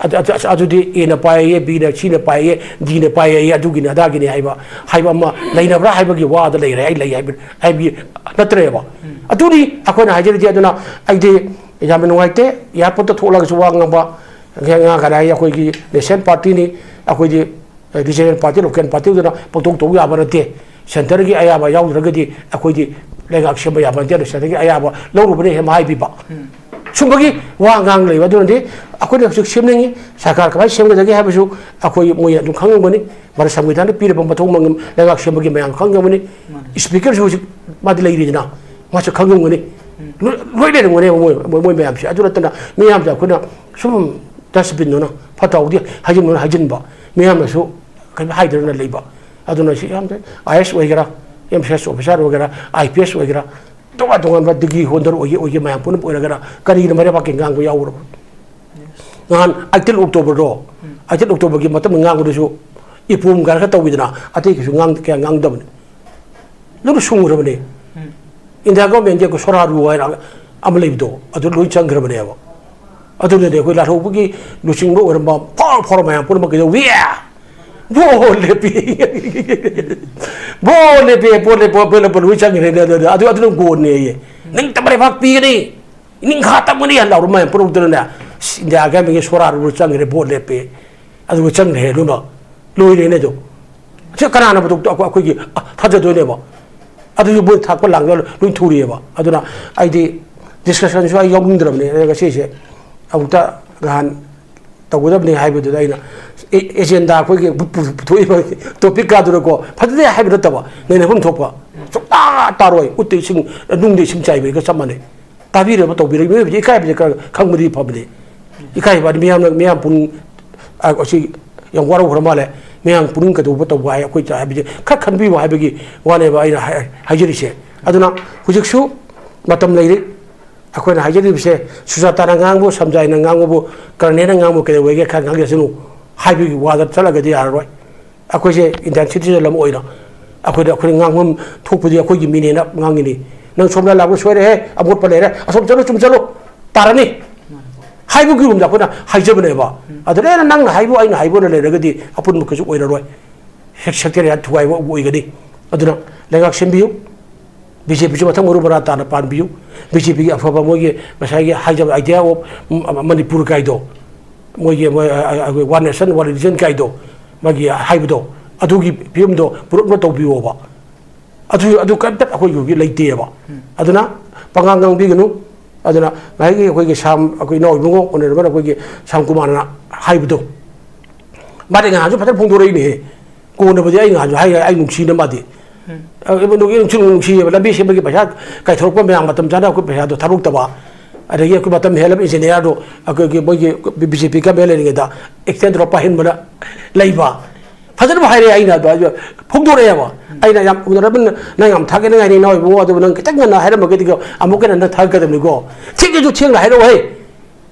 ꯑꯗꯨ, ꯑꯗꯨ, ꯑꯗꯨꯗꯤ ꯑꯦꯅ ꯄꯥꯏꯌꯦ, ꯕꯤꯅ, ꯁꯤꯅ ꯄꯥꯏꯌꯦ, ꯗꯤꯅ ꯄꯥꯏꯌꯦ, ꯑꯗꯨꯒꯤꯅꯤ ꯑꯗꯥꯒꯤꯅꯤ ꯍꯥꯏꯕ, ꯍꯥꯏꯕ ꯑꯃ ꯂꯩꯅꯕ꯭ꯔꯥ ꯍꯥꯏꯕꯒꯤ ꯋꯥꯗ ꯂꯩꯔꯦ꯫ ꯑꯩ ꯂꯩ ꯍꯥꯏꯕ, ꯍꯥꯏꯕꯒꯤ ꯅꯠꯇ꯭ꯔꯦꯕ꯫ ꯑꯗꯨꯅꯤ ꯑꯩꯈꯣꯏꯅ ꯍꯥꯏꯖꯔꯤꯗꯤ꯫ ꯑꯗꯨꯅ ꯑꯩꯗꯤ ꯌꯥꯝꯅ ꯅꯨꯡꯉꯥꯏꯇꯦ꯫ Airport ꯇ ꯊꯣꯛꯂꯒꯁꯨ ꯋꯥ ꯉꯥꯡꯕ, ꯉꯥꯡ ꯀꯥꯟꯗ ꯑꯩ, ꯑꯩꯈꯣꯏꯒꯤ national party ꯅꯤ, ꯑꯩꯈꯣꯏꯗꯤ regional party, local party ꯑꯣꯏꯗꯅ ꯄꯪꯇꯧ ꯇꯧ ꯌꯥꯕ ꯅꯠꯇꯦ꯫ Centre ꯒꯤ ꯑꯌꯥꯕ ꯌꯥꯎꯗ꯭ꯔꯒꯗꯤ ꯑꯩꯈꯣꯏꯗꯤ ꯂꯩꯉꯥꯛ ꯁꯦꯝꯕ ꯌꯥꯕ ꯅꯠꯇꯦ꯫ ꯑꯗꯨ centre ꯒꯤ ꯑꯌꯥꯕ ꯂꯧꯔꯨꯕꯅ ꯍꯦꯟꯅ ꯍꯥꯏꯕꯤꯕ꯫ ꯁꯨꯝꯕꯒꯤ ꯋꯥ ꯉꯥꯡ ꯂꯩꯕ꯫ ꯑꯗꯨꯅꯗꯤ ꯑꯩꯈꯣꯏꯅ ꯍꯧꯖꯤꯛ ꯁꯦꯝꯅꯤꯡꯉꯤ, ꯁꯔꯀꯥꯔ ꯀꯃꯥꯏꯅ ꯁꯦꯝꯒꯗꯒꯦ ꯍꯥꯏꯕꯁꯨ ꯑꯩꯈꯣꯏ, ꯃꯣꯏ ꯑꯗꯨꯝ ꯈꯪꯉꯝꯒꯅꯤ꯫ ꯚꯥꯔꯠ ꯁꯪꯕꯤꯙꯥꯟꯗ ꯄꯤꯔꯕ ꯃꯊꯧ ꯃꯉꯝ ꯂꯩꯉꯥꯛ ꯁꯦꯝꯕꯒꯤ ꯃꯌꯥꯝ ꯈꯪꯉꯝꯒꯅꯤ꯫ Speaker ꯁꯨ ꯍꯧꯖꯤꯛ ꯃꯥꯗꯤ ꯂꯩꯔꯤꯗꯅ, ꯃꯥꯁꯨ ꯈꯪꯉꯝꯒꯅꯤ꯫ ꯂꯣꯏ, ꯂꯣꯏ ꯂꯩꯔꯝꯒꯅꯦꯕ ꯃꯣꯏ, ꯃꯣꯏ, ꯃꯣꯏ ꯃꯌꯥꯝꯁꯦ꯫ ꯑꯗꯨ ꯅꯠꯇꯅ ꯃꯤꯌꯥꯝꯁꯦ ꯑꯩꯈꯣꯏꯅ ꯁꯨꯝ dustbin ꯗꯨꯅ, ꯐꯠꯇ ꯍꯥꯎꯗꯤ ꯍꯩꯖꯤꯟꯕꯅ ꯍꯩꯖꯤꯟꯕ, ꯃꯤꯌꯥꯝꯅꯁꯨ ꯀꯩꯝ ꯍꯥꯏꯗꯗꯅ ꯂꯩꯕ꯫ ꯑꯗꯨꯅ ꯁꯤ ꯌꯥꯝ, I A S ꯑꯣꯏꯒꯦꯔꯥ, M C S officer ꯑꯣꯏꯒꯦꯔꯥ, I P S ꯑꯣꯏꯒꯦꯔꯥ, ꯇꯣꯉꯥꯟ ꯇꯣꯉꯥꯟꯕ degree holder ꯑꯣꯏꯒꯦ, ꯑꯣꯏꯒꯦ, ꯃꯌꯥꯝ ꯄꯨꯝꯅꯃꯛ ꯑꯣꯏꯔꯒꯅ ꯀꯔꯤꯒꯤꯅꯣ ꯃꯩꯔꯩꯕꯥꯛꯀꯤ ꯉꯥꯡꯕ ꯌꯥꯎꯔꯕ? ꯉꯍꯥꯟ eighteen October ꯗꯣ, eighteen October ꯒꯤ ꯃꯇꯝꯗ ꯉꯥꯡꯕꯗꯨꯁꯨ ꯏꯄꯣꯝ ꯀꯥꯏꯅ ꯈꯔ ꯇꯧꯈꯤꯗꯅ, ꯑꯇꯩ ꯀꯩꯁꯨ ꯉꯥꯡ-, ꯀꯌꯥ ꯉꯥꯡꯗꯕꯅꯤ꯫ ꯂꯣꯏꯅ ꯁꯨꯡꯈ꯭ꯔꯕꯅꯦ꯫ India government ꯀꯤ ꯁꯣꯔꯥꯔꯨ ꯍꯥꯏꯅ ꯑꯃ ꯂꯩꯕꯗꯣ, ꯑꯗꯨ ꯂꯣꯏ ꯆꯪꯈ꯭ꯔꯕꯅꯦꯕ꯫ ꯑꯗꯨꯅꯅꯦ ꯑꯩꯈꯣꯏ ꯂꯥꯜꯍꯧꯕꯒꯤ ꯂꯨꯆꯤꯡꯕ ꯑꯣꯏꯔꯝꯕ ꯐꯥꯎꯔ ꯐꯥꯎꯔ ꯃꯌꯥꯝ ꯄꯨꯝꯅꯃꯛ ꯀꯩꯗꯧꯋꯤ? ꯚꯣꯠ ꯂꯦꯞꯄꯤ꯫ ꯚꯣꯠ ꯂꯦꯞꯄꯤ, ꯚꯣꯠ ꯂꯦꯞꯄ, ꯚꯣꯠ ꯂꯦꯞꯄ ꯂꯣꯏ ꯆꯪꯈ꯭ꯔꯦꯅꯦ꯫ ꯑꯗꯨ, ꯑꯗꯨ, ꯑꯗꯨꯅ ꯒꯣꯟꯅꯦꯌꯦ꯫ ꯅꯪ ꯇꯝꯕ ꯂꯩꯕꯥꯛ ꯄꯤꯒꯅꯤ, ꯅꯤꯡꯈꯥ ꯇꯝꯒꯅꯤ ꯍꯥꯏꯅ ꯂꯥꯎꯔ ꯃꯌꯥꯝ ꯄꯨꯝꯅꯃꯛꯇꯅꯅꯦ, ꯏꯟꯗꯤꯌꯥ ꯒꯃꯦꯟꯒꯤ ꯁꯣꯔꯥꯔ ꯆꯪꯈ꯭ꯔꯦ, ꯚꯣꯠ ꯂꯦꯞꯄꯤ꯫ ꯑꯗꯨꯒ ꯆꯪꯈ꯭ꯔꯦ ꯑꯗꯨꯃ꯫ ꯂꯣꯏꯔꯦꯅꯦ ꯑꯗꯣ꯫ ꯁꯤ ꯀꯅꯥꯅ ꯃꯇꯧ ꯑꯩꯈꯣꯏ-, ꯑꯩꯈꯣꯏꯒꯤ, ꯑ, ꯊꯥꯖꯗꯣꯏꯅꯦꯕ? ꯑꯗꯨꯁꯨ ꯃꯣꯏ ꯊꯥꯛꯄ ꯂꯥꯡꯕ ꯂꯣꯏ ꯊꯨꯔꯤꯑꯕ꯫ ꯑꯗꯨꯅ ꯑꯩꯗꯤ discussion ꯁꯨ ꯑꯩ ꯌꯥꯎꯅꯤꯡꯗ꯭ꯔꯕꯅꯦ꯫ ꯑꯗꯨꯅ ꯉꯁꯤꯁꯦ ꯑꯃꯨꯛꯇ ꯅꯍꯥꯟ ꯇꯧꯒꯗꯕꯅꯤ ꯍꯥꯏꯕꯗꯨꯗ ꯑꯩꯅ ꯑꯦ-, agenda ꯑꯩꯈꯣꯏꯒꯤ ꯄꯨ-, ꯄꯨ-, ꯄꯨꯊꯣꯛꯏꯕ topic ꯀꯥꯗꯨꯅꯀꯣ, ꯐꯖꯗꯦ ꯍꯥꯏꯕ ꯅꯠꯇꯕ, ꯅꯩꯅꯐꯝ ꯊꯣꯛꯄ ꯁꯨꯡꯇꯥ ꯇꯥꯔꯣꯏ꯫ ꯎꯠꯇ ꯏꯁꯤꯡ, ꯅꯨꯡꯗ ꯏꯁꯤꯡ ꯆꯥꯏꯕꯒ ꯆꯞ ꯃꯥꯟꯅꯩ꯫ ꯇꯥꯕꯤꯔꯕ, ꯇꯧꯕꯤꯔꯕ, ꯃꯤꯑꯣꯏꯕꯗꯤ ꯏꯀꯥꯏꯕꯁꯦ ꯈꯔ ꯈꯪꯕꯗꯤ ꯐꯕꯅꯤ꯫ ꯏꯀꯥꯏꯕ ꯍꯥꯏꯗꯤ ꯃꯤꯌꯥꯝꯅ, ꯃꯤꯌꯥꯝ ꯄꯨꯛꯅꯤꯡ, ꯑ, ꯑꯁꯤ ꯌꯥꯝ ꯋꯥꯔꯧꯈ꯭ꯔ ꯃꯥꯜꯂꯦ꯫ ꯃꯤꯌꯥꯝ ꯄꯨꯛꯅꯤꯡ ꯀꯩꯗꯧꯕ ꯇꯧꯕ ꯍꯥꯏ, ꯑꯩꯈꯣꯏ ꯍꯥꯏꯕꯁꯦ ꯈꯔ ꯈꯟꯕꯤꯌꯨ ꯍꯥꯏꯕꯒꯤ ꯋꯥꯅꯦꯕ ꯑꯩꯅ ꯍꯥꯏ-, ꯍꯥꯏꯖꯔꯤꯁꯦ꯫ ꯑꯗꯨꯅ ꯍꯧꯖꯤꯛꯁꯨ ꯃꯇꯝ ꯂꯩꯔꯤ꯫ ꯑꯩꯈꯣꯏꯅ ꯍꯥꯏꯖꯔꯤꯕꯁꯦ ꯁꯨꯖꯥꯇꯥꯅ ꯉꯥꯡꯕꯨ, ꯁꯝꯖꯥꯏꯅ ꯉꯥꯡꯕꯕꯨ, ꯀꯔꯅꯦꯅ ꯉꯥꯡꯕꯨ ꯀꯩꯗꯧꯋꯦꯒꯦ, ꯈꯔ ꯉꯥꯡꯖꯁꯅꯨ ꯍꯥꯏꯕꯒꯤ ꯋꯥꯗ ꯆꯠꯂꯒꯗꯤ ꯌꯥꯔꯔꯣꯏ꯫ ꯑꯩꯈꯣꯏꯁꯦ Indian citizen ꯑꯃ ꯑꯣꯏꯅ ꯑꯩꯈꯣꯏꯗ, ꯑꯩꯈꯣꯏꯅ ꯉꯥꯡꯐꯝ ꯊꯣꯛꯄꯗꯤ ꯑꯩꯈꯣꯏꯒꯤ ꯃꯤꯅꯦꯅ ꯉꯥꯡꯉꯤꯅꯤ꯫ "ꯅꯪ ꯁꯣꯝꯗ ꯂꯥꯛꯄ ꯁꯣꯏꯔꯦꯍꯦ, ꯑꯃꯣꯠꯄ ꯂꯩꯔꯦ, ꯑꯁꯣꯝ ꯆꯠꯂꯣ, ꯆꯨꯝ ꯆꯠꯂꯣ, ꯇꯥꯔꯅꯤ" ꯍꯥꯏꯕꯒꯤꯒꯨꯝꯕꯗ ꯑꯩꯈꯣꯏꯅ ꯍꯥꯏꯖꯕꯅꯦꯕ꯫ ꯑꯗꯨꯅ ꯑꯩꯅ, ꯅꯪꯅ ꯍꯥꯏꯕꯨ, ꯑꯩꯅ ꯍꯥꯏꯕꯨꯅ ꯂꯩꯔꯒꯗꯤ ꯑꯄꯨꯟꯕ ꯀꯩꯁꯨ ꯑꯣꯏꯔꯔꯣꯏ꯫ ꯁꯦꯛ-, sectariat ꯊꯨꯒꯥꯏꯕ ꯑꯣꯏꯒꯅꯤ꯫ ꯑꯗꯨꯅ ꯂꯩꯉꯥꯛ ꯁꯦꯝꯕꯤꯌꯨ꯫ ꯕꯤ ꯖꯦ ꯄꯤꯁꯨ ꯃꯊꯪ ꯃꯔꯨ ꯃꯔꯥꯡ ꯇꯥꯅ ꯄꯥꯟꯕꯤꯌꯨ꯫ ꯕꯤ ꯖꯦ ꯄꯤꯒꯤ ꯑꯐꯕ ꯃꯣꯏꯒꯤ ꯉꯁꯥꯏꯒꯤ ꯍꯥꯏꯖꯕ idea of ꯃꯅꯤꯄꯨꯔ ꯀꯥꯏꯗꯣ, ꯃꯣꯏꯒꯤ, ꯃꯣꯏ, ꯑ, ꯑ, ꯑꯩꯈꯣꯏ one nation, one religion ꯀꯥꯏꯗꯣ, ꯃꯥꯒꯤ ꯍꯥꯏꯕꯗꯣ, ꯑꯗꯨꯒꯤ ꯐꯤꯕꯝꯗꯣ ꯄꯨꯔꯞꯅ ꯇꯧꯕꯤꯌꯣꯕ꯫ ꯑꯗꯨ, ꯑꯗꯨ ꯀꯔꯤꯝꯇ ꯑꯩꯈꯣꯏꯒꯤ ꯍꯧꯖꯤꯛ ꯂꯩꯇꯦꯕ꯫ ꯑꯗꯨꯅ ꯄꯉꯥꯡ ꯉꯥꯡꯕꯤꯒꯅꯨ꯫ ꯑꯗꯨꯅ ꯉꯁꯥꯏꯒꯤ ꯑꯩꯈꯣꯏꯒꯤ ꯁꯥꯝ, ꯑꯩꯈꯣꯏ ꯏꯅꯥꯎ ꯏꯕꯨꯡꯉꯣ, honourable ꯑꯩꯈꯣꯏꯒꯤ ꯁꯥꯝ ꯀꯨꯃꯥꯔꯅ ꯍꯥꯏꯕꯗꯣ, ꯃꯥꯗꯤ ꯉꯍꯥꯟꯁꯨ ꯐꯖꯅ ꯐꯣꯡꯗꯣꯔꯛꯏꯅꯦꯍꯦ꯫ ꯀꯣꯟꯅꯕꯨꯗꯤ ꯑꯩ ꯉꯍꯥꯟꯁꯨ ꯍꯥꯏ, ꯑꯩ ꯅꯨꯡꯁꯤꯅ ꯃꯥꯗꯤ꯫ ꯑ, ꯅꯨꯡꯁꯤ, ꯅꯨꯡꯁꯤꯌꯦꯕ, ꯂꯝꯕꯤ ꯁꯦꯝꯕꯒꯤ ꯄꯩꯁꯥ ꯀꯥꯏꯊꯣꯔꯛꯄ ꯃꯌꯥꯝ ꯃꯇꯝ ꯆꯥꯅ ꯑꯩꯈꯣꯏ ꯄꯩꯁꯥꯗꯣ ꯊꯥꯗꯣꯛꯇꯕ, ꯑꯗꯒꯤ ꯑꯩꯈꯣꯏ ꯃꯇꯝ ꯍꯦꯜꯂꯕ engineer ꯗꯣ ꯑꯩꯈꯣꯏꯒꯤ ꯃꯣꯏꯒꯤ ꯕꯤ ꯖꯦ ꯄꯤ government ꯂꯩꯔꯤꯉꯩꯗ extend ꯇꯧꯔ ꯄꯥꯏꯍꯟꯕꯅ ꯂꯩꯕ꯫ ꯐꯖꯅ ꯍꯥꯏꯔꯛꯑꯦ ꯑꯩꯅ ꯑꯗꯣ, ꯑꯩꯁꯨ ꯐꯣꯡꯗꯣꯔꯛꯑꯦꯕ꯫ ꯑꯩꯅ ꯌꯥꯝ, honourable ꯅ ꯅꯪ ꯌꯥꯝ ꯊꯥꯒꯠꯅꯤꯡꯉꯥꯏꯅꯤ ꯏꯅꯥꯎ ꯏꯕꯨꯡꯉꯣ, ꯑꯗꯨꯕꯨ ꯅꯪ ꯈꯤꯇꯪ ꯉꯟꯅ ꯍꯥꯏꯔꯝꯃꯒꯗꯤ ꯑꯃꯨꯛꯀ ꯍꯦꯟꯅ ꯅꯪ ꯊꯥꯒꯠꯀꯗꯕꯅꯤꯀꯣ꯫ ꯊꯦꯡꯉꯁꯨ ꯊꯦꯡꯅ ꯍꯥꯏꯔꯛꯑꯣꯍꯦ꯫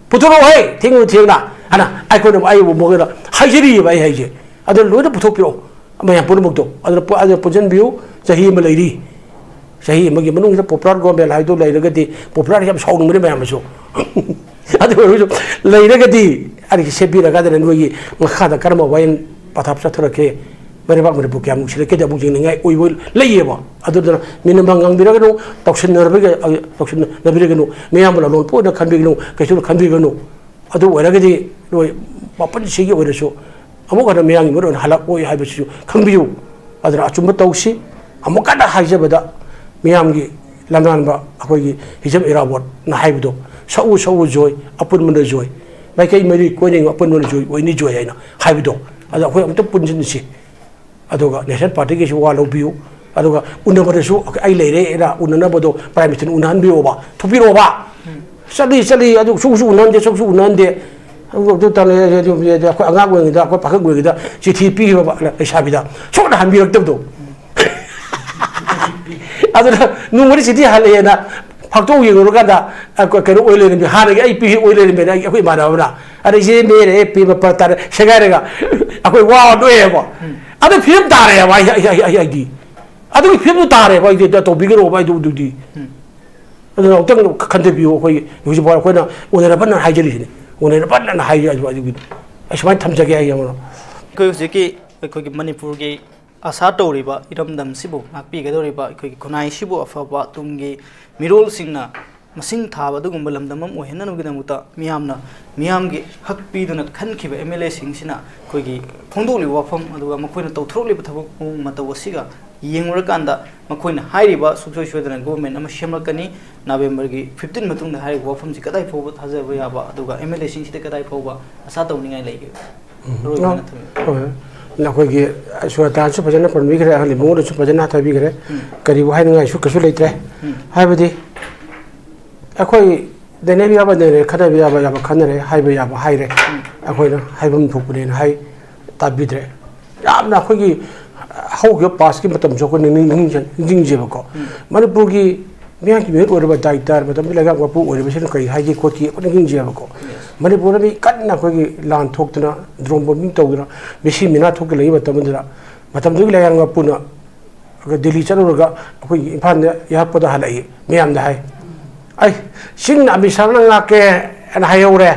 ꯄꯨꯊꯣꯔꯛꯑꯣꯍꯦ, ꯊꯦꯡꯉꯨ ꯊꯦꯡꯅ꯫ ꯑꯅ ꯑꯩꯈꯣꯏꯅ, ꯑꯩꯕꯨ ꯃꯈꯣꯏꯅ ꯍꯥꯏꯖꯔꯤꯑꯕ ꯑꯩ ꯍꯥꯏꯁꯦ꯫ ꯑꯗꯨ ꯂꯣꯏꯅ ꯄꯨꯊꯣꯛꯄꯤꯔꯛꯑꯣ, ꯃꯌꯥꯝ ꯄꯨꯝꯅꯃꯛꯇꯣ꯫ ꯑꯗꯨꯅ ꯄꯨ-, ꯑꯗꯨꯅ ꯄꯨꯟꯁꯤꯟꯕꯤꯌꯨ, ꯆꯍꯤ ꯑꯃ ꯂꯩꯔꯤ꯫ ꯆꯍꯤ ꯑꯃꯒꯤ ꯃꯅꯨꯡꯁꯤꯗ popular government ꯍꯥꯏꯗꯣ ꯂꯩꯔꯒꯗꯤ, popular ꯌꯥꯝ ꯁꯥꯎꯅꯤꯡꯕꯅꯤ ꯃꯌꯥꯝꯅꯁꯨ꯫ ꯑꯗꯨ ꯑꯣꯏꯔꯒꯁꯨ ꯂꯩꯔꯒꯗꯤ ꯑꯩꯒꯤ ꯁꯦꯝꯕꯤꯔꯀꯥꯟꯗ ꯅꯣꯏꯒꯤ ꯃꯈꯥꯗ ꯀꯔꯝꯕ ꯋꯥꯌꯦꯜ ꯄꯊꯥꯞ ꯆꯠꯊꯔꯛꯀꯦ, ꯃꯩꯔꯩꯕꯥꯛ ꯃꯅꯤꯄꯨꯔ ꯀꯌꯥꯝ ꯅꯨꯡꯁꯤꯔꯛꯀꯦꯗꯤ ꯑꯃꯨꯛ ꯌꯦꯡꯅꯤꯡꯉꯥꯏ ꯑꯣꯏꯕ ꯂꯩꯌꯦꯕ꯫ ꯑꯗꯨꯗꯨꯅ ꯃꯤꯅ ꯉꯥꯡꯕꯤꯔꯒꯅꯨ, ꯇꯧꯁꯤꯟꯅꯔꯕꯒ ꯇꯧꯁꯤꯟꯅꯕꯤꯔꯒꯅꯨ, ꯃꯤꯌꯥꯝꯕ ꯂꯂꯣꯟꯄꯣꯠ ꯑꯣꯏꯅ ꯈꯟꯕꯤꯒꯅꯨ, ꯀꯩꯁꯨ ꯈꯟꯕꯤꯒꯅꯨ꯫ ꯑꯗꯨ ꯑꯣꯏꯔꯒꯗꯤ ꯅꯣꯏ ꯃꯥꯄꯟꯁꯤꯒꯤ ꯑꯣꯏꯔꯁꯨ ꯑꯃꯨꯛ ꯍꯟꯅ ꯃꯤꯌꯥꯝꯒꯤ ꯃꯔꯨꯞ ꯑꯣꯏꯅ ꯍꯜꯂꯛꯑꯣꯏ ꯍꯥꯏꯕꯁꯤꯁꯨ ꯈꯪꯕꯤꯌꯨ꯫ ꯑꯗꯨꯅ ꯑꯆꯨꯝꯕ ꯇꯧꯁꯤ꯫ ꯑꯃꯨꯛ ꯀꯟꯅ ꯍꯥꯏꯖꯕꯗ, ꯃꯤꯌꯥꯝꯒꯤ ꯂꯝꯌꯥꯟꯕ ꯑꯩꯈꯣꯏꯒꯤ ꯍꯤꯖꯝ ꯏꯔꯥꯕꯣꯠꯅ ꯍꯥꯏꯕꯗꯣ, "ꯁꯛꯎ ꯁꯛꯎ ꯖꯣꯏ, ꯑꯄꯨꯟꯕꯅ ꯖꯣꯏ, ꯃꯥꯏꯀꯩ ꯃꯔꯤ ꯀꯣꯏꯅꯤꯡ ꯑꯄꯨꯟꯕꯅ ꯖꯣꯏ ꯑꯣꯏꯅꯤ ꯖꯣꯏ" ꯍꯥꯏꯅ ꯍꯥꯏꯕꯗꯣ, ꯑꯗꯣ ꯑꯩꯈꯣꯏ ꯑꯃꯨꯛꯇ ꯄꯨꯟꯁꯤꯟꯁꯤ꯫ ꯑꯗꯨꯒ ꯅꯦꯁꯅꯦꯜ ꯄꯥꯔꯇꯤꯒꯤꯁꯨ ꯋꯥ ꯂꯧꯕꯤꯌꯨ꯫ ꯑꯗꯨꯒ ꯎꯅꯕꯗꯁꯨ ꯑꯩ ꯂꯩꯔꯦꯅ ꯎꯅꯅꯕꯗꯣ ꯄ꯭ꯔꯥꯏꯝ ꯃꯤꯅꯤꯁꯇꯔꯅ ꯎꯅꯍꯟꯕꯤꯌꯣꯕ, ꯊꯣꯛꯄꯤꯔꯛꯑꯣꯕ꯫ ꯆꯠꯂꯤ, ꯆꯠꯂꯤ, ꯑꯗꯨ ꯁꯨꯛꯁꯨ ꯎꯅꯍꯟꯗꯦ, ꯁꯨꯛꯁꯨ ꯎꯅꯍꯟꯗꯦ꯫ ꯑꯗꯨ, ꯑꯗꯨ ꯇꯧꯔꯦ, ꯑꯗꯨ, ꯑꯗꯨ, ꯑꯗꯨ ꯑꯩꯈꯣꯏ ꯑꯉꯥꯡ ꯑꯣꯏꯔꯤꯉꯩꯗ, ꯑꯩꯈꯣꯏ ꯄꯥꯈꯪ ꯑꯣꯏꯔꯤꯉꯩꯗ ꯆꯤꯊꯤ ꯄꯤꯈꯤꯕ ꯂꯩꯁꯥꯕꯤꯗ ꯁꯨꯛꯍꯟ ꯍꯟꯕꯤꯔꯛꯇꯕꯗꯣ꯫ ꯑꯗꯨꯅ ꯅꯣꯡꯃꯗꯤ ꯆꯤꯊꯤ ꯍꯜꯂꯛꯑꯦꯅ ꯐꯥꯛꯇꯣꯛ ꯌꯦꯡꯉꯨꯔꯀꯥꯟꯗ, ꯑ, ꯀ-, ꯀꯩꯅꯣ ꯑꯣꯏ ꯂꯩꯔꯝꯃꯤ, ꯍꯥꯟꯅꯒꯤ ꯑꯩ ꯄꯤꯈꯤ ꯑꯣꯏ ꯂꯩꯔꯝꯃꯦꯅ ꯑꯩ, ꯑꯩꯈꯣꯏ ꯏꯃꯥꯟꯅꯕꯅ꯫ ꯑꯗ ꯏꯆꯦ ꯃꯦꯔꯦ ꯄꯤ ꯃꯄꯥ ꯇꯥꯔꯦ ꯁꯦꯒꯥꯏꯔꯒ ꯑꯩꯈꯣꯏ ꯋꯥ ꯅꯣꯛꯑꯦꯕ꯫ ꯑꯗꯨ ꯐꯤꯕꯝ ꯇꯥꯔꯦꯕ ꯑꯩ, ꯑꯩ, ꯑꯩ, ꯑꯩ, ꯑꯩꯗꯤ꯫ ꯑꯗꯨꯒꯤ ꯐꯤꯕꯝꯗꯨ ꯇꯥꯔꯦꯕ ꯑꯩꯗꯤ, ꯑꯗꯨ ꯇꯧꯕꯤꯒꯅꯣꯕ ꯑꯩꯗꯨ, ꯑꯗꯨꯗꯤ꯫ ꯑꯗꯨꯅ ꯑꯃꯨꯛꯇꯪ ꯈꯟꯊꯕꯤꯌꯨ꯫ ꯑꯩꯈꯣꯏ ꯍꯧꯖꯤꯛ ꯐꯥꯎ ꯑꯩꯈꯣꯏꯅ ꯎꯅꯔꯕꯅ ꯍꯥꯏꯖꯔꯤꯁꯤꯅꯤ, ꯎꯅꯔꯕꯅ ꯍꯥꯏꯖꯔꯤ ꯑꯗꯨ, ꯑꯗꯨꯒꯤꯗꯤ꯫ ꯑꯩ ꯁꯨꯃꯥꯏꯅ ꯊꯝꯖꯒꯦ ꯑꯩ ꯑꯃꯅ꯫ ꯑꯩꯈꯣꯏ ꯍꯧꯖꯤꯛꯀꯤ ꯑꯩꯈꯣꯏꯒꯤ ꯃꯅꯤꯄꯨꯔꯒꯤ ꯑꯁꯥ ꯇꯧꯔꯤꯕ ꯏꯔꯝꯗꯝꯁꯤꯕꯨ ꯉꯥꯛꯄꯤꯒꯗꯧꯔꯤꯕ ꯑꯩꯈꯣꯏꯒꯤ ꯈꯨꯟꯅꯥꯏꯁꯤꯕꯨ ꯑꯐꯕ ꯇꯨꯡꯒꯤ ꯃꯤꯔꯣꯜꯁꯤꯡꯅ ꯃꯁꯤꯡ ꯊꯥꯕ ꯑꯗꯨꯒꯨꯝꯕ ꯂꯝꯗꯝ ꯑꯃ ꯑꯣꯏꯍꯟꯅꯕꯒꯤꯗꯃꯛꯇ ꯃꯤꯌꯥꯝꯅ, ꯃꯤꯌꯥꯝꯒꯤ ꯍꯛ ꯄꯤꯗꯨꯅ ꯈꯟꯈꯤꯕ ꯑꯦꯝ ꯑꯦꯜ ꯑꯦꯁꯤꯡꯁꯤꯅ ꯑꯩꯈꯣꯏꯒꯤ ꯐꯣꯡꯗꯣꯛꯂꯤꯕ ꯋꯥꯐꯝ, ꯑꯗꯨꯒ ꯃꯈꯣꯏꯅ ꯇꯧꯊꯣꯔꯛꯂꯤꯕ ꯊꯕꯛ ꯃꯑꯣꯡ ꯃꯇꯧ ꯑꯁꯤꯒ ꯌꯦꯡꯂꯨꯔꯀꯥꯟꯗ, ꯃꯈꯣꯏꯅ ꯍꯥꯏꯔꯤꯕ ꯁꯨꯡꯁꯣꯏ ꯁꯣꯏꯗꯅ ꯒꯣꯚꯔꯟꯃꯦꯟ ꯑꯃ ꯁꯦꯝꯂꯛꯀꯅꯤ, ꯅꯕꯦꯝꯕꯔꯒꯤ ꯐꯤꯐꯇꯤꯟ ꯃꯇꯨꯡꯗ ꯍꯥꯏꯔꯤꯕ ꯋꯥꯐꯝꯁꯤ ꯀꯗꯥꯏ ꯐꯥꯎꯕ ꯊꯥꯖꯕ ꯌꯥꯕ, ꯑꯗꯨꯒ ꯑꯦꯝ ꯑꯦꯜ ꯑꯦꯁꯤꯡꯁꯤꯗ ꯀꯗꯥꯏ ꯐꯥꯎꯕ ꯑꯁꯥ ꯇꯧꯅꯤꯡꯉꯥꯏ ꯂꯩꯒꯦ? ꯑꯔꯣꯏꯕ ꯑꯣꯏꯅ ꯊꯝꯕꯤꯌꯨ꯫ ꯍꯣꯏ꯫ ꯅꯈꯣꯏꯒꯤ ꯁꯨꯔꯇꯥꯟꯁꯨ ꯐꯖꯅ ꯄꯟꯕꯤꯈ꯭ꯔꯦ, ꯑꯍꯜ ꯏꯕꯨꯡꯉꯣꯅꯁꯨ ꯐꯖꯅ ꯍꯥꯏꯕꯤꯈ꯭ꯔꯦ꯫ ꯎꯝ꯫ ꯀꯔꯤꯕꯨ ꯍꯥꯏꯅꯤꯡꯉꯥꯏꯁꯨ ꯀꯩꯁꯨ ꯂꯩꯇ꯭ꯔꯦ꯫ ꯎꯝ꯫ ꯍꯥꯏꯕꯗꯤ ꯑꯩꯈꯣꯏ ꯅꯩꯅꯕ ꯌꯥꯕ ꯅꯩꯅꯔꯦ, ꯈꯟꯅꯕ ꯌꯥꯕ ꯌꯥꯕ ꯈꯟꯅꯔꯦ, ꯍꯥꯏꯕ ꯌꯥꯕ ꯍꯥꯏꯔꯦ꯫ ꯎꯝ꯫ ꯑꯩꯈꯣꯏꯅ ꯍꯥꯏꯐꯝ ꯊꯣꯛꯄꯅꯦꯅ ꯍꯥꯏ, ꯇꯥꯕꯤꯗ꯭ꯔꯦ꯫ ꯌꯥꯝꯅ ꯑꯩꯈꯣꯏꯒꯤ ꯍꯧꯈꯤꯕ ꯄꯥꯁꯀꯤ ꯃꯇꯝꯁꯨ ꯑꯩꯈꯣꯏꯅ ꯅꯤꯡ-, ꯅꯤꯡ-, ꯅꯤꯡꯁꯤꯡꯖꯦꯕꯀꯣ꯫ ꯎꯝ꯫ ꯃꯅꯤꯄꯨꯔꯒꯤ ꯃꯤꯌꯥꯝꯒꯤ ꯃꯤꯍꯨꯠ ꯑꯣꯏꯔꯕ ꯗꯥꯏꯔꯦꯛꯇꯔ, ꯃꯇꯝꯗꯨꯗ ꯂꯩꯉꯥꯛ ꯃꯄꯨ ꯑꯣꯏꯔꯤꯕꯁꯤꯅ ꯀꯔꯤ ꯍꯥꯏꯒꯦ ꯈꯣꯠꯀꯦ ꯑꯩꯈꯣꯏꯅ ꯅꯤꯡꯁꯤꯡꯖꯦꯕꯀꯣ꯫ ꯌꯦꯁ꯫ ꯃꯅꯤꯄꯨꯔꯗ ꯃꯤ ꯀꯟꯅ ꯑꯩꯈꯣꯏꯒꯤ ꯂꯥꯟ ꯊꯣꯛꯇꯅ, ꯗ꯭ꯔꯣꯟ ꯕꯣꯝꯕꯤꯡ ꯇꯧꯗꯅ, ꯃꯤꯁꯤ ꯃꯤꯅꯥ ꯊꯣꯛꯀ ꯂꯩꯕ ꯃꯇꯝꯗꯨꯗ, ꯃꯇꯝꯗꯨꯒꯤ ꯂꯩꯉꯥꯛ ꯃꯄꯨꯅ ꯑꯗꯨꯒ ꯗꯤꯜꯂꯤ ꯆꯠꯂꯨꯔꯒ ꯑꯩꯈꯣꯏꯒꯤ ꯏꯝꯐꯥꯜꯗ ꯌꯥꯔꯛꯄꯗ ꯍꯜꯂꯛꯏ꯫ ꯃꯌꯥꯝꯗ ꯍꯥꯏ, "ꯑꯩ ꯆꯤꯡ ꯑꯃꯤꯠ ꯁꯥꯍꯅ ꯉꯥꯛꯀꯦ, ꯑꯅ ꯍꯥꯏꯍꯧꯔꯦ꯫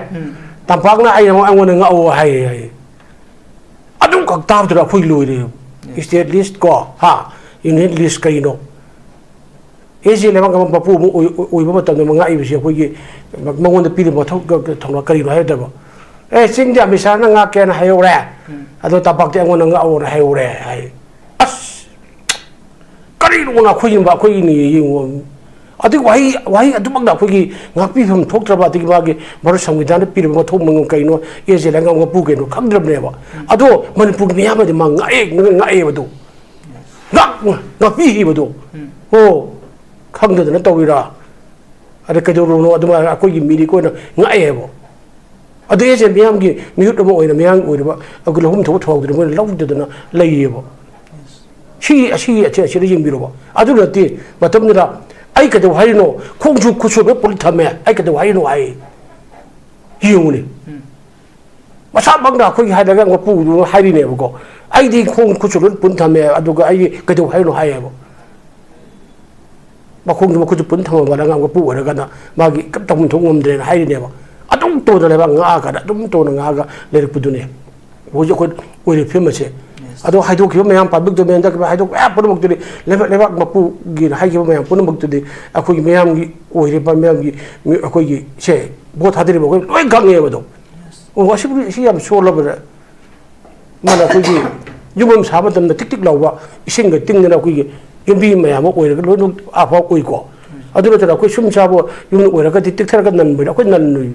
ꯇꯝꯄꯥꯛꯅ ꯑꯩ ꯑꯩꯉꯣꯟꯗ ꯉꯛꯑꯣ ꯍꯥꯏꯌꯦ ꯍꯥꯏꯌꯦ꯫ ꯑꯗꯨꯝꯈꯛ ꯇꯥꯕꯗꯨꯗ ꯑꯩꯈꯣꯏ ꯂꯣꯏꯔꯦ꯫ ꯁ꯭ꯇꯦꯠ ꯂꯤꯁ ꯀꯣ, ꯍꯥ, ꯌꯨꯅꯤꯌꯟ ꯂꯤꯁ ꯀꯩꯅꯣ? ꯑꯦꯁ ꯖꯦ ꯂꯩꯕꯥꯛ ꯃꯄꯨ ꯑꯃ ꯑꯣꯏ-, ꯑꯣꯏꯕ ꯃꯇꯝꯗ ꯉꯥꯛꯏꯕꯁꯤ ꯑꯩꯈꯣꯏꯒꯤ ꯃꯉꯣꯟꯗ ꯄꯤꯔꯤꯕ ꯃꯊꯧ ꯊꯧꯅꯥ ꯀꯔꯤꯅꯣ ꯍꯥꯏꯕꯗꯕ, ꯑꯦ, ꯆꯤꯡꯗꯤ ꯑꯃꯤꯠ ꯁꯥꯍꯅ ꯉꯥꯛꯀꯦꯅ ꯍꯥꯏꯍꯧꯔꯦ꯫ ꯑꯗꯣ ꯇꯝꯄꯥꯛꯇꯤ ꯑꯩꯉꯣꯟꯗ ꯉꯥꯛꯑꯣꯅ ꯍꯥꯏꯍꯧꯔꯦ ꯍꯥꯏ꯫ ꯑꯁ! ꯀꯔꯤꯅꯣꯅ ꯑꯩꯈꯣꯏꯒꯤ, ꯑꯩꯈꯣꯏꯒꯤꯅꯤ ꯌꯦꯡꯉꯣ꯫ ꯑꯗꯨꯒꯤ ꯋꯥꯍꯩ, ꯋꯥꯍꯩ ꯑꯗꯨꯃꯛꯅ ꯑꯩꯈꯣꯏꯒꯤ ꯉꯥꯛꯄꯤꯐꯝ ꯊꯣꯛꯇ꯭ꯔꯕ, ꯑꯗꯒꯤ ꯃꯥꯒꯤ ꯚꯥꯔꯠ ꯁꯪꯕꯤꯙꯥꯟꯗ ꯄꯤꯔꯤꯕ ꯃꯊꯧ ꯃꯉꯝ ꯀꯩꯅꯣ, ꯑꯦꯁ ꯖꯦ ꯂꯩꯉꯥꯛ ꯃꯄꯨ ꯀꯩꯅꯣ ꯈꯪꯗ꯭ꯔꯕꯅꯦꯕ꯫ ꯑꯗꯣ ꯃꯅꯤꯄꯨꯔꯒꯤ ꯃꯤꯌꯥꯝꯅꯗꯤ ꯃꯥ ꯉꯥꯛꯑꯦ, ꯉꯥꯛꯑꯦꯕꯗꯣ꯫ ꯉꯥꯛ-, ꯉꯥꯛꯄꯤꯈꯤꯕꯗꯣ꯫ ꯑꯣ, ꯈꯪꯗꯗꯅ ꯇꯧꯔꯤꯔꯥ? ꯑꯗ ꯀꯩꯗꯧꯔꯨꯅꯣ? ꯑꯗꯨꯃꯥꯏꯅ ꯑꯩꯈꯣꯏꯒꯤ ꯃꯤꯔꯦꯞ ꯑꯣꯏꯅ ꯉꯥꯛꯑꯦꯕ꯫ ꯑꯗꯨ ꯑꯦꯁ ꯑꯦ ꯃꯤꯌꯥꯝꯒꯤ ꯃꯤꯍꯨꯠ ꯑꯃ ꯑꯣꯏꯅ ꯃꯤꯌꯥꯝꯒꯤ ꯑꯣꯏꯔꯤꯕ ꯑꯩꯈꯣꯏ ꯂꯧꯐꯝ ꯊꯣꯛꯄ ꯊꯧꯗꯨꯅ ꯃꯣꯏꯅ ꯂꯧꯗꯗꯅ ꯂꯩꯌꯦꯕ꯫ ꯁꯤ, ꯑꯁꯤ, ꯑꯁꯤ, ꯑꯁꯤꯗ ꯌꯦꯡꯕꯤꯔꯣꯕ꯫ ꯑꯗꯨ ꯅꯠꯇꯦ, ꯃꯇꯝꯗꯨꯗ "ꯑꯩ ꯀꯩꯗꯧ ꯍꯥꯏꯔꯤꯅꯣ? ꯈꯣꯡꯁꯨ ꯈꯨꯠꯁꯨ ꯂꯣꯏ ꯄꯨꯜꯂ ꯊꯝꯃꯦ, ꯑꯩ ꯀꯩꯗꯧ ꯍꯥꯏꯔꯤꯅꯣ?" ꯍꯥꯏ꯫ ꯌꯦꯡꯉꯨꯅꯦ꯫ ꯃꯁꯥꯃꯛꯅ ꯑꯩꯈꯣꯏꯒꯤ ꯍꯥꯏꯔꯒ ꯃꯄꯨꯗꯨꯅ ꯍꯥꯏꯔꯤꯅꯦꯕꯀꯣ, "ꯑꯩꯗꯤ ꯈꯣꯡ ꯈꯨꯠꯁꯨ ꯂꯣꯏ ꯄꯨꯟ ꯊꯝꯃꯦ, ꯑꯗꯨꯒ ꯑꯩ ꯀꯩꯗꯧ ꯍꯥꯏꯔꯤꯅꯣ?" ꯍꯥꯏꯌꯦꯕ꯫ ꯃꯈꯣꯡꯁꯨ ꯃꯈꯨꯠꯁꯨ ꯄꯨꯟ ꯊꯝꯃꯕ ꯑꯉꯥꯡ ꯃꯄꯨ ꯑꯣꯏꯔꯒꯅ ꯃꯥꯒꯤ ꯀꯔꯤꯝ ꯇꯧꯐꯝ ꯊꯣꯛ ꯉꯝꯗ꯭ꯔꯦꯅ ꯍꯥꯏꯔꯤꯅꯦꯕ꯫ ꯑꯗꯨꯝ ꯇꯧꯅ ꯂꯩꯕꯥꯛ ꯉꯥꯛꯑꯒ ꯑꯗꯨꯝ ꯇꯧꯅ ꯉꯥꯛꯑꯒ ꯂꯩꯔꯛꯄꯗꯨꯅꯦ꯫ ꯍꯧꯖꯤꯛ ꯑꯩꯈꯣꯏ ꯑꯣꯏꯔꯤꯕ ꯐꯤꯕꯝ ꯑꯁꯦ꯫ ꯑꯗꯣ ꯍꯥꯏꯗꯣꯛꯈꯤꯕ ꯃꯌꯥꯝ, ꯄꯥꯕ꯭ꯂꯤꯛ ꯗꯣꯃꯦꯟꯗ ꯍꯥꯏꯗꯣꯛꯄ ꯃꯌꯥꯝ ꯄꯨꯝꯅꯃꯛꯇꯨꯗꯤ ꯂꯩꯕꯥꯛ, ꯂꯩꯕꯥꯛ ꯃꯄꯨꯒꯤꯅ ꯍꯥꯏꯈꯤꯕ ꯃꯌꯥꯝ ꯄꯨꯝꯅꯃꯛꯇꯨꯗꯤ ꯑꯩꯈꯣꯏꯒꯤ ꯃꯤꯌꯥꯝꯒꯤ ꯑꯣꯏꯔꯤꯕ ꯃꯤꯌꯥꯝꯒꯤ ꯃꯤ-, ꯑꯩꯈꯣꯏꯒꯤ ꯁꯦ ꯚꯣꯠ ꯊꯥꯗꯔꯤꯕ ꯑꯩꯈꯣꯏ ꯂꯣꯏ ꯈꯪꯉꯦꯕ ꯑꯗꯣ꯫ ꯑꯣ, ꯑꯁꯤꯕꯨ, ꯑꯁꯤ ꯌꯥꯝ ꯁꯣꯜꯂꯕꯗ꯫ ꯃꯥꯅ ꯑꯩꯈꯣꯏꯒꯤ ꯌꯨꯝ ꯑꯃ ꯁꯥꯕ ꯃꯇꯝꯗ ꯇꯤꯛ ꯇꯤꯛ ꯂꯥꯎꯕ ꯏꯁꯤꯡꯒ ꯇꯤꯡꯗꯅ ꯑꯩꯈꯣꯏꯒꯤ ꯌꯨꯝꯕꯤ ꯃꯌꯥꯝ ꯑꯃ ꯑꯣꯏꯔꯒ ꯂꯣꯏꯅꯃꯛ ꯑꯐꯕ ꯑꯣꯏꯀꯣ꯫ ꯑꯗꯨ ꯅꯠꯇꯅ ꯑꯩꯈꯣꯏ ꯁꯨꯝ ꯆꯥꯕ ꯌꯨꯝ ꯑꯣꯏꯔꯒꯗꯤ ꯇꯤꯛꯊꯔꯒ ꯅꯟꯕꯅꯤ, ꯑꯩꯈꯣꯏ ꯅꯟꯂꯨꯏ꯫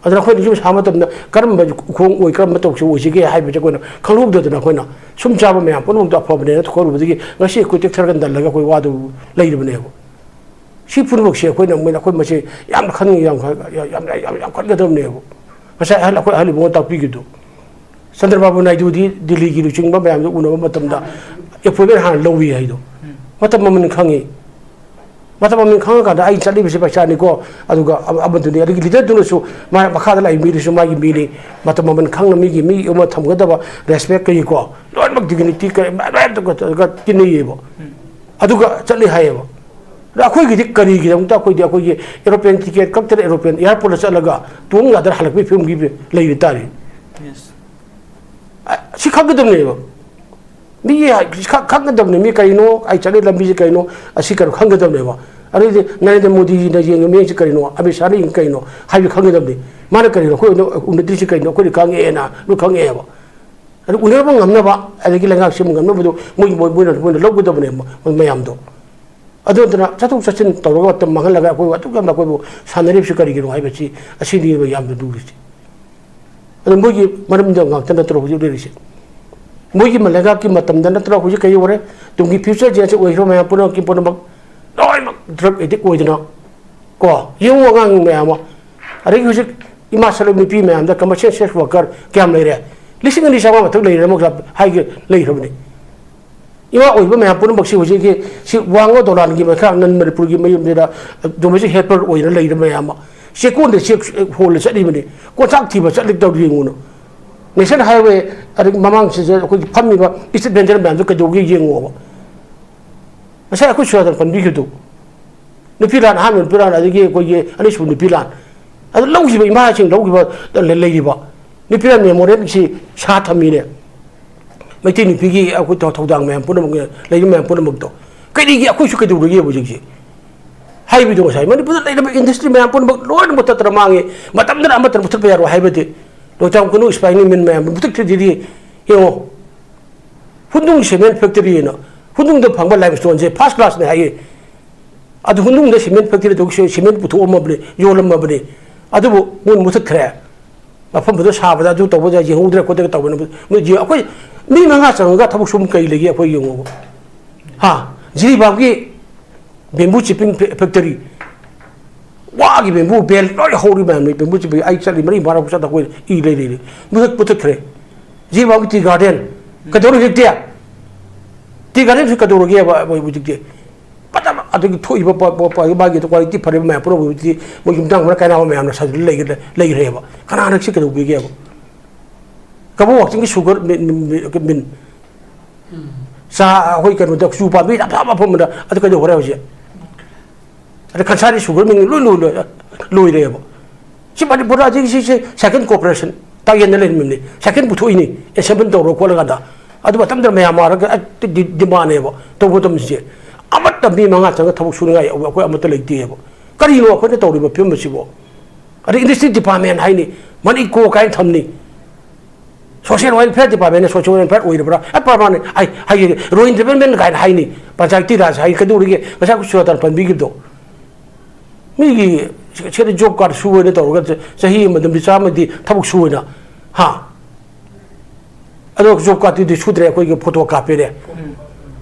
ꯑꯗꯨꯅ ꯑꯩꯈꯣꯏꯅ ꯌꯨꯝ ꯁꯥꯕ ꯃꯇꯝꯗ ꯀꯔꯝꯕ ꯎꯈꯣꯡ ꯑꯣꯏ, ꯀꯔꯝꯕ ꯇꯧꯁꯤ ꯑꯣꯏꯁꯤꯒꯦ ꯍꯥꯏꯕꯁꯦ ꯑꯩꯈꯣꯏꯅ ꯈꯪꯍꯧꯗꯗꯅ ꯑꯩꯈꯣꯏꯅ ꯁꯨꯝ ꯆꯥꯕ ꯃꯌꯥꯝ ꯄꯨꯝꯅꯃꯛꯇꯣ ꯑꯐꯕꯅꯦꯅ ꯈꯜꯂꯨꯕꯗꯒꯤ ꯉꯁꯤ ꯑꯩꯈꯣꯏ ꯇꯦꯛꯊꯔꯒ ꯅꯜꯂꯒ ꯑꯩꯈꯣꯏ ꯋꯥꯗꯨ ꯂꯩꯔꯤꯕꯅꯦꯕ꯫ ꯁꯤ ꯄꯨꯝꯅꯃꯛꯁꯦ ꯑꯩꯈꯣꯏꯅ, ꯃꯣꯏꯅ ꯑꯩꯈꯣꯏ ꯃꯁꯦ ꯌꯥꯝꯅ ꯈꯪꯉꯤ, ꯌꯥꯝ ꯈ-, ꯌꯥꯝ, ꯌꯥꯝ, ꯌꯥꯝ, ꯌꯥꯝ ꯈꯟꯒꯗꯕꯅꯦꯕ꯫ ꯉꯁꯥꯏ ꯑꯍꯜ, ꯑꯩꯈꯣꯏ ꯑꯍꯜ ꯏꯕꯨꯡꯉꯣ ꯇꯥꯛꯄꯤꯈꯤꯕꯗꯣ, ꯆꯟꯗ꯭ꯔꯕꯥꯕꯨ ꯅꯥꯏꯗꯨꯗꯤ ꯗꯤꯜꯂꯤꯒꯤ ꯂꯨꯆꯤꯡꯕ ꯃꯌꯥꯝꯗꯣ ꯎꯅꯕ ꯃꯇꯝꯗ ꯑꯦꯄꯣꯏꯟꯃꯦꯟ ꯍꯥꯟꯅ ꯂꯧꯏ ꯍꯥꯏꯗꯣ꯫ ꯃꯇꯝ ꯃꯃꯜ ꯈꯪꯉꯤ꯫ ꯃꯇꯝ ꯃꯃꯜ ꯈꯪꯉꯀꯥꯟꯗ ꯑꯩ ꯆꯠꯂꯤꯕꯁꯤ ꯄꯩꯁꯥꯅꯤꯀꯣ, ꯑꯗꯨꯒ ꯑꯃ-, ꯑꯃꯗꯨꯅꯤ, ꯑꯗꯒꯤ ꯂꯤꯗꯔꯗꯨꯅꯁꯨ ꯃꯥ ꯃꯈꯥꯗ ꯂꯥꯛꯏ ꯃꯤꯗꯨꯁꯨ ꯃꯥꯒꯤ ꯃꯤꯅꯤ, ꯃꯇꯝ ꯃꯃꯜ ꯈꯪꯅ ꯃꯤꯒꯤ ꯃꯤ ꯑꯃ ꯊꯝꯒꯗꯕ ꯔꯦꯁꯄꯦꯛ ꯀꯩꯀꯣ, ꯂꯣꯏꯅꯃꯛ ꯗꯤꯒꯅꯤꯇꯤ ꯀꯩ-, ꯃꯌꯥꯝ ꯇꯧꯔꯒ ꯇꯤꯟꯅꯩꯌꯦꯕ꯫ ꯑꯗꯨꯒ ꯆꯠꯂꯤ ꯍꯥꯏꯌꯦꯕ꯫ ꯑꯗ ꯑꯩꯈꯣꯏꯒꯤꯗꯤ ꯀꯔꯤꯒꯤꯗꯃꯛꯇ ꯑꯩꯈꯣꯏꯗꯤ ꯑꯩꯈꯣꯏꯒꯤ aeroplane ticket ꯀꯛꯇꯅ aeroplane airport ꯆꯠꯂꯒ ꯇꯣꯡ ꯌꯥꯗꯅ ꯍꯜꯂꯛꯄꯒꯤ ꯐꯤꯕꯝꯒꯤ ꯂꯩꯔꯤ ꯇꯥꯔꯤ? ꯑ, ꯁꯤ ꯈꯪꯒꯗꯕꯅꯦꯕ꯫ ꯃꯤ ꯈ-, ꯈꯪꯒꯗꯕꯅꯦ꯫ ꯃꯤ ꯀꯩꯅꯣ, ꯑꯩ ꯆꯠꯂꯤ ꯂꯝꯕꯤꯁꯦ ꯀꯩꯅꯣ, ꯑꯁꯤ ꯀꯩꯅꯣ ꯈꯪꯒꯗꯕꯅꯦꯕ꯫ ꯑꯗꯩꯗꯤ ꯅꯔꯦꯟꯗ꯭ꯔ ꯃꯣꯗꯤꯅ ꯌꯦꯡꯉꯤ ꯃꯤꯠꯌꯦꯡꯁꯦ ꯀꯩꯅꯣ, ꯑꯃꯤꯠ ꯁꯥꯍꯅ ꯌꯦꯡꯉꯤ ꯀꯩꯅꯣ ꯍꯥꯏꯕ ꯈꯪꯒꯗꯕꯅꯤ꯫ ꯃꯥꯅ ꯀꯔꯤꯅꯣ ꯑꯩꯈꯣꯏ ꯎꯅ-, ꯎꯅꯗ꯭ꯔꯤꯁꯤ ꯀꯩꯅꯣ, ꯑꯩꯈꯣꯏꯗꯤ ꯈꯪꯉꯦꯅ ꯂꯣꯏ ꯈꯪꯉꯦꯕ꯫ ꯑꯗꯨ ꯎꯅꯔꯕ ꯉꯝꯅꯕ, ꯑꯗꯒꯤ ꯂꯩꯉꯥꯛ ꯁꯦꯝꯕ ꯉꯝꯅꯕꯗꯣ ꯃꯣꯏꯒꯤ, ꯃꯣꯏ, ꯃꯣꯏꯅ, ꯃꯣꯏꯅ ꯂꯧꯒꯗꯕꯅꯦ ꯃ-, ꯃꯌꯥꯝꯗꯣ꯫ ꯑꯗꯨ ꯅꯠꯇꯅ ꯆꯠꯊꯣꯛ ꯆꯠꯁꯤꯟ ꯇꯧꯔꯒ ꯃꯇꯝ ꯃꯥꯡꯍꯜꯂꯒ ꯑꯩꯈꯣꯏ ꯑꯗꯨꯛ ꯌꯥꯝꯅ ꯑꯩꯈꯣꯏꯕꯨ ꯁꯥꯟꯅꯔꯤꯕꯁꯤ ꯀꯔꯤꯒꯤꯅꯣ ꯍꯥꯏꯕꯁꯤ ꯑꯁꯤꯅꯦꯕ ꯌꯥꯝꯅ ꯂꯨꯔꯤꯁꯤ꯫ ꯑꯗꯨ ꯃꯣꯏꯒꯤ ꯃꯔꯝꯗ ꯉꯥꯛꯇ ꯅꯠꯇ꯭ꯔꯣ ꯍꯧꯖꯤꯛ ꯂꯩꯔꯤꯁꯦ? ꯃꯣꯏꯒꯤ ꯃ-, ꯂꯩꯉꯥꯛꯀꯤ ꯃꯇꯝꯗ ꯅꯠꯇ꯭ꯔꯣ ꯍꯧꯖꯤꯛ ꯀꯩ ꯑꯣꯏꯔꯦ? ꯇꯨꯡꯒꯤ future generation ꯑꯣꯏꯈ꯭ꯔꯣ ꯃꯌꯥꯝ ꯄꯨꯝꯅꯃꯛꯀꯤ ꯄꯨꯝꯅꯃꯛ ꯂꯣꯏꯅꯃꯛ drug addict ꯑꯣꯏꯗꯅ ꯀꯣ, ꯌꯦꯡꯉꯨ ꯑꯉꯥꯡ ꯃꯌꯥꯝ ꯑꯃ꯫ ꯑꯗꯒꯤ ꯍꯧꯖꯤꯛ ꯏꯃꯥ ꯁꯔꯨ ꯅꯨꯄꯤ ꯃꯌꯥꯝꯗ commercial sex worker ꯀꯌꯥꯝ ꯂꯩꯔꯦ? ꯂꯤꯁꯤꯡ ꯑꯅꯤ ꯆꯥꯝꯃꯉꯥ ꯃꯊꯛ ꯂꯩꯔꯦ ꯑꯃꯨꯛ ꯍꯥꯏꯒꯦ ꯂꯩꯈ꯭ꯔꯕꯅꯤ꯫ ꯏꯃꯥ ꯑꯣꯏꯕ ꯃꯌꯥꯝ ꯄꯨꯝꯅꯃꯛꯁꯤ ꯍꯧꯖꯤꯛꯀꯤ ꯁꯤ ꯋꯥꯡꯃ ꯗꯣꯂꯥꯟꯒꯤ ꯃꯈꯥ ꯅꯟ ꯃꯅꯤꯄꯨꯔꯒꯤ ꯃꯌꯨꯝꯁꯤꯗ domestic helper ꯑꯣꯏꯅ ꯂꯩꯔꯤꯕ ꯃꯌꯥꯝ ꯑꯃ ꯆꯦꯛꯀꯣꯟꯗ ꯆꯦꯛ ꯍꯣꯜꯂ ꯆꯠꯂꯤꯕꯅꯤ꯫ ꯀꯣꯟꯆꯥꯛ ꯊꯤꯕ ꯆꯠꯂꯤ ꯇꯧꯔꯤ ꯌꯦꯡꯉꯨꯅ꯫ National highway ꯑꯗꯒꯤ ꯃꯃꯥꯡꯁꯤꯗ ꯑꯩꯈꯣꯏꯒꯤ ꯐꯝꯃꯤꯕ street vendor ꯃꯌꯥꯝꯗꯣ ꯀꯩꯗꯧꯒꯦ ꯌꯦꯡꯉꯣꯕ꯫ ꯉꯁꯥꯏ ꯑꯩꯈꯣꯏ ꯁꯨꯔꯥꯗꯟ ꯄꯟꯕꯤꯈꯤꯕꯗꯣ, ꯅꯨꯄꯤ ꯂꯥꯟ, ꯑꯍꯥꯟꯕ ꯅꯨꯄꯤ ꯂꯥꯟ, ꯑꯗꯒꯤ ꯑꯩꯈꯣꯏꯒꯤ ꯑꯅꯤꯁꯨꯕ ꯅꯨꯄꯤ ꯂꯥꯟ, ꯑꯗꯨ ꯂꯧꯈꯤꯕ ꯏꯃꯥꯁꯤꯡ ꯂꯧꯈꯤꯕ ꯂꯩꯔꯤꯕ ꯅꯨꯄꯤ ꯂꯥꯟ memorialꯁꯤ ꯁꯥ ꯊꯝꯃꯤꯅꯦ꯫ ꯃꯩꯇꯩ ꯅꯨꯄꯤꯒꯤ ꯑꯩꯈꯣꯏ ꯊꯧ-, ꯊꯧꯗꯥꯡ ꯃꯌꯥꯝ ꯄꯨꯝꯅꯃꯛ, ꯂꯩꯔꯤꯕ ꯃꯌꯥꯝ ꯄꯨꯝꯅꯃꯛꯇꯣ ꯀꯔꯤꯒꯤ ꯑꯩꯈꯣꯏꯁꯨ ꯀꯩꯗꯧꯔꯒꯦꯕ ꯍꯧꯖꯤꯛꯁꯦ? ꯍꯥꯏꯕꯗꯣ ꯉꯁꯥꯏ ꯃꯅꯤꯄꯨꯔꯗ ꯂꯩꯔꯤꯕ industry ꯃꯌꯥꯝ ꯄꯨꯝꯅꯃꯛ ꯂꯣꯏꯅ ꯃꯨꯊꯠꯇꯅ ꯃꯥꯡꯉꯦ꯫ ꯃꯇꯝꯗꯨꯅ ꯑꯃꯠꯇ ꯃꯨꯊꯠꯄ ꯌꯥꯔꯣꯏ ꯍꯥꯏꯕꯗꯤ ꯂꯣꯡꯊ꯭ꯔꯥꯝ ꯀꯨꯅꯨ spinning mill ꯃꯌꯥꯝꯗꯣ ꯃꯨꯊꯠꯈ꯭ꯔꯤꯗꯨꯗꯤ ꯌꯦꯡꯉꯣ꯫ ꯍꯨꯟꯗꯨꯡ cement factory ꯍꯥꯏꯅ ꯍꯨꯟꯗꯨꯡꯗ ꯐꯪꯕ limestoneꯁꯦ first classꯅꯦ ꯍꯥꯏꯌꯦ꯫ ꯑꯗꯨ ꯍꯨꯟꯗꯨꯡꯗ cement factory ꯇꯧ-, cement ꯄꯨꯊꯣꯛꯑꯝꯃꯕꯅꯤ, ꯌꯣꯜꯂꯝꯃꯕꯅꯤ꯫ ꯑꯗꯨꯕꯨ ꯃꯣꯏ ꯃꯨꯊꯠꯈ꯭ꯔꯦ꯫ ꯃꯐꯝꯗꯨꯗ ꯁꯥꯕꯗ ꯑꯗꯨ ꯇꯧꯕꯗ ꯌꯦꯡꯍꯧꯗ꯭ꯔꯦ ꯈꯣꯠꯇ꯭ꯔꯦ ꯇꯧꯕꯅꯤ꯫ ꯃꯣꯏ ꯌꯦꯡ-, ꯑꯩꯈꯣꯏ ꯃꯤ ꯃꯉꯥ ꯆꯪꯉꯒ ꯊꯕꯛ ꯁꯨꯕ ꯀꯩ ꯂꯩꯒꯦ ꯑꯩꯈꯣꯏ ꯌꯦꯡꯉꯣꯕ꯫ ꯍꯥ? ꯖꯤꯔꯤꯕꯥꯝꯒꯤ bamboo chipping fa-, factory꯫ ꯋꯥꯒꯤ bamboo bale ꯂꯣꯏ ꯍꯧꯔꯤ ꯃꯌꯥꯝꯅꯤ꯫ Bamboo chipping ꯑꯩ ꯆꯠꯂꯤ ꯃꯔꯤ ꯃꯉꯥꯔꯛ ꯆꯠꯇ ꯑꯩꯈꯣꯏ ꯏ ꯂꯩ ꯂꯩꯔꯤ꯫ ꯃꯨꯊꯠ-, ꯃꯨꯊꯠꯈ꯭ꯔꯦ꯫ ꯖꯤꯔꯤꯕꯥꯝꯒꯤ tea garden꯫ ꯀꯩꯗꯧꯔꯦ ꯍꯧꯖꯤꯛꯇꯤ? Tea gardenꯁꯨ ꯀꯩꯗꯧꯔꯒꯦꯕ ꯃꯣꯏ ꯍꯧꯖꯤꯛꯇꯤ? ꯐꯖꯅ ꯑꯗꯨꯒꯤ ꯊꯣꯛꯏꯕ ꯄꯣ-, ꯄꯣ-, ꯄꯣ-, ꯃꯥꯒꯤ quality ꯐꯔꯤꯕ ꯃꯌꯥꯝ ꯄꯨꯝꯅꯃꯛ ꯍꯧꯖꯤꯛꯇꯤ ꯃꯣꯏ ꯌꯨꯝꯊꯪꯅꯕ ꯀꯥꯏꯅꯕ ꯃꯌꯥꯝꯅ ꯁꯥꯖꯤꯜꯂ ꯂꯩꯈ꯭ꯔꯦ-, ꯂꯩꯈ꯭ꯔꯦꯕ꯫ ꯀꯅꯥꯅ ꯁꯤ ꯀꯩꯗꯧꯕꯤꯒꯦꯕ? ꯀꯕꯣ ꯋꯥꯛꯆꯤꯡꯒꯤ sugar ꯃꯤ-, ꯃꯤ-, ꯃꯤ-, ꯃꯤꯟ꯫ ꯆꯥ ꯑꯩꯈꯣꯏ ꯀꯩꯅꯣꯗ ꯆꯨ ꯄꯥꯝꯕꯤ ꯌꯥꯝ ꯐꯕ ꯃꯐꯝ ꯑꯃꯗ ꯑꯗꯨ ꯀꯩꯗꯧꯈ꯭ꯔꯦ ꯍꯧꯖꯤꯛ? ꯑꯗ ꯈꯟꯁꯥꯔꯤ ꯁꯨꯒꯔ ꯃꯤꯜ ꯂꯣꯏ ꯂꯣꯏ- ꯂꯣꯏ- ꯂꯣꯏꯔꯦꯕ꯫ ꯁꯤ ꯃꯅꯤꯄꯨꯔ ꯔꯥꯖ꯭ꯌꯒꯤꯁꯤ ꯁꯦꯀꯦꯟ ꯀꯣꯔꯄꯣꯔꯦꯁꯟ ꯇꯥꯛꯌꯦꯟꯗ ꯂꯩꯔꯝꯃꯤꯕꯅꯤ, ꯁꯦꯀꯦꯟ ꯄꯨꯊꯣꯛꯏꯅꯤ, ꯑꯦꯁꯦꯝꯕꯜ ꯇꯧꯔꯣ ꯈꯣꯠꯂꯀꯥꯟꯗ꯫ ꯑꯗꯨ ꯃꯇꯝꯗ ꯃꯌꯥꯝ ꯃꯥꯔꯒ ꯑꯦ ꯗꯤ- ꯗꯤꯃꯥꯟꯅꯦꯕ ꯇꯧꯕ ꯃꯇꯝꯁꯦ꯫ ꯑꯃꯠꯇ ꯃꯤ ꯃꯉꯥ ꯆꯪꯉꯒ ꯊꯕꯛ ꯁꯨꯅꯤꯡꯉꯥꯏ ꯑꯩꯈꯣꯏ ꯑꯃꯠꯇ ꯂꯩꯇꯦꯕ꯫ ꯀꯔꯤꯅꯣ ꯑꯩꯈꯣꯏꯅ ꯇꯧꯔꯤꯕ ꯐꯤꯕꯝ ꯑꯁꯤꯕꯣ? ꯑꯗꯩ ꯏꯟꯗꯁꯇ꯭ꯔꯤ ꯗꯤꯄꯥꯔꯠꯃꯦꯟ ꯍꯥꯏꯅꯤ, ꯃꯅꯤ ꯀꯣ ꯀꯥꯏꯅ ꯊꯝꯅꯤ꯫ ꯁꯣꯁꯤꯌꯦꯜ ꯋꯦꯜꯐꯤꯌꯔ ꯗꯤꯄꯥꯔꯠꯃꯦꯟꯅ ꯁꯣꯁꯤꯌꯦꯜ ꯋꯦꯜꯐꯤꯌꯔ ꯑꯣꯏꯔꯕ꯭ꯔꯥ? ꯑꯦ ꯄ꯭ꯔꯃꯥꯟꯅꯤ꯫ ꯑꯩ ꯍꯥꯏꯒꯦ, ꯔꯨꯔꯦꯜ ꯗꯤꯕꯂꯞꯃꯦꯟ ꯀꯥꯏꯅ ꯍꯥꯏꯅꯤ, ꯄꯟꯆꯥꯌꯇꯤ ꯔꯥꯖ ꯍꯥꯏ, ꯀꯩꯗꯧꯔꯤꯒꯦ? ꯉꯁꯥꯏ ꯑꯩꯈꯣꯏ ꯁꯨꯔꯇꯥꯟ ꯄꯟꯕꯤꯈꯤꯕꯗꯣ, ꯃꯤꯒꯤ ꯁꯤꯗ ꯖꯣꯕ ꯀꯥꯔꯗ ꯁꯨ ꯑꯣꯏꯅ ꯇꯧꯔꯒ ꯆ- ꯆꯍꯤ ꯑꯃꯗ ꯅꯨꯃꯤꯠ ꯆꯥꯝꯃꯗꯤ ꯊꯕꯛ ꯁꯨ ꯑꯣꯏꯅ, ꯍꯥ? ꯑꯗꯣ ꯖꯣꯕ ꯀꯥꯔꯗꯇꯨꯗꯤ ꯁꯨꯗ꯭ꯔꯦ, ꯑꯩꯈꯣꯏꯒꯤ ꯐꯣꯇꯣ ꯀꯥꯞꯄꯦꯅꯦ꯫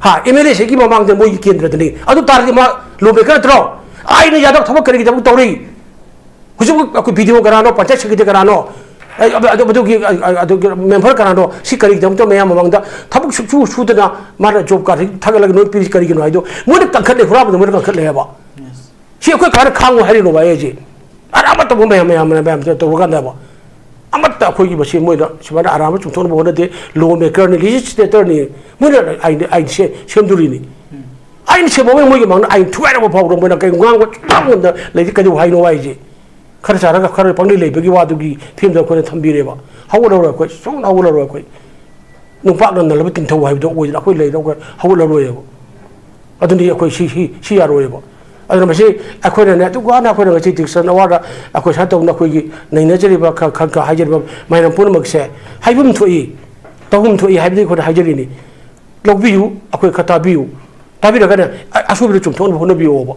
ꯍꯥ, ꯑꯦꯝ ꯑꯦꯜ ꯑꯦ ꯁꯤꯒꯤ ꯃꯃꯥꯡꯗ ꯃꯣꯏꯒꯤ ꯀꯦꯟꯗ꯭ꯔꯗꯅꯤ꯫ ꯑꯗꯨ ꯇꯥꯔꯗꯤ ꯃꯥ ꯂꯣ ꯃꯦꯀꯔ ꯅꯠꯇ꯭ꯔꯣ? ꯑꯩꯅ ꯌꯥꯗꯕ ꯊꯕꯛ ꯀꯔꯤꯒꯤꯗꯃꯛ ꯇꯧꯔꯤ? ꯍꯧꯖꯤꯛ ꯑꯩꯈꯣꯏ ꯕꯤ ꯗꯤ ꯑꯣ ꯀꯅꯥꯅꯣ, ꯄꯟꯆꯥꯌꯠ ꯁꯦꯀ꯭ꯔꯦꯇꯔꯤ ꯀꯅꯥꯅꯣ, ꯑꯩ, ꯑꯗꯨ, ꯑꯗꯨ, ꯑꯗꯨꯒꯤ, ꯑ, ꯑ, ꯑꯗꯨꯒꯤ ꯃꯦꯝꯕꯔ ꯀꯅꯥꯅꯣ, ꯁꯤ ꯀꯔꯤꯒꯤꯗꯃꯛꯇ ꯃꯌꯥꯝ ꯃꯃꯥꯡꯗ ꯊꯕꯛ ꯁꯨꯡꯁꯨ ꯁꯨꯗꯅ ꯃꯥꯅ ꯖꯣꯕ ꯀꯥꯔꯗ ꯊꯥꯒꯠꯂꯒ ꯅꯣꯏ ꯄꯤꯔꯤꯁꯤ ꯀꯔꯤꯒꯤꯅꯣ ꯍꯥꯏꯗꯣ ꯃꯣꯏꯅ ꯀꯟꯈꯠꯂꯦ, ꯍꯨꯔꯥꯟꯕꯗꯣ ꯃꯣꯏꯅ ꯀꯟꯈꯠꯂꯦ ꯍꯥꯏꯕ꯫ ꯁꯤ ꯑꯩꯈꯣꯏ ꯀꯥꯏꯅ ꯈꯥꯡꯉꯨ ꯍꯥꯏꯔꯤꯅꯣ ꯚꯥꯏ ꯑꯩꯁꯦ? ꯑꯔꯥꯟꯕ ꯇꯧꯕ ꯃꯌꯥꯝ, ꯃꯌꯥꯝ, ꯃꯌꯥꯝ, ꯃꯌꯥꯝ ꯇꯧꯔꯀꯥꯟꯗ ꯍꯥꯏꯕ꯫ ꯑꯃꯠꯇ ꯑꯩꯈꯣꯏꯒꯤ ꯃꯁꯤ ꯃꯣꯏꯅ ꯁꯨꯃꯥꯏꯅ ꯑꯔꯥꯟꯕ ꯆꯨꯝꯊꯣꯛꯅꯕ ꯍꯣꯠꯅꯗꯦ꯫ ꯂꯣ ꯃꯦꯀꯔꯅꯤ, ꯂꯤꯖꯤꯁꯂꯦꯇꯔꯅꯤ, ꯃꯣꯏꯅ ꯑꯥꯏꯟ, ꯑꯥꯏꯟ ꯁꯦ-, ꯁꯦꯝꯗꯣꯔꯤꯅꯤ꯫ ꯑꯥꯏꯟ ꯁꯦꯝꯃꯛꯑꯣꯏ, ꯃꯣꯏꯒꯤ ꯃꯥꯡꯗ ꯑꯥꯏꯟ ꯊꯨꯒꯥꯏꯅꯕ ꯐꯥꯎꯕꯗ ꯃꯣꯏꯅ ꯀꯩ ꯉꯥꯡꯕ ꯁꯨꯡꯉꯝ ꯉꯝꯗ ꯂꯩꯔꯤ, ꯀꯩꯗꯧ ꯍꯥꯏꯅꯣ ꯍꯥꯏꯁꯦ? ꯈꯔ ꯆꯥꯔꯒ ꯈꯔ ꯄꯪꯂꯩ ꯂꯩꯕꯒꯤ ꯋꯥꯗꯨꯒꯤ ꯐꯤꯕꯝꯗ ꯑꯩꯈꯣꯏꯅ ꯊꯝꯕꯤꯔꯦꯕ꯫ ꯍꯧꯒꯠꯂꯔꯣꯏ ꯑꯩꯈꯣꯏ, ꯁꯨꯡ ꯍꯧꯒꯠꯂꯔꯣꯏ ꯑꯩꯈꯣꯏ꯫ ꯅꯨꯡꯄꯥꯛꯅ ꯅꯜꯂꯕ ꯇꯤꯟꯊꯧ ꯍꯥꯏꯕꯗꯣ ꯑꯣꯏꯗꯅ ꯑꯩꯈꯣꯏ ꯂꯩꯔꯒ ꯍꯧꯒꯠꯂꯔꯣꯏꯕ꯫ ꯑꯗꯨꯅꯤ ꯑꯩꯈꯣꯏ ꯁꯤ, ꯁꯤ, ꯁꯤ ꯌꯥꯔꯣꯏꯕ꯫ ꯑꯗꯨꯅ ꯃꯁꯤ ꯑꯩꯈꯣꯏꯅꯅꯦ, ꯑꯗꯨꯛ ꯋꯥꯅ ꯑꯩꯈꯣꯏꯅ ꯉꯁꯤ ꯗꯤꯁꯀꯁꯟ ꯑꯋꯥꯔꯗ ꯑꯩꯈꯣꯏ ꯁꯨꯃꯥꯏꯅ ꯇꯧꯗꯅ ꯑꯩꯈꯣꯏꯒꯤ ꯅꯩꯅꯖꯔꯤꯕ ꯈ-, ꯈ-, ꯈ-, ꯍꯥꯏꯖꯔꯤꯕ ꯃꯌꯥꯝ ꯄꯨꯝꯅꯃꯛꯁꯦ ꯍꯥꯏꯐꯝ ꯊꯣꯛꯏ, ꯇꯧꯐꯝ ꯊꯣꯛꯏ ꯍꯥꯏꯕꯗꯤ ꯑꯩꯈꯣꯏꯅ ꯍꯥꯏꯖꯔꯤꯅꯤ꯫ ꯂꯧꯕꯤꯌꯨ, ꯑꯩꯈꯣꯏ ꯈꯔ ꯇꯥꯕꯤꯌꯨ꯫ ꯇꯥꯕꯤꯔꯒꯅꯦ, ꯑ-, ꯑꯁꯣꯏꯕꯗ ꯆꯨꯝꯊꯣꯛꯅꯕ ꯍꯣꯠꯅꯕꯤꯌꯣꯕ꯫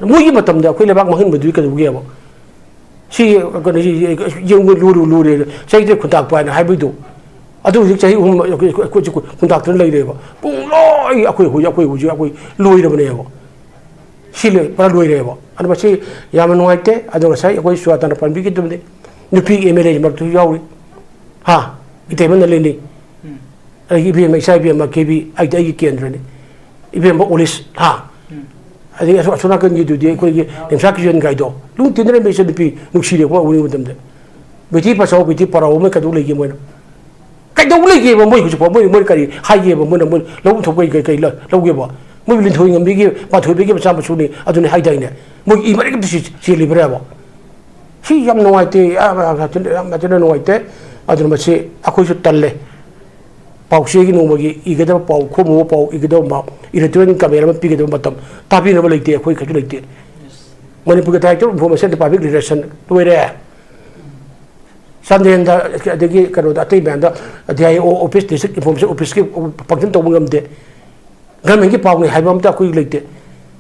ꯃꯣꯏꯒꯤ ꯃꯇꯝꯗ ꯑꯩꯈꯣꯏ ꯂꯩꯕꯥꯛ ꯃꯥꯡꯍꯟꯕꯗꯨꯗꯤ ꯀꯩꯗꯧꯒꯦꯕ? ꯁꯤ ꯀꯩꯅꯣ, ꯁꯤ ꯌꯦꯡꯕ ꯂꯨꯔꯨ ꯂꯨꯔꯦ, ꯆꯍꯤ ꯇꯔꯦꯠ ꯈꯨꯟꯇꯥꯛꯄ ꯍꯥꯏꯅ ꯍꯥꯏꯕꯩꯗꯣ, ꯑꯗꯨ ꯍꯧꯖꯤꯛ ꯆꯍꯤ ꯑꯍꯨꯝ ꯑꯩꯈꯣꯏ, ꯑꯩꯈꯣꯏ, ꯑꯩꯈꯣꯏ ꯈꯨꯟꯇꯥꯛꯇꯅ ꯂꯩꯔꯦꯕ꯫ ꯄꯨꯡꯂꯣꯏ ꯑꯩꯈꯣꯏ ꯍꯧꯖꯤꯛ, ꯑꯩꯈꯣꯏ ꯍꯧꯖꯤꯛ ꯑꯩꯈꯣꯏ ꯂꯣꯏꯔꯕꯅꯦꯕ꯫ ꯁꯤ ꯂꯣꯏ-, ꯄꯨꯔꯥ ꯂꯣꯏꯔꯦꯕ꯫ ꯑꯗꯣ ꯃꯁꯤ ꯌꯥꯝꯅ ꯅꯨꯡꯉꯥꯏꯇꯦ꯫ ꯑꯗꯣ ꯉꯁꯥꯏ ꯑꯩꯈꯣꯏ ꯁꯨꯖꯥꯇꯥꯅ ꯄꯟꯕꯤꯈꯤꯗꯕꯅꯤ, ꯅꯨꯄꯤ ꯑꯦꯝ ꯑꯦꯜ ꯑꯦ ꯃꯔꯛꯇꯁꯨ ꯌꯥꯎꯔꯤ꯫ ꯍꯥ? ꯏꯇꯩꯃ ꯅꯂꯤꯅꯤ꯫ ꯑꯗꯒꯤ ꯏꯕꯦꯝꯃ, ꯏꯆꯥ ꯏꯕꯦꯝꯃ ꯀꯦꯕꯤ, ꯑꯩꯗꯤ ꯑꯩꯒꯤ ꯀꯦꯟꯗ꯭ꯔꯅꯤ꯫ ꯏꯕꯦꯝꯃ ꯑꯣꯂꯤꯁ, ꯍꯥ? ꯑꯗꯒꯤ ꯑꯁꯣ-, ꯑꯁꯣꯝ ꯅꯥꯀꯟꯒꯤꯗꯨꯗꯤ ꯑꯩꯈꯣꯏꯒꯤ ꯅꯤꯝꯁꯥ ꯀꯤꯖꯟ ꯒꯥꯏꯗꯣ꯫ ꯂꯨ ꯇꯤꯟꯅꯔꯝꯕ ꯏꯆꯟꯅꯨꯄꯤ ꯅꯨꯡꯁꯤꯔꯦꯀꯣ ꯎꯅꯤꯡꯕ ꯃꯇꯝꯗ꯫ ꯕꯦꯇꯤ ꯕꯆꯥꯎ, ꯕꯦꯇꯤ ꯄꯔꯥꯎ ꯑꯃ ꯀꯩꯗꯧ ꯂꯩꯒꯦ ꯃꯣꯏꯅ? ꯀꯩꯗꯧ ꯂꯩꯒꯦꯕ ꯃꯣꯏ ꯍꯧꯖꯤꯛꯐꯥꯎ? ꯃꯣꯏ, ꯃꯣꯏ ꯀꯔꯤ ꯍꯥꯏꯒꯦꯕ? ꯃꯣꯏꯅ, ꯃꯣꯏ ꯂꯧꯐꯝ ꯊꯣꯛꯄ ꯀꯩ, ꯀꯩ ꯂ-, ꯂꯧꯒꯦꯕ? ꯃꯣꯏꯕꯨ ꯂꯤꯟꯊꯣꯏ ꯉꯝꯕꯤꯒꯤ, ꯄꯥꯟꯊꯣꯏꯕꯤꯒꯤ ꯃꯆꯥ ꯃꯁꯨꯅꯤ ꯑꯗꯨꯅꯤ ꯍꯥꯏꯗꯥꯏꯅꯦ? ꯃꯣꯏꯒꯤ ꯏ ꯃꯔꯤꯛ ꯑꯝꯇ ꯁꯤ-, ꯆꯦꯜꯂꯤꯕ꯭ꯔꯥꯕ? ꯁꯤ ꯌꯥꯝ ꯅꯨꯡꯉꯥꯏꯇꯦ, ꯌꯥꯝ, ꯌꯥꯝ ꯊꯤꯅ, ꯌꯥꯝ ꯊꯤꯅ ꯅꯨꯡꯉꯥꯏꯇꯦ꯫ ꯑꯗꯨꯅ ꯃꯁꯤ ꯑꯩꯈꯣꯏꯁꯨ ꯇꯜꯂꯦ꯫ ꯄꯥꯎꯆꯦꯒꯤ ꯅꯣꯡꯃꯒꯤ ꯏꯒꯗꯕ ꯄꯥꯎ, ꯈꯣꯝꯃꯨꯕ ꯄꯥꯎ, ꯏꯒꯗꯕ ꯄꯥꯎ, editorial comment ꯑꯃ ꯄꯤꯒꯗꯕ ꯃꯇꯝ ꯇꯥꯕꯤꯅꯕ ꯂꯩꯇꯦ, ꯑꯩꯈꯣꯏ ꯀꯩꯁꯨ ꯂꯩꯇꯦ꯫ ꯃꯅꯤꯄꯨꯔꯒꯤ Director of Information and Public Relation ꯂꯣꯏꯔꯦ꯫ ꯆꯥꯟꯗꯦꯜꯗ, ꯑꯗꯒꯤ ꯀꯩꯅꯣꯗ, ꯑꯇꯩ ꯃꯌꯥꯝꯗ D I O office, District Information Officeꯀꯤ function ꯇꯧꯕ ꯉꯝꯗꯦ꯫ Governmentꯀꯤ ꯄꯥꯎꯅꯤ ꯍꯥꯏꯕ ꯑꯝꯇ ꯑꯩꯈꯣꯏꯒꯤ ꯂꯩꯇꯦ꯫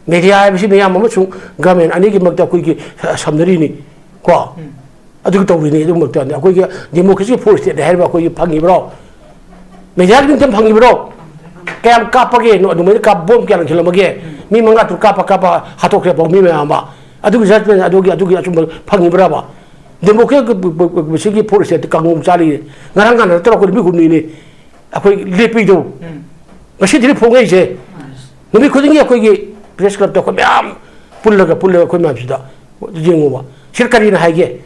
Media ꯍꯥꯏꯕꯁꯤ ꯃꯤꯌꯥꯝ ꯑꯃꯁꯨꯡ government ꯑꯅꯤꯒꯤ ꯃꯔꯛꯇ ꯑꯩꯈꯣꯏꯒꯤ ꯁꯝꯅꯔꯤꯅꯤ ꯀꯣ꯫ ꯑꯗꯨꯒꯤ ꯇꯧꯔꯤꯅꯤ꯫ ꯑꯗꯨꯃꯛꯇ ꯑꯩꯈꯣꯏꯒꯤ democracy forest stateꯅꯤ ꯍꯥꯏꯔꯤꯕ ꯑꯩꯈꯣꯏꯒꯤ ꯐꯪꯉꯤꯕ꯭ꯔꯣ? Mediaꯒꯤ ꯃꯤꯡꯊꯝ ꯐꯪꯉꯤꯕ꯭ꯔꯣ? ꯀꯌꯥꯝ ꯀꯥꯞꯄꯒꯦ? ꯑꯗꯨꯃꯥꯏꯅ ꯀꯥꯞ-, bomb ꯀꯌꯥꯝ ꯂꯪꯁꯤꯜꯂꯝꯃꯒꯦ? ꯃꯤ ꯃꯉꯥ ꯇꯔꯨꯛ ꯀꯥꯞꯄ ꯀꯥꯞꯄ ꯍꯥꯠꯇꯣꯛꯈ꯭ꯔꯦꯕ ꯃꯤ ꯃꯌꯥꯝ ꯑꯃ꯫ ꯑꯗꯨꯒꯤ judgment, ꯑꯗꯨꯒꯤ, ꯑꯗꯨꯒꯤ ꯑꯆꯨꯝꯕ ꯐꯪꯉꯤꯕ꯭ꯔꯕ? Democracy forest stateꯇ ꯀꯥꯡꯉꯣꯝ ꯆꯥꯔꯤꯅꯤ꯫ ꯉꯔꯥꯡ ꯉꯍꯥꯟ ꯅꯠꯇ꯭ꯔꯣ ꯑꯩꯈꯣꯏ ꯅꯨꯃꯤꯠ ꯍꯨꯝꯅꯤꯅꯤ ꯑꯩꯈꯣꯏ ꯂꯦꯞꯄꯤꯗꯣ? ꯎꯝ꯫ ꯉꯁꯤꯗꯤ ꯐꯣꯡꯉꯛꯏꯁꯦ꯫ ꯅꯨꯃꯤꯠ ꯈꯨꯗꯤꯡꯒꯤ ꯑꯩꯈꯣꯏꯒꯤ press clubꯇ ꯑꯩꯈꯣꯏ ꯃꯌꯥꯝ ꯄꯨꯜꯂꯒ, ꯄꯨꯜꯂꯒ ꯑꯩꯈꯣꯏ ꯃꯌꯥꯝꯁꯤꯗ ꯌꯦꯡꯉꯨꯕ꯫ ꯁꯤꯗ ꯀꯔꯤꯅ ꯍꯥꯏꯒꯦ?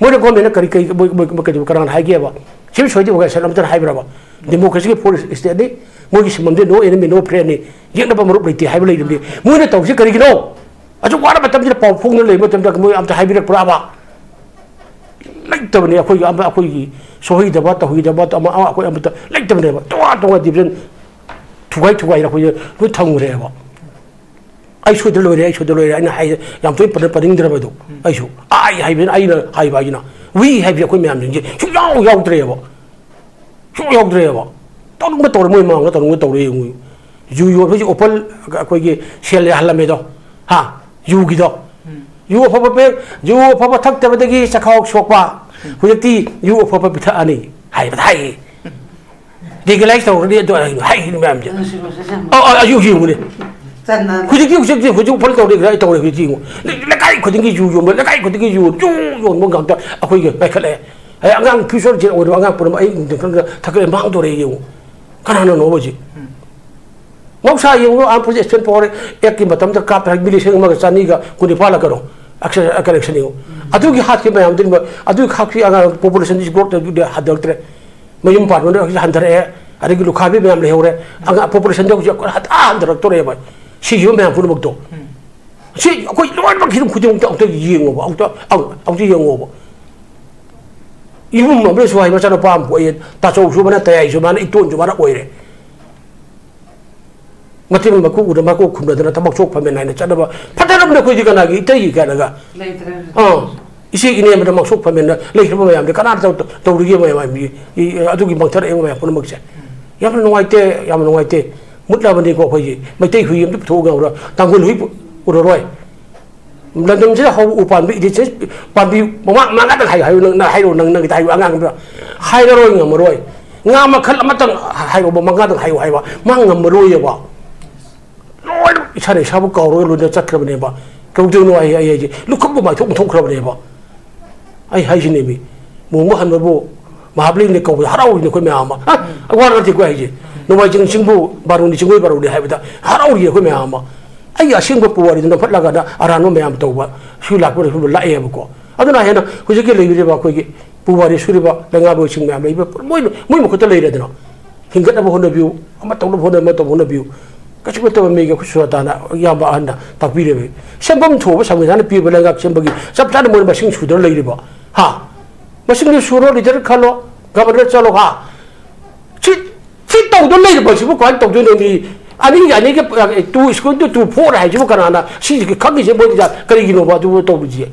ꯃꯣꯏꯅ governmentꯅ ꯀꯔꯤ, ꯀꯔꯤ, ꯃꯣꯏ, ꯃꯣꯏ, ꯃꯣꯏ ꯀꯩꯗꯧꯕ, ꯀꯅꯥꯅ ꯍꯥꯏꯒꯦꯕ? Civil society organization ꯑꯃꯠꯇꯅ ꯍꯥꯏꯕ꯭ꯔꯕ? Democracyꯒꯤ forest stateꯅꯤ, ꯃꯣꯏꯒꯤ ꯁꯤꯟꯐꯝꯗꯤ no enemy, no friendꯅꯤ, ꯌꯦꯛꯅꯕ ꯃꯔꯨꯞ ꯂꯩꯇꯦ ꯍꯥꯏꯕ ꯂꯩꯔꯤꯕꯅꯤ꯫ ꯃꯣꯏꯅ ꯇꯧꯔꯤꯁꯦ ꯀꯔꯤꯒꯤꯅꯣ? ꯑꯁꯨꯛ ꯋꯥꯅ ꯃꯇꯝꯁꯤꯗ ꯄꯥꯎ ꯐꯣꯡꯗꯨꯅ ꯂꯩꯕ ꯃꯇꯝꯗ ꯃꯣꯏ ꯑꯝꯇ ꯍꯥꯏꯕꯤꯔꯛꯄ꯭ꯔꯕ? ꯂꯩꯇꯕꯅꯤ꯫ ꯑꯩꯈꯣꯏꯒꯤ ꯑꯃ, ꯑꯩꯈꯣꯏꯒꯤ ꯁꯣꯏꯗꯕ, ꯇꯧꯍꯩꯗꯕ, ꯑꯃ, ꯑꯃ, ꯑꯩꯈꯣꯏ ꯑꯃꯠꯇ ꯂꯩꯇꯕꯅꯦꯕ꯫ ꯇꯣꯉꯥꯟ ꯇꯣꯉꯥꯟ division ꯊꯨꯒꯥꯏ ꯊꯨꯒꯥꯏꯅ ꯑꯩꯈꯣꯏꯁꯦ ꯂꯣꯏ ꯊꯝꯈ꯭ꯔꯦꯕ꯫ "ꯑꯩ ꯁꯣꯏꯗ ꯂꯣꯏꯔꯦ, ꯑꯩ ꯁꯣꯏꯗ ꯂꯣꯏꯔꯦ" ꯑꯩꯅ ꯍꯥꯏ, ꯌꯥꯝ ꯇꯣꯏꯅ ꯄꯟ-, ꯄꯟꯅꯤꯡꯗ꯭ꯔꯕ ꯑꯗꯨ꯫ ꯎꯝ꯫ ꯑꯩꯁꯨ "I" ꯍꯥꯏꯕꯁꯤꯅ, ꯑꯩꯅ ꯍꯥꯏꯕ ꯍꯥꯏꯁꯤꯅ, "We" ꯍꯥꯏꯕꯁꯦ ꯑꯩꯈꯣꯏ ꯃꯌꯥꯝꯁꯤꯡꯁꯦ ꯁꯨꯡꯌꯥꯎ ꯌꯥꯎꯗ꯭ꯔꯦꯕ꯫ ꯁꯨꯡꯌꯥꯎ ꯌꯥꯎꯗ꯭ꯔꯦꯕ꯫ ꯇꯧꯅꯤꯡꯕ ꯇꯧꯔꯦ, ꯃꯣꯏ ꯃꯃꯥꯡꯗ ꯇꯧꯅꯤꯡꯕ ꯇꯧꯔꯦ ꯌꯦꯡꯉꯨ꯫ ꯌꯨ ꯌꯣꯟꯕ ꯍꯧꯖꯤꯛ ꯑꯣꯄꯜ ꯑꯩꯈꯣꯏꯒꯤ ꯁꯦꯜ ꯌꯥꯍꯜꯂꯝꯃꯦꯗꯣ꯫ ꯍꯥ? ꯌꯨꯒꯤꯗꯣ꯫ ꯎꯝ꯫ ꯌꯨ ꯑꯐꯕ ꯄꯦꯛ, ꯌꯨ ꯑꯐꯕ ꯊꯛꯇꯕꯗꯒꯤ ꯆꯈꯥꯎ ꯁꯣꯛꯄ꯫ ꯎꯝ꯫ ꯍꯧꯖꯤꯛꯇꯤ ꯌꯨ ꯑꯐꯕ ꯄꯤꯊꯛꯑꯅꯤ ꯍꯥꯏꯕꯗ ꯍꯥꯏꯌꯦ꯫ Legalize ꯇꯧꯔꯅꯤ ꯑꯗꯨ ꯍꯥꯏꯔꯤꯅꯤ ꯃꯌꯥꯝꯁꯦ꯫ ꯑꯗꯨ ꯁꯤꯔꯣ ꯁꯦ ꯁꯦ꯫ ꯑ, ꯑ, ꯑ, ꯌꯨ ꯌꯦꯡꯉꯨꯅꯦ꯫ ꯆꯠꯅ-꯫ ꯍꯧꯖꯤꯛꯇꯤ, ꯍꯧꯖꯤꯛꯇꯤ, ꯍꯧꯖꯤꯛ ꯑꯣꯄꯜ ꯇꯧꯔꯦ, ꯀꯗꯥꯏ ꯇꯧꯔꯦ ꯍꯧꯖꯤꯛꯇꯤ ꯌꯦꯡꯉꯨ꯫ ꯂꯩ-, ꯂꯩꯀꯥꯏ ꯈꯨꯗꯤꯡꯒꯤ ꯌꯨ ꯌꯣꯟꯕ, ꯂꯩꯀꯥꯏ ꯈꯨꯗꯤꯡꯒꯤ ꯌꯨ, ꯌꯨ ꯌꯣꯟꯕ ꯉꯥꯛꯇ ꯑꯩꯈꯣꯏꯒꯤ ꯉꯥꯏꯈꯠꯂꯛꯑꯦ꯫ ꯑꯩ ꯑꯉꯥꯡ future ꯁꯦ ꯑꯣꯏꯔꯤꯕ ꯑꯉꯥꯡ ꯄꯨꯝꯅꯃꯛ ꯑꯩ ꯅꯨꯡꯊꯤꯜ ꯈꯔ ꯊꯛꯀꯠꯂꯦ, ꯃꯥꯡꯗꯣꯔꯦ ꯌꯦꯡꯉꯨ꯫ ꯀꯅꯥꯅꯅꯣꯕ ꯍꯧꯖꯤꯛ? ꯎꯝ꯫ ꯃꯍꯧꯁꯥ ꯌꯦꯡꯉꯨ, Armed Forces Special Power Actꯀꯤ ꯃꯇꯝꯗ ꯀꯥꯞꯄ ꯍꯥꯏ, ꯃꯤꯂꯤ ꯂꯤꯁꯤꯡ ꯑꯃꯒ ꯆꯅꯤꯒ ꯀꯨꯟꯅꯤꯄꯥꯜꯂ ꯀꯩꯅꯣ, ꯑꯦꯛꯁ-, collection ꯌꯦꯡꯉꯨ꯫ ꯎꯝ꯫ ꯑꯗꯨꯒꯤ ꯍꯥꯠꯈꯤꯕ ꯃꯌꯥꯝꯗꯨꯅ, ꯑꯗꯨꯒꯤ ꯍꯥꯠꯈꯤ ꯑꯉꯥꯡ population growth ꯑꯗꯨꯗꯤ ꯍꯟꯊꯔꯛꯇ꯭ꯔꯦ꯫ ꯃꯌꯨꯝ ꯄꯥꯟꯕꯅ ꯍꯧꯖꯤꯛ ꯍꯟꯊꯔꯛꯑꯦ꯫ ꯑꯗꯒꯤ ꯂꯨꯈꯥꯕꯤ ꯃꯌꯥꯝ ꯂꯩꯍꯧꯔꯦ꯫ ꯑꯉꯥꯡ populationꯗ ꯍꯧꯖꯤꯛ ꯑꯩꯈꯣꯏ ꯍꯟꯊ-, ꯍꯟꯊꯔꯛꯇꯣꯔꯦꯕ꯫ ꯁꯤꯈꯤꯕ ꯃꯌꯥꯝ ꯄꯨꯝꯅꯃꯛꯇꯣ꯫ ꯁꯤ ꯑꯩꯈꯣꯏ ꯂꯣꯏꯅꯃꯛ ꯍꯤꯔꯝ ꯈꯨꯗꯤꯡꯃꯛꯇ ꯑꯃꯨꯛꯇ ꯌꯦꯡꯉꯣꯕ, ꯑꯃꯨꯛꯇ, ꯑꯃꯨꯛ-, ꯑꯃꯨꯛꯇ ꯌꯦꯡꯉꯣꯕ꯫ ꯏꯕꯨꯡ ꯑꯃꯅꯁꯨ ꯍꯥꯏ, ꯃꯆꯥꯅꯨꯄꯥ ꯑꯃ ꯄꯣꯛꯑꯦ, ꯇꯥꯆꯧꯁꯨ ꯃꯥꯅ, ꯇꯌꯥꯏꯁꯨ ꯃꯥꯅ, ꯏꯇꯣꯟꯁꯨ ꯃꯥꯅ ꯑꯣꯏꯔꯦ꯫ ꯃꯇꯤꯟ ꯃꯀꯨ ꯎꯗ ꯃꯀꯣꯛ ꯈꯨꯝꯅꯗꯅ ꯊꯕꯛ ꯁꯣꯛ ꯐꯝꯃꯦꯟ ꯍꯥꯏꯅ ꯆꯠꯅꯕ ꯐꯠꯇꯔꯕꯅꯤ ꯑꯩꯈꯣꯏꯗꯤ ꯀꯅꯥꯒꯤ ꯏꯇꯩꯒꯤ ꯀꯥꯏꯅꯒ꯫ ꯂꯩꯇ꯭ꯔꯦ꯫ ꯑꯥ, ꯏꯆꯦ ꯏꯅꯦ ꯑꯃꯗ ꯃꯥꯡꯁꯣꯛ ꯐꯝꯃꯦꯟꯅ ꯂꯩꯈ꯭ꯔꯕ ꯃꯌꯥꯝꯗꯤ ꯀꯅꯥꯅ ꯇꯧ-, ꯇꯧꯔꯤꯒꯦ ꯃꯌꯥꯝ ꯃꯤ-, ꯏ-, ꯑꯗꯨꯒꯤ ꯃꯥꯡꯊꯔꯛꯏꯕ ꯃꯌꯥꯝ ꯄꯨꯝꯅꯃꯛꯁꯦ꯫ ꯌꯥꯝꯅ ꯅꯨꯡꯉꯥꯏꯇꯦ, ꯌꯥꯝꯅ ꯅꯨꯡꯉꯥꯏꯇꯦ꯫ ꯃꯨꯠꯂꯕꯅꯤꯀꯣ ꯑꯩꯈꯣꯏꯒꯤ꯫ ꯃꯩꯇꯩ ꯍꯨꯏ ꯑꯃꯗꯤ ꯄꯨꯊꯣꯛꯑꯒ ꯎꯔ-, ꯇꯥꯡꯈꯨꯜ ꯍꯨꯏ ꯄꯨ-, ꯎꯔꯔꯣꯏ꯫ ꯂꯝꯗꯝꯁꯤꯗ ꯍꯧꯕ ꯎ ꯄꯥꯝꯕꯤ, ꯏꯗꯤꯁꯦ ꯄꯥꯝꯕꯤ ꯃꯉꯥ, ꯃꯉꯥꯗꯪ ꯍꯥꯏꯌꯨ, ꯍꯥꯏꯌꯨ, ꯅꯪ, ꯅꯪ ꯍꯥꯏꯔꯣ, ꯅꯪ, ꯅꯪꯒꯤꯗ ꯍꯥꯏꯌꯨ, ꯑꯉꯥꯡ ꯑꯃꯗ꯫ ꯍꯥꯏꯔꯔꯣꯏ, ꯉꯝꯃꯔꯣꯏ꯫ ꯉꯥ ꯃꯈꯜ ꯑꯃꯇꯪ ꯍꯥꯏꯔꯣꯕ, ꯃꯉꯥꯗꯪ ꯍꯥꯏꯌꯨ ꯍꯥꯏꯕ, ꯃꯥ ꯉꯝꯃꯔꯣꯏꯌꯦꯕ꯫ ꯂꯣꯏꯅ ꯏꯁꯥꯅ ꯏꯁꯥꯕꯨ ꯀꯥꯎꯔꯒ ꯂꯣꯏꯅ ꯆꯠꯈ꯭ꯔꯕꯅꯦꯕ꯫ ꯀꯧꯗꯣꯏꯅꯣ ꯑꯩ, ꯑꯩ ꯍꯥꯏꯁꯦ ꯂꯨꯈꯝꯕꯨ ꯃꯥꯏꯊꯣꯛ ꯊꯣꯛꯈ꯭ꯔꯕꯅꯦꯕ꯫ ꯑꯩ ꯍꯥꯏꯁꯤꯅꯦꯃꯤ, ꯃꯣꯡꯕ ꯍꯟꯕꯕꯨ ꯃꯍꯥꯕꯂꯤꯅ ꯀꯧꯕꯗ ꯍꯔꯥꯎꯔꯤꯅꯦ ꯑꯩꯈꯣꯏ ꯃꯌꯥꯝ ꯑꯃ꯫ ꯑ, ꯑꯋꯥ ꯅꯠꯇꯦꯀꯣ ꯍꯥꯏꯁꯦ꯫ ꯅꯣꯡꯃꯥꯏꯖꯤꯡ ꯆꯤꯡꯕꯨ ꯕꯥꯔꯨꯅꯤ, ꯆꯤꯡꯒꯣꯏ ꯕꯥꯔꯨꯅꯤ ꯍꯥꯏꯕꯗ ꯍꯔꯥꯎꯔꯤ ꯑꯩꯈꯣꯏ ꯃꯌꯥꯝ ꯑꯃ꯫ ꯑꯩꯒꯤ ꯑꯁꯦꯡꯕ ꯄꯨꯋꯥꯔꯤꯗꯨ ꯅꯝꯐꯠꯂꯒꯅ ꯑꯔꯥꯟꯕ ꯃꯌꯥꯝ ꯇꯧꯕ ꯁꯤ ꯂꯥꯛꯄ ꯂꯥꯛꯑꯦꯕꯀꯣ꯫ ꯑꯗꯨꯅ ꯍꯦꯟꯅ ꯍꯧꯖꯤꯛꯀꯤ ꯂꯩꯕꯤꯔꯤꯕ ꯑꯩꯈꯣꯏꯒꯤ ꯄꯨꯋꯥꯔꯤ ꯁꯨꯔꯤꯕ ꯂꯩꯉꯥꯛꯂꯣꯏꯁꯤꯡ ꯃꯌꯥꯝ ꯂꯩꯕ ꯃꯣꯏ, ꯃꯣꯏ ꯃꯈꯨꯠꯇ ꯂꯩꯔꯦꯗꯅ꯫ ꯍꯤꯡꯒꯠꯅꯕ ꯍꯣꯠꯅꯕꯤꯌꯨ, ꯑꯃ ꯇꯧꯅꯕ ꯍꯣꯠꯅꯕꯤꯌꯨ, ꯑꯃ ꯇꯧꯅꯕ ꯍꯣꯠꯅꯕꯤꯌꯨ꯫ ꯀꯩꯁꯨ ꯅꯠꯇꯕ ꯃꯤꯒꯤ ꯑꯩꯈꯣꯏ ꯁꯨꯔꯇꯥꯅ ꯏꯌꯥꯝꯕ ꯑꯍꯟꯅ ꯇꯥꯛꯄꯤꯔꯦꯕ꯫ ꯁꯦꯝꯐꯝ ꯊꯣꯛꯑꯕ ꯁꯪꯕꯤꯙꯥꯟꯅ ꯄꯤꯕ ꯂꯩꯉꯥꯛ ꯁꯦꯝꯕꯒꯤ ꯆꯞ ꯆꯥꯅ ꯃꯣꯏꯅ ꯃꯁꯤꯡ ꯁꯨꯗꯅ ꯂꯩꯔꯤꯕ꯫ ꯍꯥ? ꯃꯁꯤꯡꯗꯨ ꯁꯨꯔꯣ, leader ꯈꯜꯂꯣ, governor ꯆꯠꯂꯣ, ꯍꯥ? ꯁꯤ, ꯁꯤ ꯇꯧꯗꯅ ꯂꯩꯔꯤꯕꯁꯤꯕꯨ ꯀꯃꯥꯏꯅ ꯇꯧꯗꯣꯏꯅꯣ? ꯃꯤ ꯑꯅꯤꯒꯤ, ꯑꯅꯤꯒꯤ, two is equal to two four ꯍꯥꯏꯁꯤꯕꯨ ꯀꯅꯥꯅ ꯁꯤ ꯈꯪꯉꯤꯁꯦ? ꯃꯣꯏꯗꯤ ꯀꯔꯤꯒꯤꯅꯣꯕ ꯑꯗꯨꯕꯨ ꯇꯧꯔꯤꯁꯦ?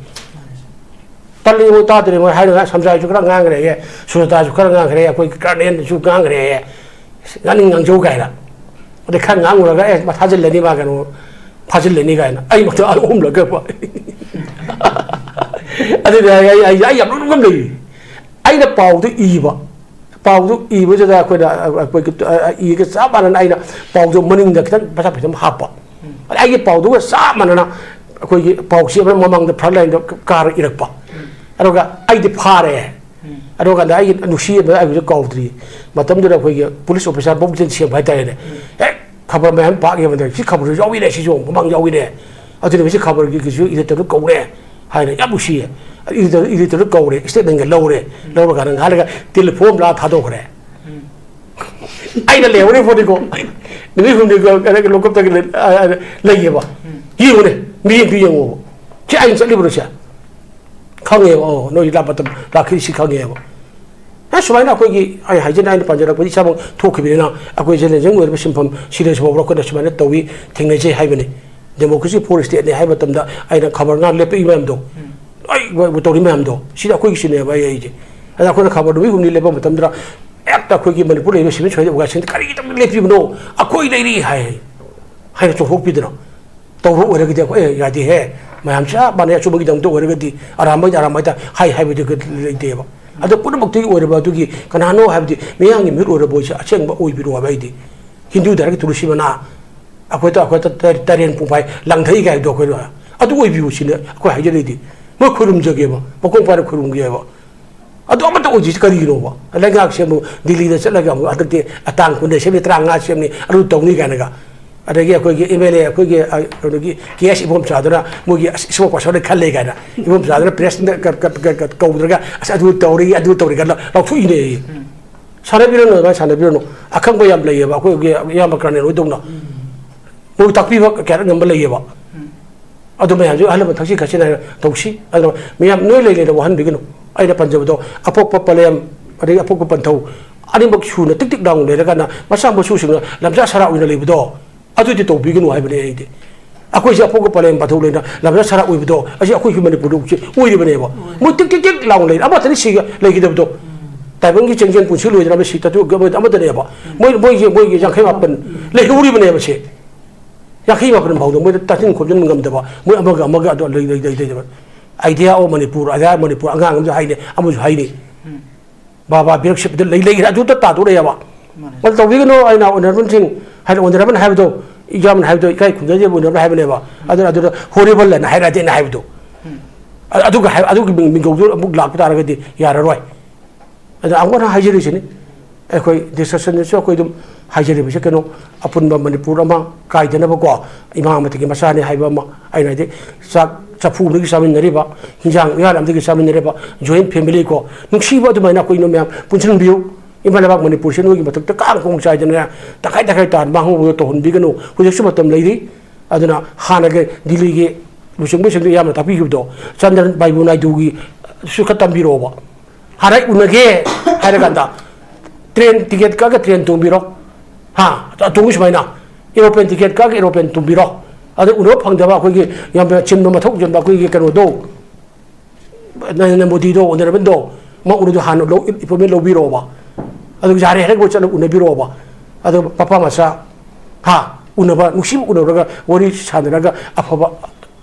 ꯇꯜꯂꯤ ꯃꯣꯏ, ꯇꯥꯗ꯭ꯔꯦ ꯃꯣꯏ꯫ ꯍꯥꯏꯔꯒ ꯁꯝꯖꯥꯏꯁꯨ ꯈꯔ ꯉꯥꯡꯈ꯭ꯔꯦ, ꯁꯨꯖꯇꯥꯁꯨ ꯈꯔ ꯉꯥꯡꯈ꯭ꯔꯦ, ꯑꯩꯈꯣꯏ ꯀꯔꯅꯦꯜꯁꯨ ꯉꯥꯡꯈ꯭ꯔꯦ꯫ ꯉꯥꯡꯅꯤꯡ ꯉꯥꯡꯖꯧ ꯀꯥꯏꯅ꯫ ꯑꯗꯩ ꯈꯔ ꯉꯥꯡꯉꯨꯔꯒ, "ꯑꯦ, ꯃꯥ ꯊꯥꯖꯤꯜꯂꯅꯤ, ꯃꯥ ꯀꯩꯅꯣ ꯐꯥꯖꯤꯜꯂꯅꯤ" ꯀꯥꯏꯅ꯫ ꯑꯩ ꯃꯊꯪ ꯑꯍꯨꯝꯂꯛꯀ ꯄꯥꯏ꯫ ꯑꯗꯨꯗꯤ ꯑꯩ, ꯑꯩ, ꯑꯩ, ꯑꯩ ꯌꯥꯝ ꯅꯣꯛꯅꯤꯡꯕ ꯑꯃ ꯂꯩ꯫ ꯑꯩꯅ ꯄꯥꯎꯗꯨ ꯏꯕ꯫ ꯄꯥꯎꯗꯨ ꯏꯕꯁꯤꯗ ꯑꯩꯈꯣꯏꯅ, ꯑ, ꯑꯩꯈꯣꯏꯒꯤ, ꯑ, ꯑ, ꯏꯒ ꯆꯞ ꯃꯥꯟꯅꯅ ꯑꯩꯅ ꯄꯥꯎꯗꯨ ꯃꯅꯤꯡꯗ ꯈꯤꯇꯪ ꯄꯩꯁꯥ ꯈꯤꯇꯪ ꯍꯥꯞꯄ꯫ ꯑꯗ ꯑꯩꯒꯤ ꯄꯥꯎꯗꯨꯒ ꯆꯞ ꯃꯥꯟꯅꯅ ꯑꯩꯈꯣꯏꯒꯤ ꯄꯥꯎꯆꯦ ꯑꯃ ꯃꯃꯥꯡꯗ front lineꯗ ꯀꯥꯔ ꯏꯔꯛꯄ꯫ ꯑꯗꯨꯒ ꯑꯩꯗꯤ ꯐꯥꯔꯦ꯫ ꯑꯗꯨꯀꯥꯟꯗ ꯑꯩꯒꯤ ꯅꯨꯡꯁꯤ ꯑꯃ ꯑꯩ ꯍꯧꯖꯤꯛ ꯀꯥꯎꯗ꯭ꯔꯤ꯫ ꯃꯇꯝꯗꯨꯗ ꯑꯩꯈꯣꯏꯒꯤ police officer ꯕꯣꯕꯤꯆꯟ ꯁꯦꯝꯕ ꯍꯥꯏꯇꯥꯔꯦꯅꯦ꯫ ꯍꯦꯛ ꯈꯕꯔ ꯃꯌꯥꯝ ꯄꯥꯛ ꯌꯦꯡꯕꯗ, "ꯁꯤ ꯈꯕꯔꯁꯨ ꯌꯥꯎꯏꯅꯦ, ꯁꯤꯁꯨ ꯃꯃꯥꯡ ꯌꯥꯎꯏꯅꯦ꯫ ꯑꯗꯨꯅ ꯃꯁꯤ ꯈꯕꯔꯒꯤꯁꯨ editorꯗꯨ ꯀꯧꯔꯦ" ꯍꯥꯏꯅ ꯌꯥꯝ ꯅꯨꯡꯁꯤꯌꯦ꯫ Editor, editorꯗꯨ ꯀꯧꯔꯦ, statementꯒ ꯂꯧꯔꯦ꯫ ꯂꯧꯔꯀꯥꯟꯗ ꯉꯥꯏꯍꯥꯛ ꯂꯩꯔꯒ telephone ꯑꯃ ꯂꯥꯛꯑ ꯊꯥꯗꯣꯛꯈ꯭ꯔꯦ꯫ ꯑꯩꯅ ꯂꯩꯍꯧꯔꯦ ꯐꯣꯟꯅꯤꯀꯣ꯫ ꯅꯨꯃꯤꯠ ꯍꯨꯝꯅꯤ ꯂꯣꯀꯞꯇꯒꯤ ꯂꯩꯌꯦꯕ꯫ ꯌꯦꯡꯉꯨꯅꯦ, ꯃꯤ ꯑꯝꯇ ꯌꯦꯡꯉꯣꯕ꯫ ꯁꯤ ꯑꯩꯅ ꯆꯠꯂꯤꯕ꯭ꯔꯣ ꯁꯦ? ꯈꯪꯉꯦꯕ꯫ ꯑꯣ, ꯅꯣꯏ ꯂꯥꯛꯄ ꯃꯇꯝ ꯂꯥꯛꯈꯤꯁꯤ ꯈꯪꯉꯦꯕ꯫ ꯑꯦ, ꯁꯨꯃꯥꯏꯅ ꯑꯩꯈꯣꯏꯒꯤ, ꯑꯩ ꯍꯥꯏꯖꯅ ꯑꯩꯅ ꯄꯟꯖꯔꯛꯄꯗꯤ ꯏꯁꯥꯃꯛ ꯊꯣꯛꯈꯤꯕꯅꯤꯅ, ꯑꯩꯈꯣꯏ ꯖꯦꯅꯦꯔꯦꯁꯟ ꯑꯣꯏꯔꯕ ꯁꯤꯟꯐꯝ ꯁꯤꯗꯁꯨ ꯐꯥꯎꯕ ꯑꯩꯈꯣꯏꯅ ꯁꯨꯃꯥꯏꯅ ꯇꯧꯏ, ꯊꯦꯡꯅꯖꯩ ꯍꯥꯏꯕꯅꯤ꯫ ꯗꯦꯃꯣꯀ꯭ꯔꯦꯁꯤ ꯐꯣꯔ ꯁ꯭ꯇꯦꯠꯅꯤ ꯍꯥꯏꯕ ꯃꯇꯝꯗ ꯑꯩꯅ ꯈꯕꯔ ꯉꯥꯡ ꯂꯦꯞꯄꯛꯏ ꯃꯌꯥꯝꯗꯣ, ꯑꯩ ꯇꯧꯔꯤ ꯃꯌꯥꯝꯗꯣ, ꯁꯤꯗꯤ ꯑꯩꯈꯣꯏꯒꯤ ꯁꯤꯅꯦꯕ ꯑꯩ ꯑꯩꯁꯦ꯫ ꯑꯗ ꯑꯩꯈꯣꯏꯅ ꯈꯕꯔ ꯅꯨꯃꯤꯠ ꯍꯨꯝꯅꯤ ꯂꯦꯞꯄ ꯃꯇꯝꯗ ꯍꯦꯛꯇ ꯑꯩꯈꯣꯏꯒꯤ ꯃꯅꯤꯄꯨꯔ ꯂꯩꯔꯤꯕ ꯁꯤꯚꯤꯜ ꯁꯣꯁꯥꯏꯇꯤ ꯑꯣꯔꯒꯅꯥꯏꯖꯦꯁꯟ ꯀꯔꯤꯒꯤꯗꯃꯛꯇ ꯂꯦꯞꯄꯤꯕꯅꯣ? ꯑꯩꯈꯣꯏ ꯂꯩꯔꯤ ꯍꯥꯏ, ꯍꯥꯏꯅ ꯆꯣꯡꯊꯣꯛꯄꯤꯗꯅ ꯇꯧꯕ ꯑꯣꯏꯔꯒꯗꯤ ꯑꯩꯈꯣꯏ, "ꯑꯦ, ꯌꯥꯗꯦꯍꯦ, ꯃꯌꯥꯝ ꯆꯞ ꯃꯥꯟꯅꯩ, ꯑꯆꯨꯝꯕꯒꯤꯗꯃꯛꯇ ꯑꯣꯏꯔꯒꯗꯤ ꯑꯔꯥꯟꯕꯒꯤꯗꯤ ꯑꯔꯥꯟꯕ ꯍꯥꯏ" ꯍꯥꯏꯕꯗꯤ ꯂꯩꯇꯦꯕ꯫ ꯑꯗꯣ ꯄꯨꯝꯅꯃꯛꯇꯨꯒꯤ ꯑꯣꯏꯔꯕ ꯑꯗꯨꯒꯤ ꯀꯅꯥꯅꯣ ꯍꯥꯏꯕꯗꯤ ꯃꯤꯌꯥꯝꯒꯤ ꯃꯤꯍꯨꯠ ꯑꯣꯏꯔꯕ ꯑꯣꯏꯁꯦ ꯑꯁꯦꯡꯕ ꯑꯣꯏꯕꯤꯔꯣ ꯍꯥꯏꯕ ꯑꯩꯗꯤ꯫ ꯍꯤꯟꯗꯨ ꯙꯔꯃꯒꯤ ꯇꯨꯂꯁꯤ ꯃꯅꯥ ꯑꯩꯈꯣꯏꯗ, ꯑꯩꯈꯣꯏꯗ ꯇꯔꯦꯟ ꯄꯨꯡꯐꯥꯏ ꯂꯪꯊꯩ ꯀꯥꯏꯗꯣ ꯑꯩꯈꯣꯏꯅ ꯑꯗꯨ ꯑꯣꯏꯕꯤꯌꯨ ꯁꯤꯅ ꯑꯩꯈꯣꯏ ꯍꯥꯏꯖꯔꯤꯗꯤ꯫ ꯃꯣꯏ ꯈꯨꯔꯨꯝꯖꯒꯦꯕ, ꯃꯈꯣꯡ ꯄꯥꯏꯔ ꯈꯨꯔꯨꯝꯒꯦꯕ꯫ ꯑꯗꯨ ꯑꯃꯠꯇ ꯑꯣꯏꯗ꯭ꯔꯤꯁꯤ ꯀꯔꯤꯒꯤꯅꯣꯕ? ꯂꯩꯉꯥꯛꯁꯦ ꯑꯃꯨꯛ ꯗꯤꯜꯂꯤꯗ ꯆꯠꯂꯒ ꯑꯃꯨꯛ ꯍꯟꯗꯛꯇꯤ ꯇꯥꯡ ꯀꯨꯟꯗ ꯁꯦꯝꯅꯤ, ꯇꯔꯥꯃꯉꯥ ꯁꯦꯝꯅꯤ, ꯑꯗꯨ ꯇꯧꯅꯤ ꯀꯥꯏꯅꯒ꯫ ꯑꯗꯒꯤ ꯑꯩꯈꯣꯏꯒꯤ ꯑꯦꯝ ꯑꯦꯜ ꯑꯦ ꯑꯩꯈꯣꯏꯒꯤ, ꯑ, ꯀꯩꯅꯣꯒꯤ ꯀꯦ ꯑꯦꯁ ꯏꯕꯣꯝꯆꯥꯗꯨꯅ ꯃꯣꯏꯒꯤ ꯑꯁ ꯏꯁꯃꯣꯛ ꯄꯥꯔꯁꯟꯗ ꯈꯜꯂꯦ ꯀꯥꯏꯅ ꯏꯕꯣꯝꯆꯥꯗꯨꯅ ꯄ꯭ꯔꯦꯁꯅ ꯀ-, ꯀ-, ꯀ-, ꯀ-, ꯀꯧꯗ꯭ꯔꯒ "ꯑꯁ ꯑꯗꯨ ꯇꯧꯔꯤ, ꯑꯗꯨ ꯇꯧꯔꯤ" ꯀꯥꯏꯅ ꯂꯥꯎꯊꯣꯛꯏꯅꯦ꯫ ꯁꯥꯟꯅꯕꯤꯔꯅꯨ, ꯑꯗꯨꯃꯥꯏꯅ ꯁꯥꯟꯅꯕꯤꯔꯅꯨ꯫ ꯑꯈꯪꯕ ꯌꯥꯝ ꯂꯩꯌꯦꯕ ꯑꯩꯈꯣꯏꯒꯤ ꯏꯌꯥꯝꯕ ꯀꯔꯅꯦꯜ ꯍꯣꯏꯗꯧꯅ꯫ ꯃꯣꯏ ꯇꯥꯛꯄꯤꯕ ꯀꯌꯥꯔꯛ ꯉꯝꯕ ꯂꯩꯌꯦꯕ꯫ ꯑꯗꯨ ꯃꯌꯥꯝꯁꯨ ꯑꯍꯜ ꯂꯃꯟ ꯊꯛꯁꯤ ꯈꯥꯁꯤ ꯅꯥꯏꯅ ꯇꯧꯁꯤ꯫ ꯑꯗꯨꯅ ꯃꯌꯥꯝ ꯅꯣꯏ ꯂꯩ ꯂꯩꯅ ꯋꯥꯍꯟꯕꯤꯒꯅꯨ꯫ ꯑꯩꯅ ꯄꯟꯖꯕꯗꯣ ꯑꯄꯣꯛꯄ ꯄꯂꯦꯝ ꯑꯗꯒꯤ ꯑꯄꯣꯛꯄ ꯄꯟꯊꯧ ꯑꯅꯤꯃꯛ ꯁꯨꯅ ꯇꯤꯛ ꯇꯤꯛ ꯂꯥꯎꯅ ꯂꯩꯔꯀꯥꯟꯗ ꯃꯆꯥ ꯃꯁꯨꯁꯤꯡꯅ ꯂꯝꯖꯥ ꯁꯔꯥ ꯑꯣꯏꯅ ꯂꯩꯕꯗꯣ ꯑꯗꯨꯗꯤ ꯇꯧꯕꯤꯒꯅꯨ ꯍꯥꯏꯕꯅꯦ ꯑꯩꯗꯤ꯫ ꯑꯩꯈꯣꯏꯁꯦ ꯑꯄꯣꯛꯄ ꯄꯂꯦꯝ ꯄꯟꯊꯧ ꯂꯩꯅ ꯂꯝꯖꯥ ꯁꯔꯥ ꯑꯣꯏꯕꯗꯣ ꯑꯁꯤ ꯑꯩꯈꯣꯏꯒꯤ ꯃꯅꯤꯄꯨꯔꯗ ꯑꯣꯏꯔꯤꯕꯅꯦꯕ꯫ ꯃꯣꯏ ꯇꯤꯛ ꯇꯤꯛ ꯇꯤꯛ ꯂꯥꯎꯅ ꯂꯩꯔꯦ꯫ ꯑꯃꯠꯇꯅꯤ ꯁꯤꯒ ꯂꯩꯈꯤꯗꯕꯗꯣ꯫ ꯇꯥꯏꯕꯪꯒꯤ ꯆꯦꯡꯖꯦꯜ ꯄꯨꯟꯁꯤ ꯂꯣꯏꯗꯅꯕ ꯁꯤ ꯇꯥꯇꯨ ꯑꯃꯠꯇꯅꯦꯕ꯫ ꯃꯣꯏ, ꯃꯣꯏꯒꯤ, ꯃꯣꯏꯒꯤ ꯌꯥꯡꯈꯩ ꯃꯥꯄꯟ ꯂꯩꯍꯧꯔꯤꯕꯅꯦꯕ ꯁꯦ꯫ ꯌꯥꯡꯈꯩ ꯃꯥꯄꯟ ꯐꯥꯎꯗ ꯃꯣꯏꯗ ꯇꯥꯁꯤꯟ ꯈꯣꯝꯖꯤꯟꯕ ꯉꯝꯗꯕ, ꯃꯣꯏ ꯑꯃꯒ ꯑꯃꯒ ꯑꯗꯨ ꯂꯩ-, ꯂꯩ-, ꯂꯩ-, ꯂꯩꯇꯕ꯫ Idea of Manipur, Idea of Manipur ꯑꯉꯥꯡ ꯑꯃꯁꯨ ꯍꯥꯏꯅꯤ, ꯑꯃꯁꯨ ꯍꯥꯏꯅꯤ꯫ ꯕꯥꯕꯥ ꯕꯤꯔꯛꯁꯤꯞꯇ ꯂꯩ-, ꯂꯩꯈ꯭ꯔꯦ, ꯑꯗꯨꯗ ꯇꯥꯗꯣꯔꯛꯑꯦꯕ꯫ ꯃꯥꯅꯦ꯫ ꯃꯗꯨ ꯇꯧꯕꯤꯒꯅꯨ, ꯑꯩꯅ ꯑꯣꯅꯔꯦꯕꯜꯁꯤꯡ ꯍꯥꯏꯅ, ꯑꯣꯅꯔꯦꯕꯜ ꯍꯥꯏꯕꯗꯣ, ꯏꯌꯥꯝꯕꯅ ꯍꯥꯏꯕꯗꯣ, ꯏꯀꯥꯏ ꯈꯨꯝꯅꯗꯦꯕ ꯑꯣꯅꯔꯦꯕꯜ ꯍꯥꯏꯕꯅꯦꯕ꯫ ꯑꯗꯨꯅ, ꯑꯗꯨꯗ ꯍꯣꯔꯤꯕꯜ ꯍꯥꯏꯅ ꯍꯥꯏꯔꯛꯑꯗꯤ ꯑꯩꯅ ꯍꯥꯏꯕꯗꯣ꯫ ꯑ-, ꯑꯗꯨꯒ ꯍꯥꯏ-, ꯑꯗꯨꯒꯤ ꯃꯤꯡ-, ꯃꯤꯡꯒꯧꯗꯨ ꯑꯃꯨꯛ ꯂꯥꯛꯄ ꯇꯥꯔꯒꯗꯤ ꯌꯥꯔꯔꯣꯏ꯫ ꯑꯗ ꯑꯃꯨꯛ ꯍꯟꯅ ꯍꯥꯏꯖꯔꯤꯁꯤꯅꯤ, ꯑꯩꯈꯣꯏ ꯗꯤꯁꯀꯁꯟꯗꯁꯨ ꯑꯩꯈꯣꯏ ꯑꯗꯨꯝ ꯍꯥꯏꯖꯔꯤꯕꯁꯦ ꯀꯩꯅꯣ, ꯑꯄꯨꯟꯕ ꯃꯅꯤꯄꯨꯔ ꯑꯃ ꯀꯥꯏꯗꯅꯕꯀꯣ, ꯏꯃꯥ ꯑꯃꯠꯇꯒꯤ ꯃꯆꯥꯅꯤ ꯍꯥꯏꯕ ꯑꯃ, ꯑꯩꯅ ꯍꯥꯏꯗꯤ ꯆꯥꯛ ꯆꯐꯨ ꯑꯃꯗꯒꯤ ꯆꯥꯃꯤꯟꯅꯔꯤꯕ, ꯍꯤꯟꯖꯥꯡ ꯎꯌꯥꯟ ꯑꯃꯗꯒꯤ ꯆꯥꯃꯤꯟꯅꯔꯤꯕ, joint family ꯀꯣ, ꯅꯨꯡꯁꯤꯕ ꯑꯗꯨꯃꯥꯏꯅ ꯑꯩꯈꯣꯏ ꯏꯅꯝꯃ ꯃꯌꯥꯝ ꯄꯨꯟꯁꯤꯟꯕꯤꯌꯨ꯫ ꯏꯃꯥ ꯂꯩꯕꯥꯛ ꯃꯅꯤꯄꯨꯔꯁꯦ ꯅꯣꯏꯒꯤ ꯃꯊꯛꯇ ꯀꯥꯡ ꯈꯣꯡ ꯆꯥꯏꯗꯅ ꯇꯪꯈꯥꯏ ꯇꯪꯈꯥꯏ ꯇꯥꯍꯟꯕ ꯍꯧꯕꯗꯣ ꯇꯧꯍꯟꯕꯤꯒꯅꯨ꯫ ꯍꯧꯖꯤꯛꯁꯨ ꯃꯇꯝ ꯂꯩꯔꯤ꯫ ꯑꯗꯨꯅ ꯍꯥꯟꯅꯒꯤ ꯗꯤꯜꯂꯤꯒꯤ ꯂꯨꯆꯤꯡꯕꯁꯤꯡꯗ ꯌꯥꯝꯅ ꯇꯥꯛꯄꯤꯈꯤꯕꯗꯣ, ꯆꯟꯗ꯭ꯔꯟ ꯕꯥꯏꯕꯨ ꯅꯥꯏꯗꯨꯒꯤ ꯁꯨ ꯈꯔ ꯇꯝꯕꯤꯔꯛꯑꯣꯕ꯫ ꯍꯥꯟꯅ ꯑꯩ ꯎꯅꯒꯦ ꯍꯥꯏꯔꯀꯥꯟꯗ ꯇ꯭ꯔꯦꯟ ꯇꯤꯀꯦꯠ ꯀꯛꯑꯒ ꯇ꯭ꯔꯦꯟ ꯇꯣꯡꯕꯤꯔꯣ꯫ ꯍꯥ, ꯑꯇꯣꯡꯕ ꯁꯨꯃꯥꯏꯅ ꯑꯦꯔꯣꯄ꯭ꯂꯦꯟ ꯇꯤꯀꯦꯠ ꯀꯛꯑꯒ ꯑꯦꯔꯣꯄ꯭ꯂꯦꯟ ꯇꯣꯡꯕꯤꯔꯣ꯫ ꯑꯗ ꯎꯅꯕ ꯐꯪꯗꯕ ꯑꯩꯈꯣꯏꯒꯤ ꯌꯥꯝꯅ ꯆꯤꯟꯕ ꯃꯊꯧ ꯆꯤꯟꯕ ꯑꯩꯈꯣꯏꯒꯤ ꯀꯩꯅꯣꯗꯣ, ꯅꯔꯦꯟꯗ꯭ꯔ ꯃꯣꯗꯤꯗꯣ, ꯑꯣꯅꯔꯦꯕꯜꯗꯣ, ꯃꯥ ꯎꯅꯗꯣ ꯍꯥꯟꯅ ꯂꯧ, ꯑꯦꯄꯣꯏꯟꯃꯦꯟ ꯂꯧꯕꯤꯔꯛꯑꯣꯕ꯫ ꯑꯗꯨ ꯌꯥꯔꯦ ꯍꯥꯏꯔꯒ ꯆꯠꯂꯒ ꯎꯅꯕꯤꯔꯛꯑꯣꯕ꯫ ꯑꯗꯣ ꯃꯄꯥ ꯃꯆꯥ, ꯍꯥ, ꯎꯅꯕ, ꯅꯨꯡꯁꯤꯕ ꯎꯅꯔꯒ ꯋꯥꯔꯤ ꯁꯥꯟꯅꯔꯒ ꯑꯐꯕ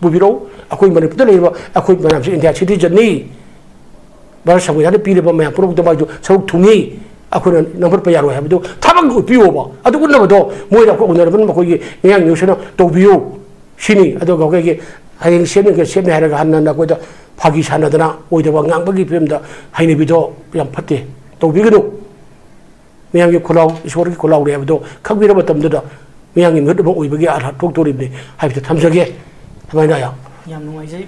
ꯄꯨꯕꯤꯔꯛꯎ꯫ ꯑꯩꯈꯣꯏ ꯃꯅꯤꯄꯨꯔꯗ ꯂꯩꯔꯤꯕ ꯑꯩꯈꯣꯏ ꯃꯌꯥꯝꯁꯦ ꯏꯟꯗꯤꯌꯥ ꯁꯤꯇꯤꯖꯟꯅꯤ꯫ ꯚꯥꯔꯠ ꯁꯪꯕꯤꯙꯥꯟꯅ ꯄꯤꯔꯤꯕ ꯃꯌꯥꯝ ꯄꯨꯝꯅꯃꯛꯇ ꯃꯥꯏꯁꯨ ꯁꯔꯨꯛ ꯊꯨꯡꯉꯤ꯫ ꯑꯩꯈꯣꯏꯅ ꯅꯝꯐꯠꯄ ꯌꯥꯔꯣꯏ ꯍꯥꯏꯕꯗꯨ ꯊꯕꯛ ꯎꯠꯄꯤꯌꯣꯕ꯫ ꯑꯗꯨ ꯎꯠꯅꯕꯗꯣ ꯃꯣꯏꯅ ꯑꯩꯈꯣꯏ ꯎꯅꯔꯕꯅꯤꯅ ꯃꯈꯣꯏꯒꯤ ꯃꯤꯌꯥꯝ ꯃꯤꯑꯣꯏꯁꯤꯅ ꯇꯧꯕꯤꯌꯨ ꯁꯤꯅꯤ꯫ ꯑꯗꯨꯒ ꯑꯩꯈꯣꯏꯒꯤ ꯍꯌꯦꯡ ꯁꯦꯝꯃꯤ ꯁꯦꯝꯃꯤ ꯍꯥꯏꯔꯒ ꯍꯟꯅ ꯑꯩꯈꯣꯏꯗ ꯐꯥꯒꯤ ꯁꯥꯟꯅꯗꯅ ꯑꯣꯏꯗꯕ ꯉꯥꯡꯕꯒꯤ ꯐꯤꯕꯝꯗ ꯍꯩꯅꯕꯤꯗꯣ ꯌꯥꯝ ꯐꯠꯇꯦ, ꯇꯧꯕꯤꯒꯅꯨ꯫ ꯃꯤꯌꯥꯝꯒꯤ ꯈꯨꯜꯂꯥꯎ ꯏꯁꯣꯔꯒꯤ ꯈꯨꯜꯂꯥꯎꯅꯤ ꯍꯥꯏꯕꯗꯣ ꯈꯪꯕꯤꯔ ꯃꯇꯝꯗꯨꯗ ꯃꯤꯌꯥꯝꯒꯤ ꯃꯤꯍꯨꯠ ꯑꯃ ꯑꯣꯏꯕꯒꯤ ꯑꯥꯔꯊ ꯊꯣꯛꯇꯣꯔꯤꯕꯅꯤ ꯍꯥꯏꯕꯗꯨ ꯊꯝꯖꯒꯦ꯫ ꯑꯗꯨꯃꯥꯏꯅ ꯌꯥꯝ ꯌꯥꯝ ꯅꯨꯡꯉꯥꯏꯖꯩ꯫